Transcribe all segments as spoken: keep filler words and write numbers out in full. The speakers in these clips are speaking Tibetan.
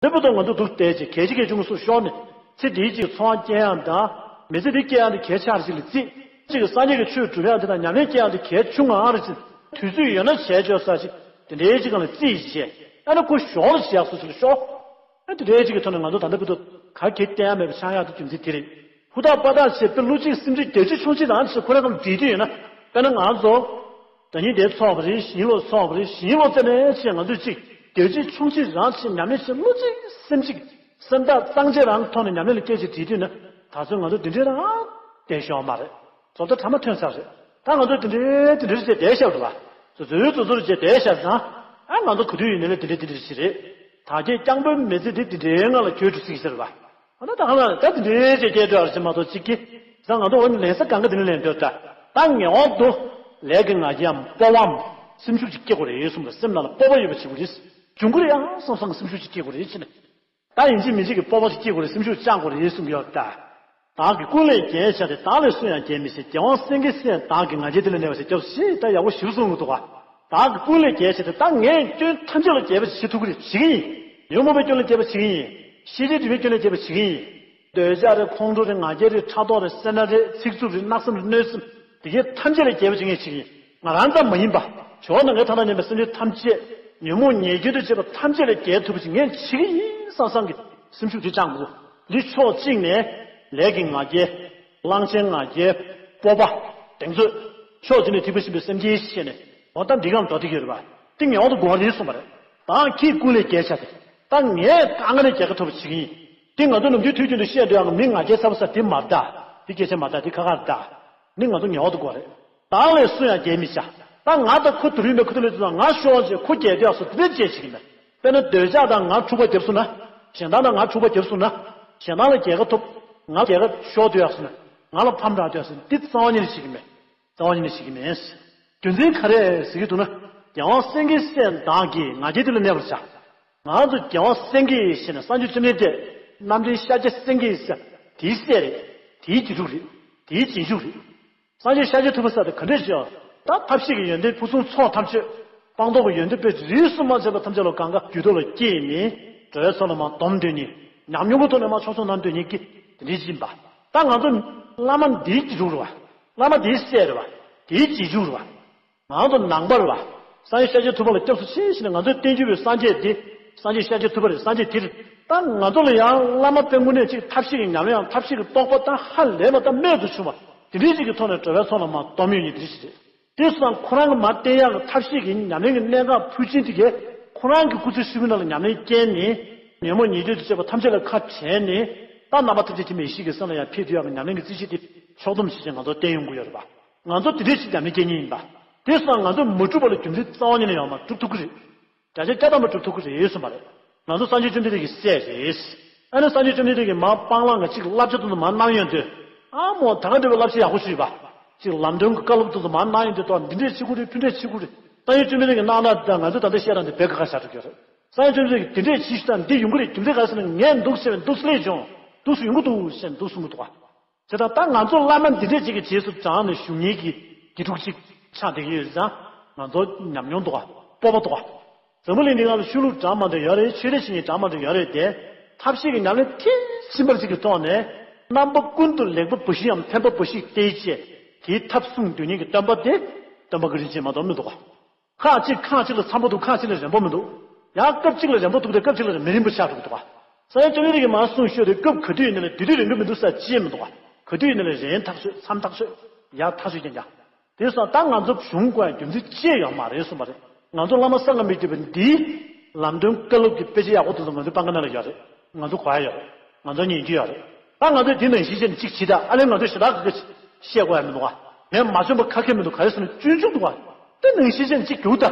དེ་བར་དུ་ང་ཚོ་འདུག་བསྡད་ཅིག་གལ་ཆེ་གལ་ཆུང་སུ་ཤོར་ནས་ཚེ་འདིའི་ཅིག་འཚོ་བ་སྐྱེལ་ཡང་དང་མི་ཚེ་འདི་སྐྱེལ་ཡང་དེ་གལ་ཆེ་རེ་ཅིག་ལ་བརྩིས་ཅིག་སངས་རྒྱས་ཀྱི་ཆོས་སྒྲུབ་ཡང་དེ་དང་ཉམས་ལེན་སྐྱེལ་ཡང་དེ་གལ་ཆུང་ང་རེ་ཅིག་དུས་ཚོད་ཡོད་ན་བྱས་ཆོག་ས་ཅིག་དེ་འདྲའི་ཅིག་གང་ལ་བརྩིས་བྱས་ཨ་ནི་ཁོ་ཞོར་ལ་བྱས་སུ་ཅིག་ལ་ཤོར། ཨ་དེ་འདྲའི་ཅིག་གི་ཐོག་ནས་ང་ཚོ་ད་ལྟ་བར་དུ་ག་གེ་བསྟན་ཡ་མེད་པ་ཆགས་ཡག་དེ་རྒྱུ་མཚན་དེ་རེད། ཧུར་ཐག་པ་ཐག་བྱས་པའི་བློ་གཅིག་སེམས་གཅིག་བདེ་སྐྱིད་ཆུང་གཅིག་རང་ཅིག་ཁོ་རང་གམ་འགྲིག་རྒྱུ་ཡོད་ན་དཔེར་ན་ང་ཚོ། ཟླ་ཉིན་དེ་ཚོགས་པ་རེད། གཞེས་ནིང་ལོ་ཚོགས་པ་རེད། གཞེས་ནིང་ལོ་ཙམ་ནས་ཆེ་ང་ཚོས་གཅིག་དེ་གཅིག་ཆུང་གཅིག་རང་ཆེ་ཉམས་ལེན་ཆེ་བློ་གཅིག་སེམས་གཅིག་སེམས་ཐག་གཙང་བཅད་རང་ཐོག་ནས་ཉམས་ལེན་ལ་སྐད་ཆ་དྲིས་དུས་ན་ད་ཚོད་ང་ཚོ་འདི་འདྲའི་རང་བསྡད་ཤོག་མ་རེད། བཟོ་ལྟ་ཕྲ་མ་ཐོན་ཚར་རེད། ད་ང་ཚོ་འདི་འདྲའི་འདི་འདྲའི་བྱས་བསྡད་ཤག་རེད་བ། བཟོ་བཟོའི་བཟོ་བཟོར་བྱས་བསྡད་ཤག་ཙང་ཨ་ང་ཚོ་ག་དུས་ཡིན་ནའི་ལས་འདི་འདྲའི་འདི་འདྲའི་ཞིག་རེད། ད་གིན་རྐྱང་པོའི་མི་ཚེ་འདི་འདི་འདྲའི་ངང་ལ་གྱོད་འགྲོ་སྲིད་ཀྱི་ཟེར་བ། ཨ་ན་ད་ཧ་ལ་ད་དེ་འདྲའི་ཅིག་སྐད་འགྲོ་ཡར་ཕྱིན་མ་གཏོགས་ཅིག་གི་ས་ང་ཚོ་འོ་ནི་ལེན་ས་གང་ག་དེ་ནི་ལེན་འདོད་ད། ད་ངེས་པར་དུ་ལས་ཀྱི་ང་རྒྱལ་འམ་སྤོབས་པའམ་སེམས་ཤུགས་ཅིག་སྐྱེ་དགོས་རེད་གསུངས་པ་སེམས་ནང་ལ་སྤོབས་པ་ཡོད་པ་བྱེད་དགོས་རེད། འབྱུང་གི་རེད་ཡང་བསམ་བསམ་སེམས་ཤུགས་ཅིག་སྐྱེ་དགོས་རེད་ཅེ་ནས། ད་ཡིན་གཅིག་མིན་གཅིག་གི་སྤོབས་པ་ཅིག་སྐྱེ་དགོས་རེད། སེམས་ཤུགས་བཅང་དགོས་རེད་གསུངས་ཡོད་ད། བདག་གིས་ཀུན་ལས་རྒྱལ་བྱ་སྟེ། བདག་ལས་སུ་ཡང་རྒྱལ་མི་ཤེས། རྒྱལ་དབང་སེང་གེའི་སྲས་བདག་གིས། ང་རྒྱལ་དེ་ལས་གནས་པར་བྱ། སྐྱབས་སུ་མཆི་ད་ཡག་པོ་ཞིབ་གསུངས་འདུག་ག་བདག་གིས་ཀུན་ལས་རྒྱལ་བྱ་སྟེ། ད་ངས་སྐྱོན་ཐམས་ཅད་ལས་རྒྱལ་བ་བྱེད་ཐུབ་ཀྱི་རེད། བྱེད་ཀྱི་ཡིན། ཉོན་མོངས་པའི་སྐྱོན་ལས་རྒྱལ་བ་བྱེད་ཀྱི་ཡིན། ཤེས་བྱའི་སྒྲིབ་པའི་སྐྱོན་ལས་རྒྱལ་བ་བྱེད་ཀྱི་ཡིན། འདོད་ཆགས་རེད། ཁོང་ཁྲོ་རེད། ང་རྒྱལ་རེད། ཕྲག་དོག་རེད། སེར་སྣ་རེད། ཚིག་རྩུབ་རེད། གནག་སེམས་རེད། གནོད་སེམས། དེ་གའི་ཐམས་ཅད་ལས་རྒྱལ་བ་ཅིག་ངས་བྱེད་ཀྱི་ཡིན། ང་རང་ཙམ་མ་ཡིན་པ། ཇོ་བོ་ནམ་མཁའི་མཐའ་དང་མཉམ་པའི་སེམས་ཅན་ཐམས་ཅད། ཉོན་མོངས་ཉེས་སྐྱོན་དང་བཅས་པ་ཐམས་ཅད་ལས་རྒྱལ་ཐུབ་པ་ཅིག་ངས་བྱེད་ཀྱི་ཡིན་བསམ་བསམ་གྱི་སེམས་ཤུགས་དེ་བཅངས་དགོས། འདི་ཕྱོགས་གཅིག་ནས་ལས་ཀྱི་ང་རྒྱལ། གླང་ཆེན་ང་རྒྱལ། སྤོབས་པ། གདེང་ཚོད། ཕྱོགས་གཅིག་ནས་ཐེག་པ་ཆེན་པོའི་སེམས་བསྐྱེད་བྱས་ནས་འོ་ད་འདི་གང་འགྲོ་བསྡད་ཀྱི་ཡོད་རེད་པ། དེ་ངེས་པར་དུ་དགོས་པ་རེད་གསུངས་པ་རེད། བདག་གིས་ཀུན་ལས་རྒྱལ་བྱ་སྟེ། ད་ངས་དཀའ་ངལ་ལས་རྒྱལ་ཁ་ཐོབ་པ་བྱེད་ཀྱི་ཡིན། དེ་ང་ཚོ་ནམ་རྒྱུན་དུས་རྒྱུན་དུ་བཤད་འདོད་ཡག་གི་མི་ང་རྒྱལ་ཚ་པོ་ས་དེ་མ་རེད་ད། དེ་སྐད་ཆ་མ་རེད་ད། དེ་ཁ་ཁ་རེད་ད། ནི་ང་ཚོ་ངེས་པར་དུ་དགོས་རེད། བདག་ལས་སུ་ཡང་རྒྱལ་མི་བྱ། ད་ང་དང་ཁོ་དུ་རུས་མེད་ཁོ་དུ་ལས་དུ་དང་ང་ཤོར་བྱས་ཁོ་རྒྱལ་དུས་ཡག་སོ་དེ་འདྲ་བྱེད་བྱེད་ཀྱི་མེད། དཔེར་ན་འདོད་ཆགས་དང་ང་འཁྲུག་པ་བརྒྱབ་སོང་ན། ཞེ་སྡང་དང་ང་འཁྲུག་པ་བརྒྱབ་སོང་ན། ཞེ་སྡང་ལ་རྒྱལ་ཁ་ཐོབ། ང་རྒྱལ་ཁ་ཤོར་དུས་ཡག་སོང་ན། ང་ལ་ཕམ་རག་དུས་ཡག་སོང་ན་འདི་རྩ་བ་ཉིད་ནས་བྱེད་ཀྱི་མེད། རྩ་བ་ཉིད་ནས་བྱེད་ཀྱི་མེད། རྒྱུ་མཚན་ག་རེ་ཟེར་གྱི་འདུག་ན། རྒྱལ་དབང་སེང་གེའི་སྲས་བདག་གིས་ང་རྒྱལ་དེ་ལ་གནས་པར་བྱ། ང་ཚོ་རྒྱལ་དབང་སེང་གེ་ཞེས་ནས་སངས་རྒྱས་བཅོམ་ལྡན་འདས་རྣམ་འདྲེན་ཤཱཀྱ་སེང་གེ་ཟེར་དེའི་སྲས་རེད། དེའི་རྗེས་འཇུག་རེད། དེའི་རྗེས་འཇུག་རེད། སངས་རྒྱས་ཤཱཀྱ་ཐུབ་པ་ཟེར་དེ་ག་འདྲས་ཤེས། ད་ཐབས་ཤེས་ཀྱི་ཡོན་ཏན་ཕུན་སུམ་ཚོགས་ཐམས་ཅད། སྤངས་རྟོགས་ཀྱི་ཡོན་ཏན་དཔེ་རིས་སུ་མ་ཆད་པ་ཐམས་ཅད་ལ་གང་ག་རྒྱུད་སྟོབས་ལ་སྐྱེས་ནས་འགྲོ་བའི་ཚོགས་ལ་མར་སྡོམ་འདོད་མཁན། ཉམས་མྱོང་གི་ཐོག་ནས་མར་ཕྱོགས་མཚུངས་གནང་འདོད་མཁན་གྱི་དེ་འདྲས་ཅིག་ཡིན་པ། ད་ང་ཚོ་བླ་མ་འདིའི་རྗེས་འཇུག་རེད་བ། བླ་མ་འདིའི་སྲས་རེད་བ། དེའི་རྗེས་འཇུག་རེད་བ། ང་ཚོ་ནང་པ་རེད་བ། སངས་རྒྱས་ཤཱཀྱ་ཐུབ་པ་ལ་སྐྱབས་སུ་མཆི་ཞེས་ནས་ང་ཚོའི་བསྟན་འགྱུར་བའི་སངས་རྒྱས་འདི། སངས་རྒྱས་ཤཱཀྱ་ཐུབ་པ་རེད། སངས་རྒྱས་དེ་རེད། ད་ང་ཚོ་ལ་ཡང་བླ་མ་དཔེ་དངོས་གནས་ཅིག་ཐབས་ཤེས་ཀྱི་ཉམས་ལེན་ཡང་ཐབས་ཤེས་ཀྱི་རྟོགས་པ་ད་ཧ་ལས་པ་ད་རྨད་དུ་བྱུང་བ། དེ་འདྲའི་ཅིག་གི་ཐོག་ནས་འགྲོ་བའི་ཚོགས་ལ་མར་སྡོམ་ཡོད་མཁན་དེ་འདྲ་ཞིག་རེད། དེ་སོང་ཙང་ཁོ་རང་གི་མར་བསྟན་ཡག་གི་ཐབས་ཤེས་ཀྱི་ཉམས་ལེན་གྱི་གནད་འགག་ཕུལ་ཆེན་དེ་གས་ཁོ་རང་གི་སྐུ་ཚེ་ཧྲིལ་པོའི་ནང་ལ་ཉམས་ལེན་བསྐྱལ་ནས་ཉོན་མོངས་ཉེས་སྐྱོན་དང་བཅས་པ་ཐམས་ཅད་ལ་ཁ་བྲལ་ནས་ད་རྣམ་པ་ཐམས་ཅད་མཁྱེན་པའི་ཡེ་ཤེས་ཀྱི་སེམས་ལ་ཡང་འཕེལ་ཐུབ་ཡག་གི་ཉམས་ལེན་གྱི་རྩིས་གཞི་དེ་ཕྱོགས་བསྡོམས་བྱས་ཙང་ང་ཚོ་བསྟན་ཡོང་གི་ཡོད་རེད་པ། ང་ཚོ་དེ་འདྲས་ཞིག་ཉམས་ལེན་བསྐྱལ་མཁན་ཡིན་པ། དེ་སོང་ང་ཚོ་མ་སྒྲུབ་པ་ལ་རྒྱུ་མཚན་རྩ་བ་ཉིད་ནས་ཡོད་མ་རེད། སྒྲུབ་ཐུབ་ཀྱི་རེད། བརྒྱ་ཆ་བརྒྱ་ཐམ་པ་སྒྲུབ་ཐུབ་ཀྱི་རེད་གསུངས་པ་རེད། ང་ཚོ་སངས་རྒྱས་བཅོམ་ལྡན་འདས་ཀྱི་སྲས་རེད། ཨ་ནི་སངས་རྒྱས་བཅོམ་ལྡན་འདས་ཀྱིས་མར་སྤང་བླང་གི་ཅིག་བསླབ་བྱ་དེ་ཚོ་མར་གནང་ཡོང་དུས། ཨ་མོ་ད་ག་འདྲ་བའི་བསླབ་བྱ་ཡག་པོ་ཞིག་ཡོད་པ། ཅིག་ལམ་སྟོན་གྱི་བཀའ་སློབ་དེ་ཚོ་མར་གནང་ཡོང་དུས་ཏོ་འདི་འདྲས་བྱེད་དགོས་རེད། ཕུ་འདྲས་བྱེད་དགོས་རེད། སངས་རྒྱས་བཅོམ་ལྡན་འདས་ཀྱིས་གནང་ན་ད་ང་ཚོ་ད་ལྟ་བཤད་སྟངས་དེ་བེད་ཀ་ཁ་བཞག་འགྲོ་གི་རེད། སངས་རྒྱས་བཅོམ་ལྡན་འདས་ཀྱིས་འདི་འདྲས་བྱེད་ཤིག་དང་འདི་ཡོང་གི་རེད། རྒྱུ་མཚན་ག་རེ་ཟེར་ན་ངས་འདུག་བྱས་པས་འདུག་སླེབས་བྱུང་། འདུག་སུ་ཡོང་གི་འདུག་ཟེར་འདུག་གསུང་གི་འདུག་ག་བྱས་ཙང་ད་ང་ཚོ་བླ་མ་འདི་འདྲས་ཅིག་གི་རྗེས་སུ་འབྲངས་ནས་བཞུགས་མཁན་གྱི་དགེ་ཕྲུག་ཅིག་ཆགས་བསྡད་ཀྱི་ཡོད་ཙང་ང་ཚོ་ཉམས་མྱོང་འདུག་ག་སྤོབས་པ་འདུག་ག་འཛམ་བུ་གླིང་འདི་སྒང་ལ་ཆོས་ལུགས་འདྲ་མི་འདྲ་ཡོད་རེད། ཆོས་རིག་བྱེད་མཁན་འདྲ་མི་འདྲ་ཡོད་རེད་དེ། ཐབས་ཤེས་ཀྱི་ཉམས་ལེན་མཐིལ་ཕྱིན་པ་ཅིག་གི་ཐོག་ནས་རྣམ་པ་ཀུན་ཏུ་ལེགས་པ་བུ་བཞི་འམ་ཕན་པ་བུ་བཞི་སྟེར་བྱས་དེའི་ཐབས་གསུངས་སྡོད་མཁན་གྱི་སྟོན་པ་དེ་སྟོན་པ་གི་རིན་ཆེན་མ་གཏོགས་མི་འདུག་ག་ཁག་གཅིག་ཁག་གཅིག་ལ་འཚམ་པོ་འདུག་ཁག་གཅིག་ལ་རན་པོ་མི་འདུག་ཡང་སྐབས་གཅིག་ལ་རན་པོ་འདུག་སྟེ་སྐབས་གཅིག་ལ་མི་རན་པོ་ཆགས་འགྲོ་གི་འདུག་ག་སངས་རྒྱས་བཅོམ་ལྡན་འདས་ཀྱིས་མར་གསུངས་ཤོད་དེ་སྐབས་ག་དུས་ཡིན་ན་ལས་དེ་དུས་རན་གྱི་མི་འདུག་ས་ཅི་ཡང་མི་འདུག་ག་ག་དུས་ཡིན་ན་ལས་རན་ཐག་ཆོད། འཚམ་ཐག་ཆོད། ཡག་ཐག་ཆོད་ཀྱང་ཀྱང་། དེ་སོང་ད་ང་ཚོ་བྱུང་དགོས་ཡ་རྒྱུ་མཚན་ཅི་ཡང་ཡོད་མ་རེད་གསུངས་པ་རེད། ང་ཚོ་བླ་མ་གསང་སྔགས་མི་བསྐྱོད་པ་འདིའི་ལམ་སྟོན་བཀའ་སློབ་ཀྱི་དཔེ་ཆ་ཡག་པོ་དེ་ཚོ་ང་ཚོའི་པང་ཁ་ནང་ལ་ཡོད་རེད། ང་ཚོ་གོ་ཡ་ཡོད་རེད། ང་ཚོ་ཉན་རྒྱུ་ཡོད་རེད། ད་ང་ཚོས་དེ་ནང་བཞིན་བྱས་ནས་གཅིག་བྱེད་ད་ཨ་ལས་ང་ཚོས་ཞེ་དྲག་གི་བཤད་དགོས་ཡ་མི་འདུག་ག་ངས་མ་བྱུང་པ་ཁ་ཁེ་མི་འདུག་ག་རེ་ཟེར་ན་སྤྱོད་འཇུག་འདུག་ག་དེ་ནང་བཞིན་བྱས་ནས་གཅིག་རྒྱུག་ད།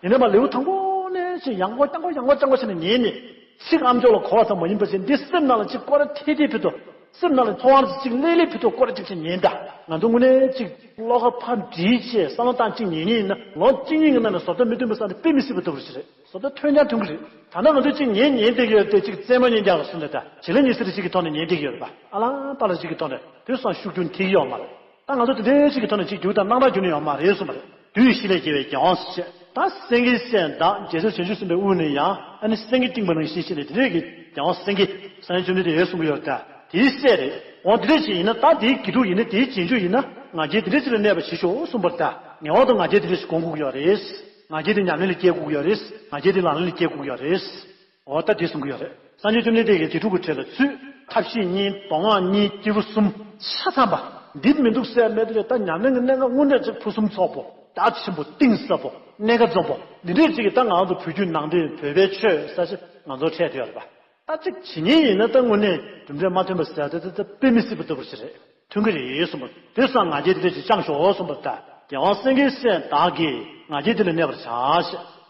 ཡིན་ནའི་མ་ལེའུ་དང་པོ་ནས་ཅིག་ཡང་སྐོར་རྐྱང་སྐོར་ཡང་སྐོར་རྐྱང་སྐོར་བྱས་ནས་ཉན་ནས། ཚིག་ཨ་མཆོག་ལ་གོ་བ་ཙམ་མ་ཡིན་པ་ཅིག་འདི་སེམས་ནང་ལ་ཅིག་སྐོར་ར་ཐེ་ཐེ་ཕུད་དོ། སེམས་ནང་ལ་ཚོར་བ་ཅིག་ལྷོད་ལྷོད་ཕུད་དོ་སྐོར་ར་ཅིག་ཅིག་ཉན་ད། ང་ཚོ་དངོས་གནས་ཅིག་བློ་ཁ་ཕར་འདྲིས་བྱས་བསམ་བློ་བཏང་ཅིག་ཉན་ཉན་ཡིན་ན་ལོ་གཅིག་གཉིས་ཀྱི་ནང་ནས་བཟོ་ལྟ་མི་མཐུན་པ་བསམ་ནས་དཔེ་མི་སྲིད་པ་ཐུབ་རེད་ཟེར་རེད། བཟོ་ལྟ་ཐོན་ཀྱང་ཐོན་གི་རེད། ད་ནང་ང་ཚོ་ཅིག་ཉན་ཉན་བསྡད་ཀྱི་ཡོད་དེ་ཅིག་རྩེད་མོ་ཉན་རྒྱག་ག་སོང་ད་ད་བྱེད་ལས་ཉི་ཟེར་ཅིག་གི་ཐོག་ནས་ཉན་བསྡད་ཀྱི་ཡོད་རེད་པ། ཨ་ལ་པ་ལ་ཅིག་གི་ཐོག་ནས་དེ་སང་ཤུགས་རྒྱུན་དེ་ཡོད་མ་རེད། ད་ང་ཚོ་དེ་འདྲའི་ཅིག་གི་ཐོག་ནས་ཅིག་རྒྱུག་དང་སྣང་གྲགས་རྒྱུ་ནས་ཡོད་མ་རེད་གསུངས་པ་རེད། དུས་བཞི་ལས་རྒྱལ་བའི་རྒྱལ་དབང་ཞེས། ད་སེང་གེའི་སྲས་བདག་རྒྱལ་སྲས་བྱང་ཆུབ་སེམས་དཔའི་དབུ་ནས་ཡང་ཨ་ནི་སེང་གེ་བཏིང་བ་ནང་བཞིན་བྱས་ནས་དེ་འདྲས་ཀྱི་རྒྱལ་དབང་སེང་གེ་སངས་རྒྱས་བཅོམ་ལྡན་འདས་ཡོད་གསུང་གི་ཡོད་ད། དེའི་སྲས་རེད། འོ་དེ་འདྲས་ཅིག་ཡིན་ན་ད་དེའི་དགེ་ཕྲུག་ཡིན་ན་དེའི་རྗེས་འཇུག་ཡིན་ན་ང་རྒྱལ་དེ་འདྲས་ཅིག་ལ་གནས་པ་བྱེད་ཤོག་གསུངས་པར་ད། ངེས་པར་དུ་ང་རྒྱལ་དེ་འདྲས་ཅིག་སྒོམ་དགོས་ཀྱི་ཡོད་རེད། ང་རྒྱལ་དེ་ཉམས་ལེན་ལ་སྐྱེ་དགོས་ཀྱི་ཡོད་རེད། ང་རྒྱལ་དེ་ལག་ལེན་ལ་སྐྱེ་དགོས་ཀྱི་ཡོད་རེད། འོ་ད་དེ་གསུང་གི་ཡོད་རེད། སངས་རྒྱས་བཅོམ་ལྡན་འདས་ཀྱིས་དགེ་ཕྲུག་གི་གྲས་ལ་ཚུད། ཐབས་ཤེས་གཉིས། མདོ་སྔགས་གཉིས། སྐྱེས་བུ་གསུམ། ཆ་ཚང་པ། འདི་མི་འདུག་ཟེར་མེད་དེ་རེད། ད་ཉམས་ལེན་གྱི་གནད་འགག་དངོས་གནས་ཅིག་ཕུན་སུམ་ཚོགས་པོ། རྒྱ་ཆེན་པོ། གཏིང་ཟབ་པོ། གནད་འགག་འཛོམས་པོ། འདི་འདྲས་ཅིག་གིས་ད་ང་ཚོ་བོད་བརྒྱུད་ནང་བསྟན་བོད་པའི་ཆོས་ས་ཆ་ང་ཚོར་འཕྲད་བསྡད་ཡོད་རེད་པ། ད་ཅིག་བྱེད་ཉེན་ཡིན་ན་ད་དངོས་གནས་གྲུབ་འབྲས་མ་ཐོན་པ་ཟེར་ད་ད་ད་དཔེ་མི་སྲིད་པ་ལྟ་བུ་ཞིག་རེད། ཐོན་གྱི་རེད་གསུངས་པ། དེ་སང་ང་རྒྱལ་དེ་འདྲས་ཅིག་བཅངས་ཤོག་གསུངས་པ་ད། རྒྱལ་དབང་སེང་གེའི་སྲས་བདག་གིས་ང་རྒྱལ་དེ་ལ་གནས་པར་བྱ་ཞེས།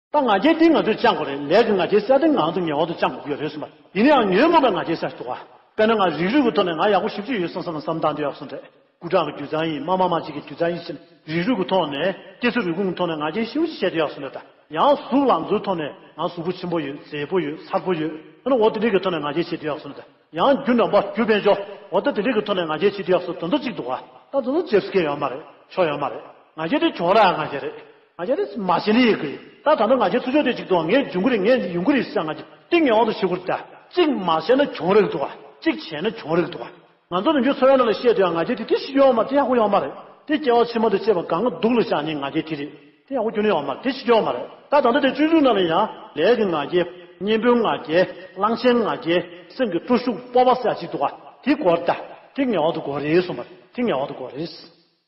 ད་ང་རྒྱལ་འདི་ང་ཚོས་བཅང་དགོས་རེད། ལས་ཀྱི་ང་རྒྱལ་ཟེར་དེ་ང་ཚོ་ངེས་པར་དུ་བཅང་དགོས་ཀྱི་ཡོད་རེད་གསུངས་པ། ཡིན་ན་ཡང་ཉོན་མོངས་པའི་ང་རྒྱལ་ཟེར་འདུག་ག་དཔེར་ན་ང་རིགས་རུས་ཀྱི་ཐོག་ནས་ང་ཡག་པོ་ཞེ་པོ་ཅིག་ཡོད་བསམ་བསམ་ན་བསམ་བཏང་འདོད་ཡག་སོང་རེད། སྐུ་དྲག་གི་རྒྱུ་མཚན་ཡིན། མ་མ་མ་ཅིག་གི་རྒྱུ་མཚན་ཡིན་ཕྱིན་རིགས་རུས་ཀྱི་ཐོག་ནས་སྐྱེ་ས་རུས་ཁུངས་ཀྱི་ཐོག་ནས་ང་རྒྱལ་ཞེ་པོ་ཅིག་བྱེད་འདོད་ཡག་སོང་རེད། ད་ཡང་གཟུགས་ལང་ཚོའི་ཐོག་ནས་ང་གཟུགས་པོ་ཆེན་པོ་ཡོད། མཛེས་པོ་ཡོད། མཚར་པོ་ཡོད། ཨ་ནི་འོ་དེ་འདྲའི་གི་ཐོག་ནས་ང་རྒྱལ་བྱེད་འདོད་ཡག་སོང་རེད། ད། ཡང་རྒྱུ་ནོམ་པ་རྒྱུ་དཔལ་འབྱོར། འོ་ད་དེ་འདྲའི་གི་ཐོག་ནས་ང་རྒྱལ་བྱེད་དུས་ཡག་སོ་དོན་དུ་གཅིག་འདུག་ག་ད་དོན་དུ་ཇེབ་སི་ཁེ་ཡོད་མ་རེད། ཆོ་ཡོད་མ་རེད། ང་རྒྱལ་དེ་གྱོང་རག་ང་རྒྱལ་རེད། ང་རྒྱལ་དེ་མ་བྱེད་ནི་ཡི་གི་རེད། ད་ད་ལྟ་ང་རྒྱལ་ཚུར་ཕྱོགས་དེ་གཅིག་འདུག་ག་ངས་འབྱུང་གི་རེད། ངས་ཡོང་གི་རེད་ཟེར་ང་རྒྱལ་དེ་ངེས་པར་དུ་བྱེད་དགོས་རེད། ད་གཅིག་མ་བྱས་ན་གྱོང་རག་འདུག་ག་གཅིག་བྱས་ན་གྱོང་རག་འདུག་ག་ང་ཚོ་ནམ་རྒྱུན་འཚོ་བའི་ནང་ལ་བཤད་དུས་ཡང་ང་རྒྱལ་དེ་དེ་ཞིག་ཡོད་མ་རེད། དེ་ཡག་པོ་ཡོད་མ་རེད། དེ་སྐྱེ་བ་ཕྱི་མ་དང་བཅས་པ་གང་ག་སྡུག་ལ་བཞག་ནས་ང་རྒྱལ་དེ་རེད། དེ་ཡག་པོ་ཁྱོན་ནས་ཡོད་མ་རེད། དེ་ཕྱི་སྐྱོད་མ་རེད། ད་ད་ལྟ་དེ་སྤྱོད་འཇུག་ནང་ལ་ཡང་ལས་ཀྱི་ང་རྒྱལ། གཉེན་པོའི་ང་རྒྱལ། གླང་ཆེན་ང་རྒྱལ། སེམས་ཀྱི་སྤྲོ་ཤུགས་སྤོབས་པ་ཟེར་ཡག་ཅིག་འདུག་ག་དེ་དགོས་རེད། ད་དེ་ངེས་པར་དུ་དགོས་རེད་གསུངས་པ་རེད། དེ་ངེས་པར་དུ་དགོས་རེད།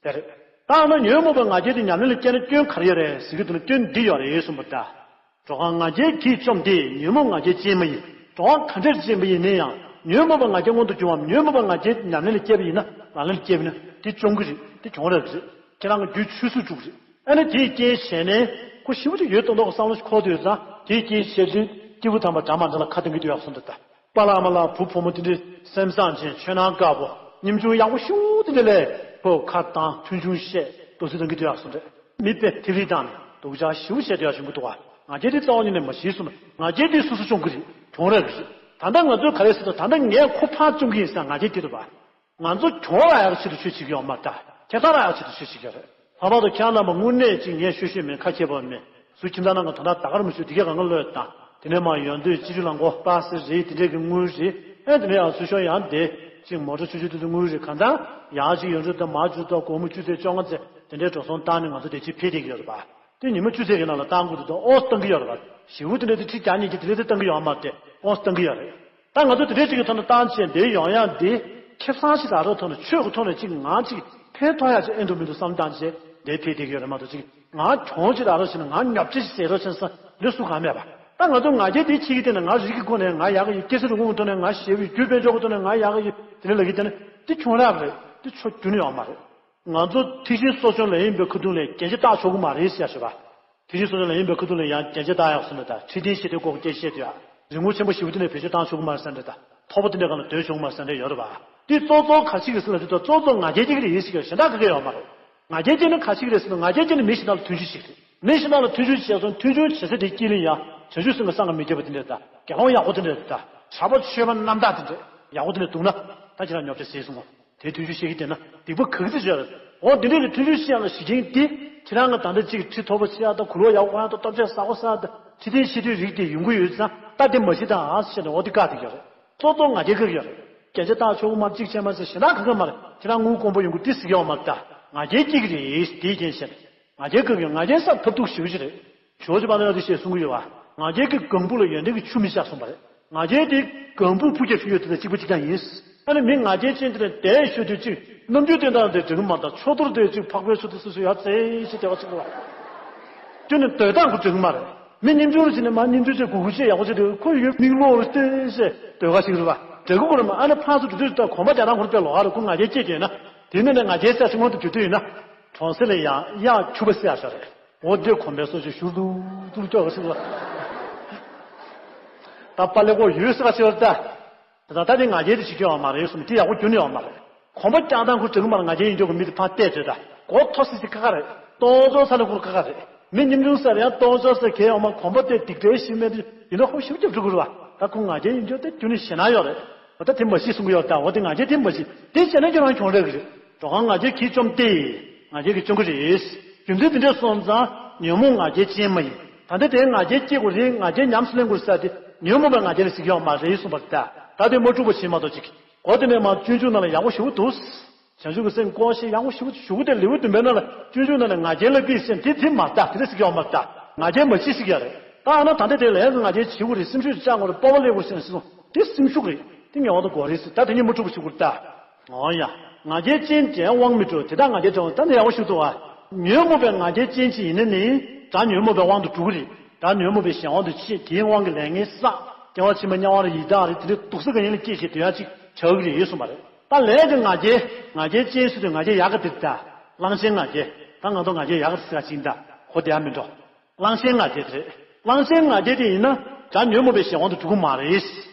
དེ་རེད། ད་ཨ་ན་ཉོན་མོངས་པའི་ང་རྒྱལ་དེ་ཉམས་ལེན་ལ་བསྐྱལ་ན་སྐྱོན་ག་རེ་ཡོད་རེད་ཟེར་གྱི་འདུག་ན་སྐྱོན་འདི་ཡོད་རེད་གསུངས་པ་རེད། ད་གྲོགས་ང་རྒྱལ་གྱིས་བཅོམ་སྟེ་ཉོན་མོངས་ང་རྒྱལ་ཅན་མ་ཡིན། གྲོགས་ག་འདྲས་ཅན་པ་ཡིན་ན་ཡང་ཉོན་མོངས་པའི་ང་རྒྱལ་མངོན་དུ་གྱུར་བའམ་ཉོན་མོངས་པའི་ང་རྒྱལ་ཉམས་ལེན་ལ་བསྐྱལ་བ་ཡིན་ན། ལག་ལེན་ལ་བསྐྱལ་བ་ཡིན་ན་དེ་བཅོམ་གྱི་རེད། དེ་གྱོང་རག་གི་རེད། ཁྱེད་རང་གི་རྒྱུད་ཆུད་ཟོས་འགྲོ་གི་རེད། ཨ་ནི་དེའི་རྐྱེན་བྱས་ནས་ཁོ་ཞེ་པོ་ཅིག་ཡོད་མདོག་མདོག་གི་བསམ་བློ་ཞིག་འཁོར་དུས་ཙང་དེའི་རྐྱེན་བྱས་ཏེ་སྐྱེས་བུ་དམ་པ་དགྲ་མ་འདྲ་ལ་ཁ་གཏད་ཀྱི་འདུག་ཡག་སོང་འདུག་ད། པཱ་ལགས་མ་ལགས་བུ་བུ་མོ་དེ་འདྲའི་སེམས་བཟང་ཅན་ཆོས་ནང་དཀར་པོ་ཉམ་ཆུང་ཡག་པོ་ཞེ་པོ་དེ་འདྲ་ལས་ཁོ་ཁ་བཏང་མཐུན་ཆུང་བཤད་འདུག་སེ་གཏང་གི་འདུག་ཡག་སོང་རེད། མི་དཔེ་ཐིག་རིས་བཏང་ནས་སྡུག་ཅག་ཞེ་པོ་བཤད་འདུག་ཡག་བྱུང་གི་འདུག་ག་ང་རྒྱལ་དེ་རྩ་བ་ཉིད་ནས་མ་ཤེས་སོང་། ང་རྒྱལ་དེ་སོ་སོ་བཅོམ་གྱི་རེད། གྱོང་རག་གི་རེད། ད་ལྟ་ང་ཚོས་ག་རེ་ཟེར་ན་ད་ལྟ་ངས་ཁོ་ཕར་བཅོམ་གྱི་ཡིན་ཟེར་ང་རྒྱལ་དེ་རེད་པ། ང་ཚོ་གྱོང་རག་ཡག་ཆེད་དུ་ཆོས་བྱེད་ཀྱི་ཡོད་མ་རེད། ད་ཁེ་བཟང་རག་ཡག་ཆེད་དུ་ཆོས་བྱེད་ཀྱི་ཡོད་རེད། ལྷག་པར་དུ་ཁྱེད་རྣམ་པ་དངོས་གནས་ཅིག་ངས་ཤོད་ཤོད་མེད། ཁ་མཁས་པ་མེད། སུ་ཁྱིམ་ཚང་ནང་གི་དོན་དག་ད་ག་རེ་མི་ཤོད། དེ་གས་གང་ག་བློས་བཏང་། དེ་ནས་མར་ཡོང་དུས་སྤྱི་སྤྱོད་ལ་མགོ་པ་སེ་རེད། དེ་འདྲས་ཀྱི་དངུལ་རེད། ཨེ་དེ་ནས་ཡང་སུ་ཤོད་ཡང་བསྡད། ཅིག་མོ་ཊ་ཆུང་ཆུང་དེ་ཚོ་དངུལ་རེད། གང་ལྟར་ཡར་ཅིག་ཡོང་དུས་ད་མར་ཅིག་ད་སྒོར་མོ་བཅུ་ཚེག་བཅོ་ལྔ་ཚེག་དེ་འདྲས་འགྲོ་སོང་བཏང་ནས་ང་ཚོ་དེ་ཅིག་ཕེབས་བསྡད་ཀྱི་ཡོད་རེད་པ། དེ་ཉི་མ་བཅུ་ཚེག་གི་ནང་ལ་བཏང་དགོས་འདུག་ད་ཨོ་བཏང་གི་ཡོད་རེད་པ། ཞེ་པོ་དེ་འདྲས་དེ་ཁྲི་བརྒྱ་ཉིས་བརྒྱ་དེ་འདྲས་དེ་བཏང་གི་ཡོད་མ་རེད། ཨོ་བཏང་གི་ཡོད་རེད། ད་ང་ཚོ་དེ་འདྲའི་ཅིག་གི་ཐོག་ནས་བཏང་བྱས་འདིར་ཡོང་ཡག་འདི་ཁེ་བཟང་ཞིག་རག་རོགས་ཐོག་ནས་ཆོས་ཀྱི་ཐོག་ནས་ཅིག་ང་ཅིག་ཕན་ཐོགས་ཡག་ཅིག་ཨེ་འདུག་མི་འདུག་བསམ་བཏང་བྱས་འདིར་ཕེབས་བསྡད་ཀྱི་ཡོད་རེད་མ་གཏོགས་ཅིག་ང་གྱོང་ཅིག་རག་རོགས་བྱས་ན་ང་ཉོབ་ཆ་ཞིག་ཟེར་རོགས་བྱས་ན་ས་འདི་སུ་གང་མེད་པ། ད་ང་ཚོ་ང་རྒྱལ་དེའི་ཆེད་ཀྱི་སྟེང་ནས་ང་རིགས་ཀྱི་སྒོ་ནས་ང་ཡག་གི་ཡོད། སྐྱེ་ས་རུས་ཁུངས་ཀྱི་ཐོག་ནས་ང་ཞེ་པོ་ཡོད། རྒྱུ་དཔལ་འབྱོར་གྱི་ཐོག་ནས་ང་ཡག་གི་ཡོད། དེ་འདྲ་ལབ་ཀྱི་བསྡད་ན་འདི་གྱོང་རག་རེད། འདི་ཆོ་རྒྱུ་ནས་ཡོང་མ་རེད། ང་ཚོ་ཐེག་ཆེན་གསོ་སྦྱོང་ལ་ཡིན་པའི་ཁ་ཐུག་ལས་རྒྱན་ཆ་བཏགས་ཆོག་གི་མ་རེད་ཟེར་ཞུ་བ། ཐེག་ཆེན་གསོ་སྦྱོང་ལ་ཡིན་པའི་ཁ་ཐུག་ལས་ཡང་རྒྱན་ཆ་བཏགས་ཡག་སོང་ན་ད་ཁྲི་སྟེང་ཞི་བདེའི་སྐོར་སྐད་བཤད་དུས་ཨ། རི་མོ་ཆེན་པོ་ཞེ་པོ་དེ་ནས་བེད་སྤྱོད་བཏང་ཆོག་གི་མ་རེད་ཟེར་འདྲ་ད། མཐོ་པོ་དེ་འདྲ་གང་ལ་སྡོད་ཆོག་གི་མ་རེད་ཟེར་འདྲ་ཡོད་རེད་པ། དེ་གཙོ་གཙོ་ག་ཅིག་གི་ཟེར་ལ་དེ་ད་གཙོ་གཙོ་ང་རྒྱལ་སྐྱེ་གི་རེད་ཟེར་གི་གཞན་དག་ག་གེ་ཡོད་མ་རེད། ང་རྒྱལ་སྐྱེ་ནི་ག་ཅིག་རེད་ཟེར་ན་ང་རྒྱལ་སྐྱེ་ནི་མི་གཞན་དག་ལ་མཐུན་སྦྱོར་བྱེད་ཀྱི་རེད། མི་གཞན་དག་ལ་མཐུན་སྦྱོར་བྱས་སོང་མཐུན་སྦྱོར་བྱེད་ས་དེ་དཀྱིལ་ལ་ཡ་བྱང་ཆུབ་སེམས་དཔའ་སངས་རྒྱས་མི་བསྐྱོད་པ་དེ་འདྲ་ད་དགེ་སློང་ཡག་པོ་དེ་འདྲ་ད་གྲགས་པ་ཆོས་པ་རྣམ་དག་དེ་འདྲ་ཡག་པོ་དེ་འདྲ་འདུག་ན་ད་ཁྱེད་རང་ཉོབ་ཆ་ཟེར་སོང་ངོ་། དེ་མཐུན་སྦྱོར་བཤད་ཀྱི་བསྡད་ན་སྡིག་པ་ག་གི་ཚེ་ཆོད་རེད། འོ་འདི་འདྲས་ཀྱི་མཐུན་སྦྱོར་བཤད་ཡག་གི་གཞི་རྐྱེན་འདི་ཁྱེད་རང་གི་ད་ལྟ་གཅིག་ཁྲི་མཐོ་པོ་ཆེ་ཡག་དང་གུ་རུ་ཡག་པོ་ཁོ་རང་དང་སྟོབས་ཆེ་ཟ་གོ་ས་དང་ཁྲི་སྟེང་ཞི་བདེའི་རིགས་དེ་ཡོང་གི་ཡོད་ཙང་ད་དེ་མ་བྱེད་དང་ཨ་ཟེར་ནས་འོ་དེ་བཀག་བསྡད་ཀྱི་ཡོད་རེད། གཙོ་གཙོ་ང་རྒྱལ་བཀག་གི་ཡོད་རེད། རྒྱན་ཆ་བཏགས་ཆོག་གི་མ་རེད་གཅིག་བྱས་མ་ཟེར་གཞན་དག་ག་གེ་མ་རེད། ཁྱེད་རང་དངུལ་དཀོན་པོ་ཡོང་གི་འདི་ཟེར་གྱི་ཡོད་མ་རེད། ད་ང་རྒྱལ་སྐྱེ་གི་རེད་དེའི་རྐྱེན་བྱས་ནས། ང་རྒྱལ་བཀག་ཡོད། ང་རྒྱལ་ས་ཐབས་སྡུག་ཞེ་པོ་ཅིག་རེད། ཇོ་བོ་རྗེ་དཔལ་ལྡན་ལགས་ཀྱིས་ཞེས་གསུང་གི་ཡོད་པ། ང་རྒྱལ་གྱིས་ལྒང་བུ་ལ་ཡོན་ཏན་གྱི་ཆུ་མི་བཞག་གསུངས་པ་རེད། ང་རྒྱལ་དེ་ལྒང་བུ་འཕུར་རྒྱག་ཞུ་ཡོད་དེ་དང་གཅིག་པ་གཅིག་རྐྱང་ཡིན། ཨ་ནི་མི་ང་རྒྱལ་ཅན་དེ་ནས་བསྡད་ཤོད་དུས་གཅིག་རྣམ་འགྱུར་བསྟན་སྟངས་དེ་འགྲིག་གི་མ་རེད། ཕྱོགས་བསྡུར་དེ་གཅིག་འཕགས་པའི་ཚུལ་དུ་སོ་སོ་ཡར་རྩེ་ཞིག་བདེ་བ་ཆེན་པོ་བ། ཁྱོད་ནི་སྡོད་སྟངས་ཁོ་འགྲིག་གི་མ་རེད། མི་སྙིང་རྗེ་རུ་ཕྱིན་ནས་མ་སྙིང་རྗེ་ཆེ་གུ་གུ་ཆེ་ཡག་པོ་ཆེ་དེ་ཁོ་ཡོད་མིག་ལོག་རུ་བལྟས་ཤེས་སྡོད་ག་ཞིག་རེད་པ། འགྲིག་གི་ཁོ་རེད་མ། ཨ་ནི་ཕར་ཚུར་འགྲོ་དུས་ད་གོམ་པ་རྒྱག་སྟངས་ཁོ་དཔེ་ལོགས་ཀ་རེད། ཁོ་ང་རྒྱལ་སྐྱེས་ཀྱི་ཡོད་ན་དེ་ནས་ནས་ང་རྒྱལ་ཟེར་ཞིག་སྔོན་དུ་འགྲོ་དུས་ཡིན་ན། གྲོང་གསེབ་ལ་ཡང་གཡག་ཁྱུ་པ་ཟེར་ཡག་ཞིག་རེད། འོ་དེ་གོམ་པའི་སོ་ཞིག་ཞུར་ཏུ་ཏུ་སྐྱོག་ག་ཞིག་ལ། ད་པ་ལེ་ཀོ་ཡོད་ཟེར་ག་ཞིག་ལ་ད། ད་ད་དེ་ང་རྒྱལ་དེ་ཞིག་སྐྱོན་ཡོད་མ་རེད་གསུངས། དེ་ཡག་པོ་རྒྱུ་ནི་ཡོད་མ་རེད། གོམ་པ་རྒྱག་སྟངས་ཁོ་འགྲིག་གི་མ་རེད། ང་རྒྱལ་ཡིན་ཆོག་གི་མི་དེ་ཕར་བལྟས་བྱས་ད་མགོ་མཐོ་སི་སི་ཁ་ཁ་རེད། ལྟོ་ཚོ་ས་ལ་ཁུར་ཁ་ཁ་རེད། མི་ཉམ་ཆུང་ཟེར་ཡང་ལྟོ་ཚོ་ཟེར་གལ་ཡོད་མ། གོམ་པ་དེ་སྡིག་སྒྲའི་ཤི་མེད་དུ་ཡིན་ན་ཁོ་ཞིབ་རྒྱབ་འགྲོ་གི་རེད་པ། ད་ཁོ་ང་རྒྱལ་ཡིན་ཆོག་དེ་རྒྱུ་ནི་ཞེ་ན་ཡོད་རེད། འོ་ད་དེ་མ་ཤི་གསུང་གི་ཡོད། ད་འོ་དེ་ང་རྒྱལ་དེ་མ་ཤི་དེ་བྱས་ན་ཁྱོད་རང་གྱོང་རག་གི་རེད། འགྲོ་གང་ང་རྒྱལ་གྱིས་བཅོམ་སྟེ། ང་རྒྱལ་གྱིས་བཅོམ་གྱི་རེད། རྒྱུ་མཚན་དེ་འདྲ་སོང་ཙང་ཉོན་མོངས་ང་རྒྱལ་ཅན་མ་ཡིན། ད་ལྟ་དེ་ང་རྒྱལ་སྐྱེ་དགོས་རེད། ང་རྒྱལ་ཉམས་སུ་ལེན་དགོས་ཟེར་དེ་ཉོན་མོངས་པའི་ང་རྒྱལ་ལ་ཟེར་གྱི་ཡོད་མ་རེད་གསུངས་པ་རེད་ད། ད་དེ་མ་འཁྲུག་པ་བྱེད་མ་གཏོགས་ཅིག་གོ། དེ་ནས་མ་སྤྱོད་འཇུག་ནང་ལ་ཡག་པོ་ཞེ་པོ་འདུག་བྱང་ཆུབ་ཀྱི་སེམས་ཀོ་ཤེས་ཡག་པོ་ཞེ་པོ་ཞུ་དེ་ལེའུ་བདུན་པའི་ནང་ལ་སྤྱོད་འཇུག་ནང་ནས་ང་རྒྱལ་ལ་དེ་ཟེར་དེ་དེ་མ་ལྟ་དེ་འདྲ་ཟེར་གྱི་ཡོད་མ་རེད་ད། ང་རྒྱལ་མ་བྱེད་ཟེར་གྱི་ཡོད་རེད། ད་ཨ་ན་ད་ལྟ་དེ་ལས་ང་རྒྱལ་བྱེད་དགོས་རེད། སེམས་ཤུགས་བཅག་དགོས་རེད། སྤོབས་པ་སླེབས་དགོས་རེད་ཟེར་སོང་། དེ་སེམས་ཤུགས་རེད། དེ་ངེས་པར་དུ་དགོས་རེད་ཟེར། ད་དེ་གཉིས་མ་འཁྲུག་པ་བྱེད་དགོས་རེད་ད། འོ་ཡ། ང་རྒྱལ་ཅན་དགྲའི་དབང་མི་འགྲོ། དེ་དག་ང་རྒྱལ་དགྲའི་དབང་ད་ནི་ཡག་པོ་ཞུ་ཐུབ་ཨ། ཉོན་མོངས་པའི་ང་རྒྱལ་ཅན་ཅིག་ཡིན་ན་ནི་དགྲ་ཉོན་མོངས་པའི་དབང་དུ་འགྲོ་གི་རེད། དགྲ་ཉོན་མོངས་པའི་གཞན་དབང་དུ་བྱེད། དེའི་དབང་གིས་ལས་ངན་བསགས། སྐྱེ་བ་ཕྱི་མ་དམྱལ་བ་རེད། ཡི་དྭགས་རེད། དེ་འདྲའི་སྡུག་བསྔལ་གྱི་ངན་ལ་སྐྱེ་བྱེད་དོན་ཡག་ཅིག་བྱ་གི་རེད་གསུངས་པ་རེད། ད་ལས་ཀྱི་ང་རྒྱལ་ང་རྒྱལ་ཅན་ཟེར་དུས་ང་རྒྱལ་ཡག་ག་དེ་རེད་ད། གླང་ཆེན་ང་རྒྱལ། ད་ང་ཚོ་ང་རྒྱལ་ཡག་ག་དེ་ཟེར་ག་ཅིག་ཡིན་ད། གོ་བདེ་ཡག་མི་འགྲོ། གླང་ཆེན་ང་རྒྱལ་དེ་རེད། གླང་ཆེན་ང་རྒྱལ་དེ་ཡིན་ན་དགྲ་ཉོན་མོངས་པའི་གཞན་དབང་དུ་འགྲོ་གི་མ་རེད།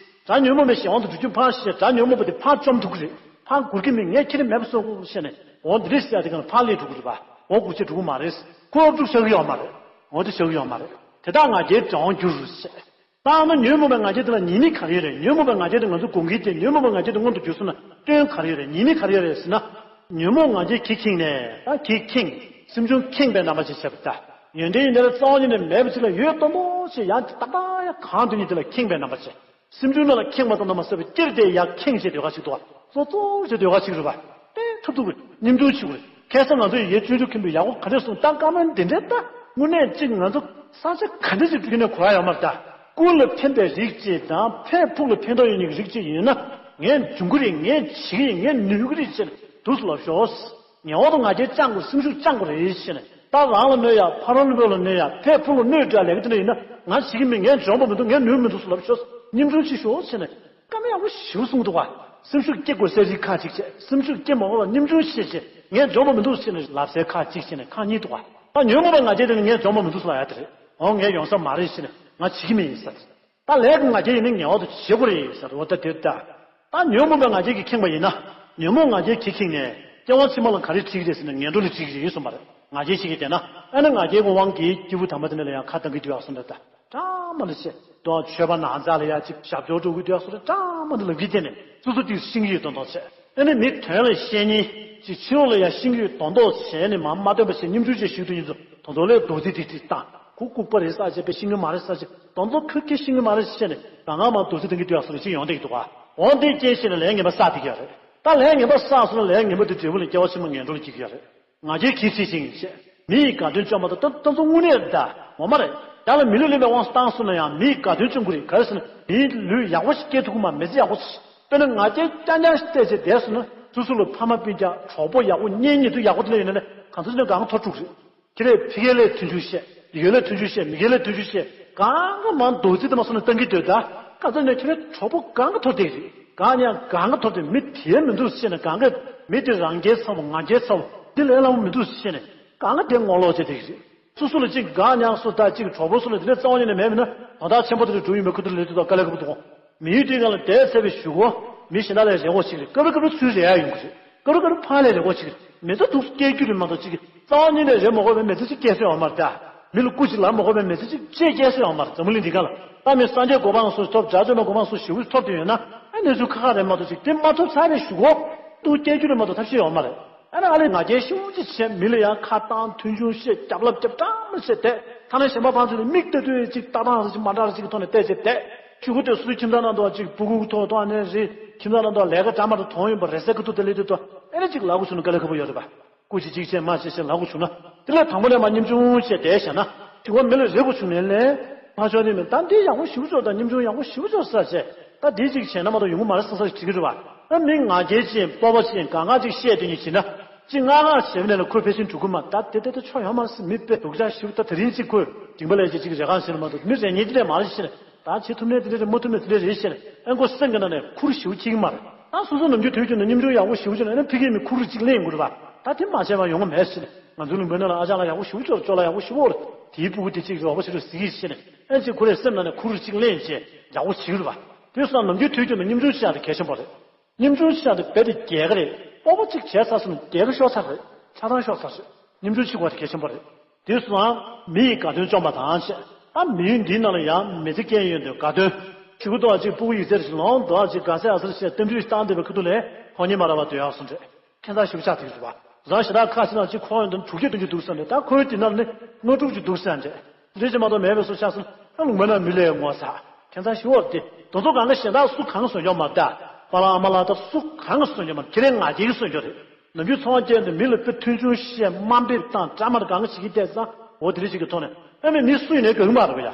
དགྲ་ཉོན་མོངས་པའི་གཞན་དབང་དུ་འགྲོ་རྒྱུ་ཕར་བཞག་དགྲ་ཉོན་མོངས་པ་དེ་ཕར་བཅོམ་ཐུབ་ཀྱི་རེད། ཕར་འགུལ་གྱི་མེད། ངས་ཁྱེད་རང་མེད་པ་བཟོ་དགོས་ཟེར་ནས་འོ་འདི་འདྲས་ཟེར་ཡ་དེ་ག་ལ་ཕར་སླེབས་འགྲོ་གི་རེད་པ། འོ་འགུལ་བྱེད་འགྲོ་གི་མ་རེད། ཁོ་ཨབ་ཕྲུག་བཞག་གི་ཡོད་མ་རེད། འོ་དེ་བཞག་གི་ཡོད་མ་རེད། དེ་དག་ང་རྒྱལ་དགྲའི་དབང་བསྒྱུར་ཟེར། ད་ཨ་ན་ཉོན་མོངས་པའི་ང་རྒྱལ་དེ་ལ་ཉེས་དམིགས་ག་རེ་ཡོད་རེད། ཉོན་མོངས་པའི་ང་རྒྱལ་དེ་ང་ཚོ་དགོངས་ཀྱི་དེ་ཉོན་མོངས་པའི་ང་རྒྱལ་དེ་མངོན་དུ་གྱུར་སོང་ན་སྐྱོན་ག་རེ་ཡོད་རེད། ཉེས་དམིགས་ག་རེ་ཡོད་རེད་ཟེར་ན། ཉོན་མོངས་ང་རྒྱལ་གྱིས་ཁེངས་ནས་ད་གིས་ཁེངས། སེམས་བྱུང་ཁེངས་པའི་རྣམ་པ་ཅིག་བྱས་པ་ད། ཡོན་ཏན་ཡོན་ཏན་ལ་རྩ་བ་ཉིད་ནས་མེད་པ་ཅིག་ལ་ཡོད་མཐོང་མཐོང་ཞིག་ཡང་ཏག་ཏག་ཡང་གང་དུ་ཉིད་དེ་ལ་ཁེངས་པའི་རྣམ་པ་ཅིག་སེམས་བྱུང་རྣམས་ལ་ཁེངས་པ་ཙམ་དུ་མ་ཟད་པར་སྤྱིར་དེ་ཡང་ཁེངས་བྱེད་འདོད་ཁ་ཅིག་འདུག་བ། ཙོག་ཙོག་བྱེད་འདོད་ཁ་ཅིག་རེད་བ། དཔེ་ཐབས་སྡུག་གི་སྙོམས་འཇུག་བྱེད་དགོས། ཁ་སང་ང་ཚོ་ཡི་གེ་སྤྱོད་འཇུག་མཁན་པོས་ཡག་པོ་ག་འདྲས་གསུངས། ད་སྐར་མ་འདི་འདྲས་ད་དངོས་གནས་གཅིག་ང་ཚོ་ས་ཆ་ག་འདྲས་ཅིག་འགྲོ་ནས་གོ་ཡ་ཡོད་མ་རེད་ད། ཀུན་ལ་ཕན་པའི་རིགས་གཅིག་དང་ཕར་ཕུགས་ལ་ཕན་ཐོགས་ཡོད་མཁན་གྱི་རིགས་གཅིག་ཡིན་ན་ངས་འཇོན་གི་རེད། ངས་བྱེད་ཀྱི་ཡིན། ངས་ནུས་ཀྱི་རེད་ཟེར་ནས་འདུག་སེ་ལབ་ཤོག་ངེས་པར་དུ་ང་རྒྱལ་བཅང་དགོས། སེམས་ཤུགས་བཅང་དགོས་རེད་ཟེར་ནས། ད་རང་ལ་གནོད་ཡ། ཕ་རོལ་པོ་ལ་གནོད་ཡ། ཕར་ཕུགས་ལ་གནོད་འདྲ་ལས་ཀ་དེ་འདྲ་ཡིན་ན་ང་བྱེད་ཀྱི་མིན། ངས་འཇོན་པོ་མི་འདུག་ངས་ནུས་མི་འདུག་སེ་ལབ་ཤོག་སྙོམས་འཇུག་བྱེད་ཤོག་ཟེར་ནས་བཀའ་མོལ་ཡག་པོ་ཞེ་པོ་གསུངས་འདུག་བ། སེམས་ཤུགས་སྐྱེ་དགོས་ཟེར་རིགས་ཁག་ཅིག་བྱས། སེམས་ཤུགས་སྐྱེ་མ་དགོས་པར་སྙོམས་འཇུག་བྱེད་བྱས། ངས་འཇོན་པོ་མི་འདུག་ཟེར་ནས་ལབ་སའི་ཁག་ཅིག་བྱས་ནས་ཁག་གཉིས་འདུག་བ། ད་ཉོན་མོངས་པའི་ང་རྒྱལ་དེ་ནི་ངས་འཇོན་པོ་མི་འདུག་ཟེར་ལབ་ཡ་དེ་རེད། འོ་ངས་ཡོང་ས་མ་རེད་ཟེར་ནས་ང་བྱེད་ཀྱི་མིན་ཟེར། ད་ལས་ཀྱི་ང་རྒྱལ་ཡིན་ན་ངེས་པར་དུ་བྱེད་དགོས་རེད་ཟེར། འོ་ད་དེ་ལྟ། ད་ཉོན་མོངས་པའི་ང་རྒྱལ་གྱིས་ཁེངས་པ་ཡིན་ན། ཉོན་མོངས་ང་རྒྱལ་གྱིས་ཁེངས་ནས་སྐྱེ་བ་ཕྱི་མ་ལ་ག་རེ་འཁྲིད་ཀྱི་རེད་ཟེར་ན་ངན་འགྲོ་ལ་འཁྲིད་ཀྱི་རེད་གསུངས་པ་རེད། ང་རྒྱལ་ཞིག་གིས་བལྟས་ན་ཨ་ནི་ང་རྒྱལ་གྱི་དབང་གིས་སྐྱེས་བུ་དམ་པ་དེ་འདྲ་ལ་ཡང་ཁ་གཏང་གི་འདུག་ཡག་སོང་འདྲ་ད། ཀྲང་མ་འདྲ་བྱས་དོ། ཆོས་པ་ནང་ཚགས་ལ་ཡ་ཅིག་ཞབས་ཕྱི་འགྲོ་གི་འདུག་ཡག་སོང་འདྲ། ཀྲང་མ་འདྲ་ལབ་ཀྱི་བལྟས་ནས་སོ་སོ་དེ་ཤེས་ཀྱི་ཡོད་མདོག་མདོག་བྱས། ཨ་ནི་མི་དོན་ལ་བཤད་མཁན་ཅིག་ཕྱི་ལོགས་ལ་ཡ་ཤེས་ཀྱི་ཡོད་མདོག་མདོག་བྱས་ནས་མ་མ་སྟོན་པ་བྱས་སྙོམས་འཇུག་བྱས་ཞུགས་དུས་ཡིན་ཚོ་མདོག་མདོག་ལས་རྡོག་རྫིས་ཏིག་ཏིག་བཏང་། ཁོ་ལྐུགས་པ་རེད་ས་བྱས་པས་ཤེས་ཀྱི་མ་རེད་ས་བྱས། མདོག་མདོག་ཁོས་ཁྱེད་ཤེས་ཀྱི་མ་རེད་བྱས་ནས་གང་གང་མ་རྡོག་རྫིས་ཏང་གི་འདུག་ཡག་སོང་རེད། ཅིག་ཡོང་བསྡད་ཀྱི་འདུག་ག་འོ་འདི་རྐྱེན་བྱས་ནས་ལས་ངན་པ་བསགས་བསྡད་ཀྱི་ཡོད་རེད། ད་ལས་ངན་པ་བསགས་སོང་ན་ལས་ངན་པ་དེ་འབྲས་བུ་ལ་སྐྱེ་བ་ཕྱི་མ་ངན་འགྲོ་ལ་འཁྲིད་ཀྱི་ཡོད་རེད། ང་རྒྱལ་གྱིས་ཁྲིད་ཅིང་བཤད། མི་ཡི་དགའ་སྟོན་བཅོམ་པ་དང་། ད་ད་ཚོ་དངོས་གནས་རེད་ད། ངོ་མ་རེད། ཡང་ན་མི་ལུས་ལེན་པའི་དབང་དུ་བཏང་སོང་ན་ཡང་མི་ཡི་དགའ་སྟོན་བཅོམ་གྱི་རེད། ག་རེ་ཟེར་ན་མིའི་ལུས་ཡག་པོ་ཞིག་སྐྱེ་ཐུབ་ཀྱི་མ། མི་ཚེ་ཡག་པོ་ཞིག་དཔེར་ན་ང་རྒྱལ་རྐྱང་རྐྱང་ཞིག་བལྟས་བྱས་བསྡད་སོང་ན་སོ་སོ་ལ་ཕ་མ་སྤུན་ཀྱག་གྲོགས་པོ་ཡག་པོ་གཉེན་ཉེ་དུ་ཡག་པོ་དེ་འདྲ་ཡོད་ན་ནི་གང་ཚོད་ནས་གང་མཐོ་དཀྲུག་རེད། ཁྱེད་རས་ཕ་གི་ལ་མཐུན་འཇུག་བཤད། ཡུལ་ལ་མཐུན་འཇུག་བཤད། མི་སྒེར་ལ་མཐུན་འཇུག་བཤད། གང་ག་མང་རྡོག་རྫིས་དེ་མ་སོང་ན་བཏང་གི་འདུག་ད། ག་ཚོད་ནས་ཁྱེད་རས་གྲོགས་པོ་གང་ག་འཐོར་བསྡད་ཀྱི་རེད། གང་ཡང་གང་ག་འཐོར་ཏེ་མི་དེ་མི་འདུག་ཟེར་ནས་གང་ག་མི་དེ་རང་རྒྱལ་ཚ་བོ་ང་རྒྱལ་ཚ་བོ་འདི་ལས་སླ་པོ་མི་འདུག་ཟེར་ནས་གང་ག་དེ་ངོ་ལོག་བྱས་བསྡད་ཀྱི་རེད། སོ་སོ་ལ་གཅིག་དགའ་མྱངས་སོང་ད་གཅིག་གྲོགས་པོ་སོ་ལ་དེ་འདྲ་རྩ་བ་ཉིད་ནས་མེད་མིན་ན་དོན་དག་ཆེན་པོ་དེ་འདྲ་འགྲོ་ཡིན་པའི་ཁུ་ཐུར་ལས་དུས་དང་དཀའ་ལས་ཁག་པོ་འདུག་གོ། མི་ཡུལ་དེའི་ནང་ལ་བསྡད་ཚར་བའི་གཞུག་གུ་མི་གཞན་དག་ལས་རེ་བ་ཞིག་རེད། སྐབས་རེ་སྐབས་རེ་ཚུར་རེ་ཡ་ཡོང་གི་རེད། སྐབས་རེ་སྐབས་རེ་ཕར་ལས་རེ་བ་ཞིག་རེད། མི་ཚེ་འདུག་སྐྱེལ་རྒྱུ་རེད་མ་གཏོགས་ཅིག་རྩ་བ་ཉིད་ནས་རེད་མ་དགོས་པའི་མི་ཚེ་ཅིག་སྐྱེལ་ས་ཡོད་མ་རེད་ད། མི་ལ་སྐུ་ཅིག་ལབ་མ་དགོས་པའི་མི་ཚེ་ཅིག་ཅེས་སྐྱེལ་ས་ཡོད་མ་རེད། འཛམ་བུ་གླིང་འདི་ག་ལ་ད་མི་སངས་རྒྱས་གོ་འཕང་སོགས་ཐོབ། དགྲ་བཅོམ་པའི་གོ་འཕང་སོགས་ཞེ་པོ་ཐོབ་བསྡད་ཡོད་ན་ཨ་གནས་ཚུལ་ཁག་ཁག་རེད་མ་གཏོགས་ཅིག་དེ་མ་ཐོབ་ཚར་བའི་གཞུག་གུ་འདུག་སྐྱེལ་རྒྱུ་རེད་མ་གཏོགས་ཐབས་ཤེས་ཡོད་མ་རེད། ཨ་ནི་ཨ་ལས་ང་རྒྱལ་ཞེ་པོ་ཅིག་བྱས་མི་ལ་ཡང་ཁ་བཏང་མཐུན་ཆུང་བཤད་རྒྱབ་ལབ་རྒྱབ་གྲང་མོ་བྱས་བསྡད། ཐ་ན་གཞན་པ་ཕར་ཚུར་ནས་མིག་ལྟ་དུས་ཅིག་ལྟ་སྟངས་རེ་ཅིག་མ་འདྲ་རེ་ཅིག་གི་ཐོག་ནས་བལྟས་བྱས་བསྡད། གཞུག་གུ་དེ་སུའི་ཁྱིམ་ཚང་ནང་དུ་ཅིག་སྤུ་གུ་ཐོག་ཐོག་ནས་རེད། ཁྱིམ་ཚང་ནང་དུ་ལས་ཀ་འདྲ་མ་འདྲ་མཐོང་ཡོང་པ་རེད་ཟེར་གི་འདུག་དེ་ལས་དུས་དུ་ཨེ་ནི་ཅིག་ལབ་དགོས་བྱུང་ན་དཀའ་ལས་ཁག་པོ་ཡོད་རེད་པ། སྐུ་མཁྱེན་གཅིག་བྱས་མ་བྱས་བྱས་ལབ་དགོས་བྱུང་ན། དེ་ལས་དང་པོ་ནས་མར་སྙོམས་ཆུང་བྱས་བསྡད་བཞག་ན། དྲི་བ་མི་ལ་རེ་དགོས་བྱུང་ནས་ལན་མ་ཆོག་ནི་མིན། ད་འདི་ཡག་པོ་ཞེ་པོ་ཅིག་ཡོད། ད་སྙོམས་ཆུང་ཡག་པོ་ཞེ་པོ་ཅིག་ཡོད་ཟེར་བྱས། ད་འདི་ཅིག་བྱས་ན་མ་གཏོགས་ཡོང་གི་མ་རེད་བསམ་ས་ཞིག་དྲན་གྱི་རེད་པ། ད་མི་ང་རྒྱལ་ཅན་སྤོབས་པ་ཅན་གང་ག་ཅིག་བཤད་དེ་ཉིད་བྱས་ན། ཅིག་ང་ང་བྱས་པ་ནས་ལ་ཁོས་ཕལ་ཆེར་འགྲོ་གི་མ། ད་དེ་དེ་དེ་ཆོག་ཡོད་མ་རེད་ཟེར། མི་དཔེ་སྡུག་ཅག་ཞེ་པོ། ད་དེ་རིང་ཅིག་ཁོས་དྲིན་པ་ལས་ཅིག་ཅིག་རེ་གང་ཟེར་མ་གཏོགས་མི་རེ་ངེས་ཅི་ལས་མ་རེད་ཟེར། ད་བྱེད་ཐུབ་ནས་དེ་འདྲ་རེད། མ་ཐུབ་ནས་དེ་འདྲ་རེད་ཟེར། ཨེ་ཁོ་སེམས་ཀྱི་ནང་ནས་ཁུར་ཞེ་པོ་འཁྱེར་གྱི་མ་རེད། ད་སོ་སོ་ནམ་རྒྱུན་དུས་རྒྱུན་དུ་སྙོམས་ཆུང་ཡག་པོ་ཞེ་པོ་ཅིག་ལ་ཨེ་ན་ཕ་གིའི་མི་ཁུར་ཅིག་ལེན་དགོས་རེད་པ། ད་དེ་མ་བྱས་པ་ཡོང་གི་མེད་ཟེར། ང་ཚོ་ལུང་པའི་ནང་ལ་ཨ་ཅག་ལ་ཡག་པོ་ཞེ་པོ་ཅིག་ཅོག་ལ་ཡག་པོ་ཞེ་པོ་རེད། དེའི་སྤུ་གུ་དེ་གཅིག་རོགས་པ་ཞེ་པོ་ཟེར་གྱི་ཟེར་ནས་ཨེ་ཅིག་ཁོ་རའི་སེམས་ནང་ནས་ཁུར་ཅིག་ལེན་བྱས་ཡག་པོ་བྱེད་ཀྱི་རེད་པ། དེ་སོང་ནམ་རྒྱུན་དུས་རྒྱུན་དུ་སྙོམས་ཆུང་བྱེད་ཡག་དེ་གལ་ཆེན་པོ་རེད། སྙོམས་ཆུང་བྱེད་ཡག་དེ་རྦད་དེ་རྒྱལ་ཁ་རེད། སྤོབས་པ་ཅིག་བྱས་ཚར་སོང་ན་རྒྱལ་ཁ་ཤོར་ཚར་རེད། ཆ་ཚང་ཤོར་ཚར་རེད། སྙོམས་ཆུང་བྱེད་དགོས་དེ་གལ་ཆེན་པོ་རེད། དེ་སོང་ཙང་མི་ཡི་དགའ་སྟོན་བཅོམ་པ་དང་བཅས། ད་མི་ཡུལ་འདིའི་ནང་ལ་ཡང་མི་ཚེ་སྐྱེལ་ཡོང་དུས་དགའ་སྟོན། གཞུག་གུ་དུ་བ་ཅིག་སྤུ་གུ་ཡིག་ཚད་ཞིག་ལོངས་འགྲོ་བ་ཅིག་དགའ་སའི་ཨ་སར་བཤད་གཏམ་རྒྱུད་ཞིག་བཏང་བསྡད་པའི་ཁ་ཐུག་ལས་ཁོ་གཉིས་མ་རག་པ་སྡོད་ཡག་སོང་རེད། ཁྱད་མཚར་ཞིག་ཆགས་ཐུབ་ཀྱི་རེད་པ། རང་ཞེ་དྲག་ཁ་ཕྱི་ནང་གཅིག་འཁོར་ཡོང་དུས་དྲུག་བརྒྱ་བདུན་ཅུ་འདུག་ཟེར་ནས། ད་ཁོའི་དེ་ནང་ནི་ལྔ་དྲུག་ཅུ་འདུག་ཟེར་ནས། དེ་འདྲ་ཅིག་མ་གཏོགས་མེད་པའི་བཟོ་ཆགས་སོང་། ད་ལུང་པའི་ནང་མི་ལས་ངོ་ཚ། ཁྱད་མཚར་ཞིག་འོ་དེ། དེ་ཚོ་གང་ག་གཞན་དག་སུ་གང་གིས་བཟོ་རྒྱུ་མ་རེད་ད། པཱ་ལགས་ཨ་མ་ལགས་དང་སུ་གང་གིས་བཟོ་རྒྱུ་མ་རེད། ཁྱེད་རང་ང་རྒྱལ་གྱིས་བཟོ་རྒྱུ་རེད། ནམ་རྒྱུན་ཚོང་བ་བསྐྱལ་ནས་མི་ལ་དཔེ་མཐོང་ཆུང་བཤད། དམའ་འབེབས་དང་དགྲ་དམར་གང་ག་བྱེད་ཀྱི་བསྡད་ཙང་། འོ་དེ་འདྲ་ཅིག་གི་ཐོག་ནས་ཨ་མས་མི་སུ་ཡིན་ནའི་དགའ་གི་མ་རེད་པ་ཡ།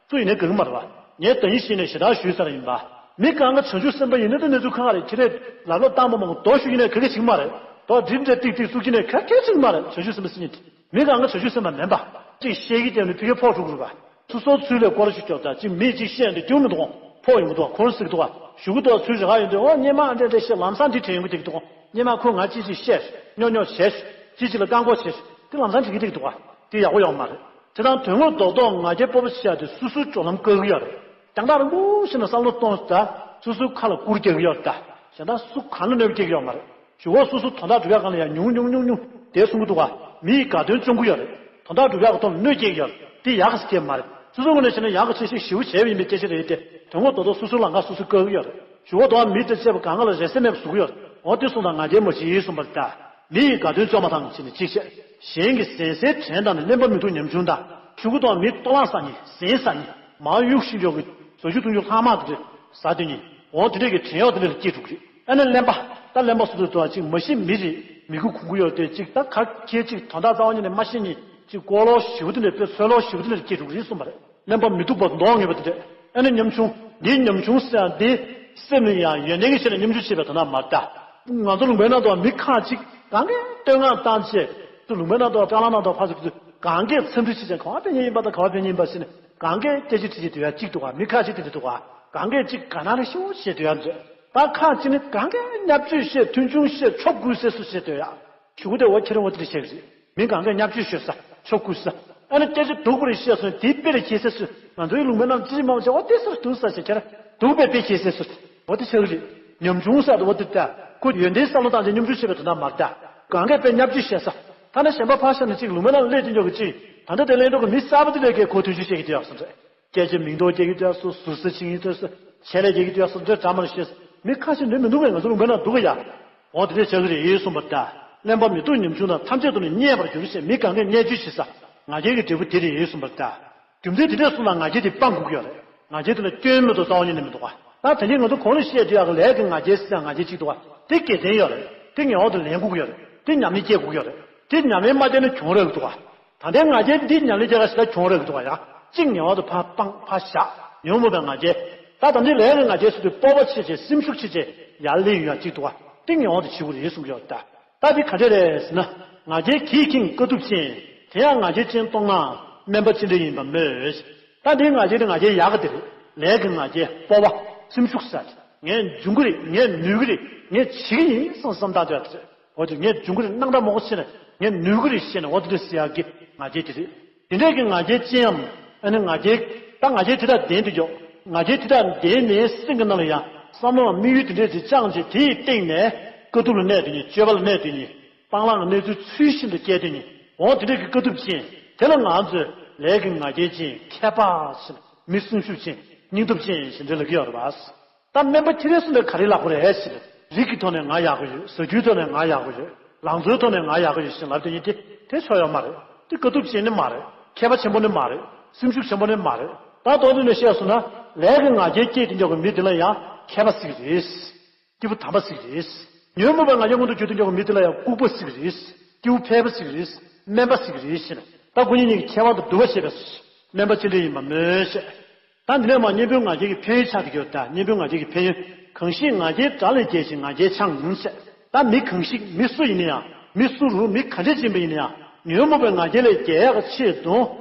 སུ་ཡིན་ནའི་དགའ་གི་མ་རེད་པ། ངས་ད་ཡིན་ཞེས་ནས་ཞེ་དྲག་ཞུས་ཚར་ཡིན་པ། མི་གང་ག་བྱང་ཆུབ་སེམས་དཔའ་ཡིན་ན་ད་གནས་ཚུལ་གང་རེད། ཁྱེད་རས་ལབ་ལོ་བཏང་པ་མང་པོ་རྡོ་གཞུ་ཡིན་ནའི་ག་གེ་བྱེད་ཀྱི་མ་རེད། རྡོ་འདྲེ་འདྲེ་ཏིག་ཏིག་བཙུགས་ཀྱི་ནའི་ག་གེ་བྱེད་ཀྱི་མ་རེད། བྱང་ཆུབ་སེམས་དཔའ་སེམས་ཉིད་དེ། མི་གང་ག་བྱང་ཆུབ་སེམས་དཔའ་མིན་པ། གཅིག་བཤད་ཀྱི་བསྡད་ནས་ཕ་གིར་ཕོག་འགྲོ་གི་རེད་པ། སོ་སོའི་ཚུལ་ལས་སྐོར་ཞིག་སྐྱོབ་ད། གཅིག་མི་གཅིག་བཤད་ནས་སྐྱོབ་མི་འདུག་གོ། ཕོག་ཡོང་གི་འདུག་ག། ཁོ་རང་ཟེར་གྱི་འདུག་ག། ཞུ་གི་འདུག་ག། ཚུལ་རེ་བ་ཡོད་དུས། འོ་སྔོན་མ་ཨ་འདྲ་འདྲ་བཤད། ལམ་སང་འདི་དྲན་ཡོང་གི་བསྡད་ཀྱི་འདུག་གོ། སྔོན་མ་ཁོས་ང་ཅི་ཅིག་བཤད། སྨྱོ་སྨྱོ་བྱས། ཅི་ཅིག་ལ་བཀག་འགོག་བྱས། དེ་ལམ་སང་དྲན་གྱི་བསྡད་ཀྱི་འདུག་ག། དེ་ཡག་པོ་ཡོད་མ་རེད། དེ་དང་དོན་དངོས་རྡོག་རྡོག་ང་རྒྱལ་སྤོབས་པ་ཆེ་ཡ་དེ་སོ་སོའི་སྤྱོད་ལམ་བཀག་གི་ཡོད་རེད། རྒྱང་ཐག་རིང་པོ་ཞིག་ནས་བསམ་བློ་གཏོང་ད། སོ་སོའི་ཁ་ལ་སྐུར་རྒྱག་གི་ཡོད་རེད་ད། གཞན་དག་སུ་གང་ལ་གནོད་པ་སྐྱེལ་གྱི་ཡོད་མ་རེད། ཞུ་གོ། སོ་སོ་དོན་དག་སྒྲུབ་ཡག་སྒང་ལ་ཡང་ཉུང་ཉུང་ཉུང་ཉུང་དེ་གསུང་གི་འདུག་ག། མི་ཡི་དགའ་སྟོན་བཅོམ་གྱི་ཡོད་རེད། དོན་དག་སྒྲུབ་ཡག་གི་ཐོག་ལ་གནོད་སྐྱེལ་གྱི་ཡོད་རེད། དེ་ཡག་གི་སྐྱེལ་མ་རེད། སོ་སོ་ངོས་ནས་བྱས་ན་ཡག་གི་ཆེ་ཤོས་ཞེ་པོ་བྱས་པ་ཡིན་པའི་སྐད་ཆ་རེད་དེ། དོན་དངོས་རྡོག་རྡོག་སོ་སོའི་ལམ་ཁ་སོ་སོས་བཀག་གི་ཡོད་རེད། ཞུ་གོ། དོ་མི་དང་བཅས་པ་གང་ག་ལ་རེ་སེམས་མེད་པ་བཟོ་གི་ཡོད་རེད། འོ་དེ་སོང་ཙང་ང་རྒྱལ་མ་བྱེད་གསུངས་པ་རེད་ད། མི་ཡི་དགའ་སྟོན་བཅོམ་པ་དང་ཞེས་ནས་གཅིག་བཤད། གཞན་གྱི་ཟས་ཟས་དྲན་དང་ནི། གླེན་པ་མི་སྡུག་ཉམ་ཆུང་དང་། ཞུ་གོ། དོ་མི་ལྟོ་ལག་ཟ་ནི། ཟས་ཟ་ནི། མར་གཡུག་ཤིང་ཀྱོག་གི་བཟོ་རྒྱུ་འཐུང་རྒྱུ་ལྷག་མ་དེ་འདྲ་ཟ་དེ་ནི། འོ་དེ་འདྲས་ཀྱི་བྲན་གཡོག་དེ་འདྲ་ལ་སྐྱེས་འགྲོ་གི་རེད། ཨ་ནི་གླེན་པ། ད་གླེན་པ་སོ་སོའི་དོ་གཅིག་མ་གཞི་མི་རེད། མི་གུ་གུང་གུ་ཡོད་དེ། གཅིག་ད་ག་གེ་གཅིག་དོན་དག་རྩ་བ་ཉིད་ནས་མ་ཤེས་ནི། གཅིག་ལྐོག་ལོག་ཞེ་པོ་དེ་འདྲ། དཔེ་ཚོད་ལོག་ཞེ་པོ་དེ་འདྲ་སྐྱེས་འགྲོ་གི་རེད་གསུངས་པ་རེད། གླེན་པ་མི་སྡུག་པ་མདོག་ངན་པ་དེ་འདྲ། ཨ་ནི་ཉམ་ཆུང་། འདི་ཉམ་ཆུང་ཟེར་ཡག་འདི་སེམས་ནི་ཡང་ཡོན་ཏན་གྱི་ཆ་ནས་ཉམ་ཆུང་བྱེད་པའི་དོན་དག་མ་རེད་ད། ང་ཚོ་ལུང་པའི་ནང་དུ་མི་ཁག་ཅིག་གང་གས་བསྟོད་བསྔགས་བཏང་བྱས། ཚུར་ལུང་པའི་ནང་དུ་སྤྲང་ལང་ནང་དུ་ཕར་ཚུར་གང་གས་འཚམས་འདྲི་བྱེད་བྱས། ག་པར་ཕེབས་མཁན་ཡིན་པ་དང་། ག་པར་ཕེབས་མཁན་ཡིན་པ་ཟེར་ནས་གང་གས་སྐད་ཆ་དྲི་བྱེད་སྡོད་ཡག་ཅིག་འདུག་ག། མི་ཁག་ཅིག་དེ་འདྲ་འདུག་ག། གང་གས་ཅིག་དགའ་སྣང་རེ་ཞེ་པོ་བྱེད་སྡོད་ཡག་འདུག། ད་ཁག་ཅིག་ནི་གང་གས་བརྙས་བཅོས་བྱས། མཐོང་ཆུང་བྱས། ཆོབ་རྒུད་བྱས་སུ་བྱེད་སྡོད་ཡག། ཞུ་གི་འདུག། འོ་ཁྱེད་རང་འོ་དེ་འདྲ་བྱེད་ཀྱི་རེད། མི་གང་གས་བརྙས་བཅོས་ཤོད་ས། ཆོབ་རྒུད་ས། ཨ་ནི་སྐད་ཆ་སྡུག་པ་རེ་བཤད་སོང་། དེའི་དཔེ་རེ་ཁྱེར་སེ་སུ། ང་ཚོའི་ལུང་པའི་ནང་ཅི་ཞིག་མང་པོ་བྱས། འོ་དེ་སུ་སྡུག་ས་བྱས། ཁྱེད་རང་སྡུག་པའི་དཔེ་ཁྱེར་སེ་སུ། འོ་དེ་ཆགས་ཀྱི་རེད། ཉམ་ཆུང་ས་དེ་འོ་དེ་ལྟ། ཁོ་ཡོན་ཏན་བསམ་བློ་བཏང་བྱས་ཉམ་ཆུང་བྱེད་པའི་དོན་དག་མ་རེད་ད། གང་གས་དཔེ་བརྙས་བཅོས་བྱས་ས། ཐ་ན་གཞན་པ་ཕར་བཞག་ནས་གཅིག་ལུང་པའི་ནང་སླེབས་དེ་འཇོག་གི་གཅིག། ད་ལྟ་དེ་སླེབས་འགྲོ་གི་མི་གསར་པ་དེ་ལས་ཀའི་ཁོ་ཐུགས་རྗེ་ཆེ་གི་དེ་ཡག་སོང་རེད། སྐད་ཆ་མིང་འདོགས་རྒྱག་གི་དུས་སུ། ཟུར་ཟ་བྱེད་ཀྱི་དུས་སུ། ཆད་ལས་རྒྱག་གི་དུས་སུ། འདྲ་འདྲ་མ་རེད་ཤེས། མི་ཁ་ཤས་འདྲ་མི་འདུག་གས། ང་ཚོ་ལུང་པའི་ནང་འདུག་གས་ཡ། འོ་དེ་འདྲས་བྱ་གི་རེད་གསུངས་པ་རེད་ད། གླེན་པ་མི་སྡུག་ཉམ་ཆུང་དང་། ཐམས་ཅད་དུ་ནི་བརྙས་པར་འགྱུར་ཞེས། མི་གང་གས་བརྙས་བཅོས་བྱེད་ས། ང་རྒྱལ་གྱི་འབྲས་བུ་དེ་རེད་གསུངས་པ་རེད་ད། རྒྱུ་མཚན་དེ་འདྲས་གསུངས་ན་ང་རྒྱལ་དེ་སྤང་དགོས་ཀྱི་ཡོད་རེད། ང་རྒྱལ་དེ་ལ་སྐྱོན་མི་འདུག། རྩ་བ་ཉིད་ནས་མི་འདུག་ག། ད་དེ་འདྲས་ང་ཚོ་གོང་ལ་བཤད་དུས་ཡག་གི་ལས་ཀྱི་ང་རྒྱལ་ཟེར་ཡག་ང་རྒྱལ་གཅིག་འདུག་ག། དེ་དགེ་མཚན་ཡོད་རེད། དེ་ངན་པ་དེ་ལེན་དགོས་ཀྱི་ཡོད་རེད། དེ་ཉམས་ལེན་སྐྱེལ་དགོས་ཀྱི་ཡོད་རེད། དེ་ཉམས་ལེན་མ་སྐྱེལ་ན་གྱོང་རག་གི་འདུག་ག། ད་ལྟའི་ང་རྒྱལ་འདི་ཉམས་ལེན་རྒྱག་ག་ཞེ་དྲག་གྱོང་རག་གི་འདུག་ག་ཡ། གཅིག་ངན་པ་དེ་ཕར་སྤང་ཕར་བཞག། ཉོན་མོངས་པའི་ང་རྒྱལ། ད་ད་འདི་ལས་ཀྱི་ང་རྒྱལ་ཟེར་དུས་སྤོབས་པ་ཆེ་ཆེ་སེམས་ཤུགས་ཆེ་ཆེ་ཡར་སླེབས་ཡོང་ཡག་གཅིག་འདུག་ག། དེ་ངན་པ་དེ་བྱེད་དགོས་རེད་གསུང་གི་ཡོད་ད། ད་འདི་ག་འདྲས་རེད་ཟེར་ན། ང་རྒྱལ་གྱིས་ཁེངས་དཀའ་ཐུབ་ཅན། དེ་ཡང་ང་རྒྱལ་ཅན་སྟོང་ན། དམན་པ་ཅི་འདྲ་ཡིན་པ་སྨོས། ད་འདི་ང་རྒྱལ་དེ་ང་རྒྱལ་ཡག་ག་དེ་རེད། ལས་ཀྱི་ང་རྒྱལ། སྤོབས་པ། སེམས་ཤུགས་ཟེར་ཡག་དེ། ངས་འཇོན་གི་རེད། ངས་ནུས་གི་རེད། ངས་བྱེད་ཀྱི་ཡིན་བསམ་བསམ་བཏང་སྡོད་ཡག་དེ་རེད། འོ་དེ་ངས་འཇོན་གི་རེད། སྣང་གྲགས་མང་པོ་བྱས་ནས་ངས་ནུས་གི་རེད་ཟེར་ནས། འོ་དེ་འདྲ་ཟེར་ཡག་གི་ང་རྒྱལ་དེ་རེད། དེ་འདྲས་ཀྱི་ང་རྒྱལ་ཅན་ཡང་། ཨ་ནི་ང་རྒྱལ། ད་ང་རྒྱལ་དེ་དག་ལྡན་དུ་འཇོག། ང་རྒྱལ་དེ་དག་ལྡན་ནས་སེམས་ཀྱི་ནང་ལ་ཡང་བསམ་བློའམ་དམིགས་ཡུལ་དེ་འདྲས་དེ་བཅངས་བྱས། དེའི་སྟེང་ནས་དཀའ་ཐུབ་ལ་གནས་དེ་ཉིད། སྤྱོད་པ་ལ་གནས་དེ་ཉིད། སྤང་བླང་གི་གནས་ཚུལ་ཚུལ་བཞིན་དུ་སྐྱེལ་དེ་ཉིད། འོ་དེ་འདྲས་ཀྱི་དཀའ་ཐུབ་ཅན་དེ་ལ་ང་ཚོས་ལས་ཀྱི་ང་རྒྱལ་ཅན། མཁས་པ་ཟེར། མི་སེམས་ཤུགས་ཅན། སྙིང་སྟོབས་ཅན་ཞེས་འདྲ་ལབ་ཀྱི་ཡོད་རེད་པ། ད་དམན་པ་ཁྱེད་རང་གསུངས་པའི་ག་རེ་ལབ་དགོས་རེད་ཟེར། རིགས་ཀྱི་ཐོག་ནས་ང་ཡག་པོ་ཡོད། ཟ་རྒྱུའི་ཐོག་ནས་ང་ཡག་པོ་ཡོད། ལང་ཚོའི་ཐོག་ནས་ང་ཡག་པོ་ཡོད་ཟེར་ལབ་དེ་ཉིད་དེ་དེ་ཆོ་ཡོད་མ་རེད། དེ་དཀའ་ཐུབ་ཅན་ནི་མ་རེད། མཁས་པ་ཆེན་པོ་ནི་མ་རེད། སེམས་ཤུགས་ཆེན་པོ་ནི་མ་རེད། ད་མདོར་བསྡུས་ནས་བཤད་སོང་ན། ལས་ཀྱི་ང་རྒྱལ་སྐྱེས་དེ་འཇོག་གི་མི་དེ་ལ་ཡང་མཁས་པ་ཟེར་གྱི་རེད། སྐྱེས་བུ་དམ་པ་ཟེར་གྱི་རེད། ཉོན་མོངས་པའི་ང་རྒྱལ་མངོན་དུ་གྱུར་དེ་འཇོག་གི་མི་དེ་ལ་ཡང་ལྐུགས་པ་ཟེར་གྱི་རེད། སྐྱེས་བུ་ཕལ་པ་ཟེར་གྱི་རེད། དམན་པ་ཟེར་གྱི་རེད་ཟེར། ད་སྐུ་ཉིད་གཉིས་ཀྱི་ཁྱད་པར་དུ་བསྡུ་བ་བྱས་པས་སོ། དམན་པ་ཅི་འདྲ་ཡིན་པ་སྨོས་ཤིག། ད་འདི་ནས་མར་གཉེན་པོའི་ང་རྒྱལ་གྱི་ཕན་ཡོན་ཆགས་ཏེ་ཡོད་ད། གཉེན་པོའི་ང་རྒྱལ་གྱི་ཕན་ཡོན། གང་ཞིག་ང་རྒྱལ་དགྲ་ལས་རྒྱལ་ཞིང་ང་རྒྱལ་འཆང་ཟེར། ད་མི་གང་ཞིག། མི་སུ་ཡིན་ན་ཡང་། མི་སུ་རུང་། མི་ག་འདྲས་ཅིག་ཡིན་པ་ཡིན་ན་ཡང་། ཉོན་མོངས་པའི་ང་རྒྱལ་ལས་རྒྱལ་ཡག་གི་ཆེད་དུ་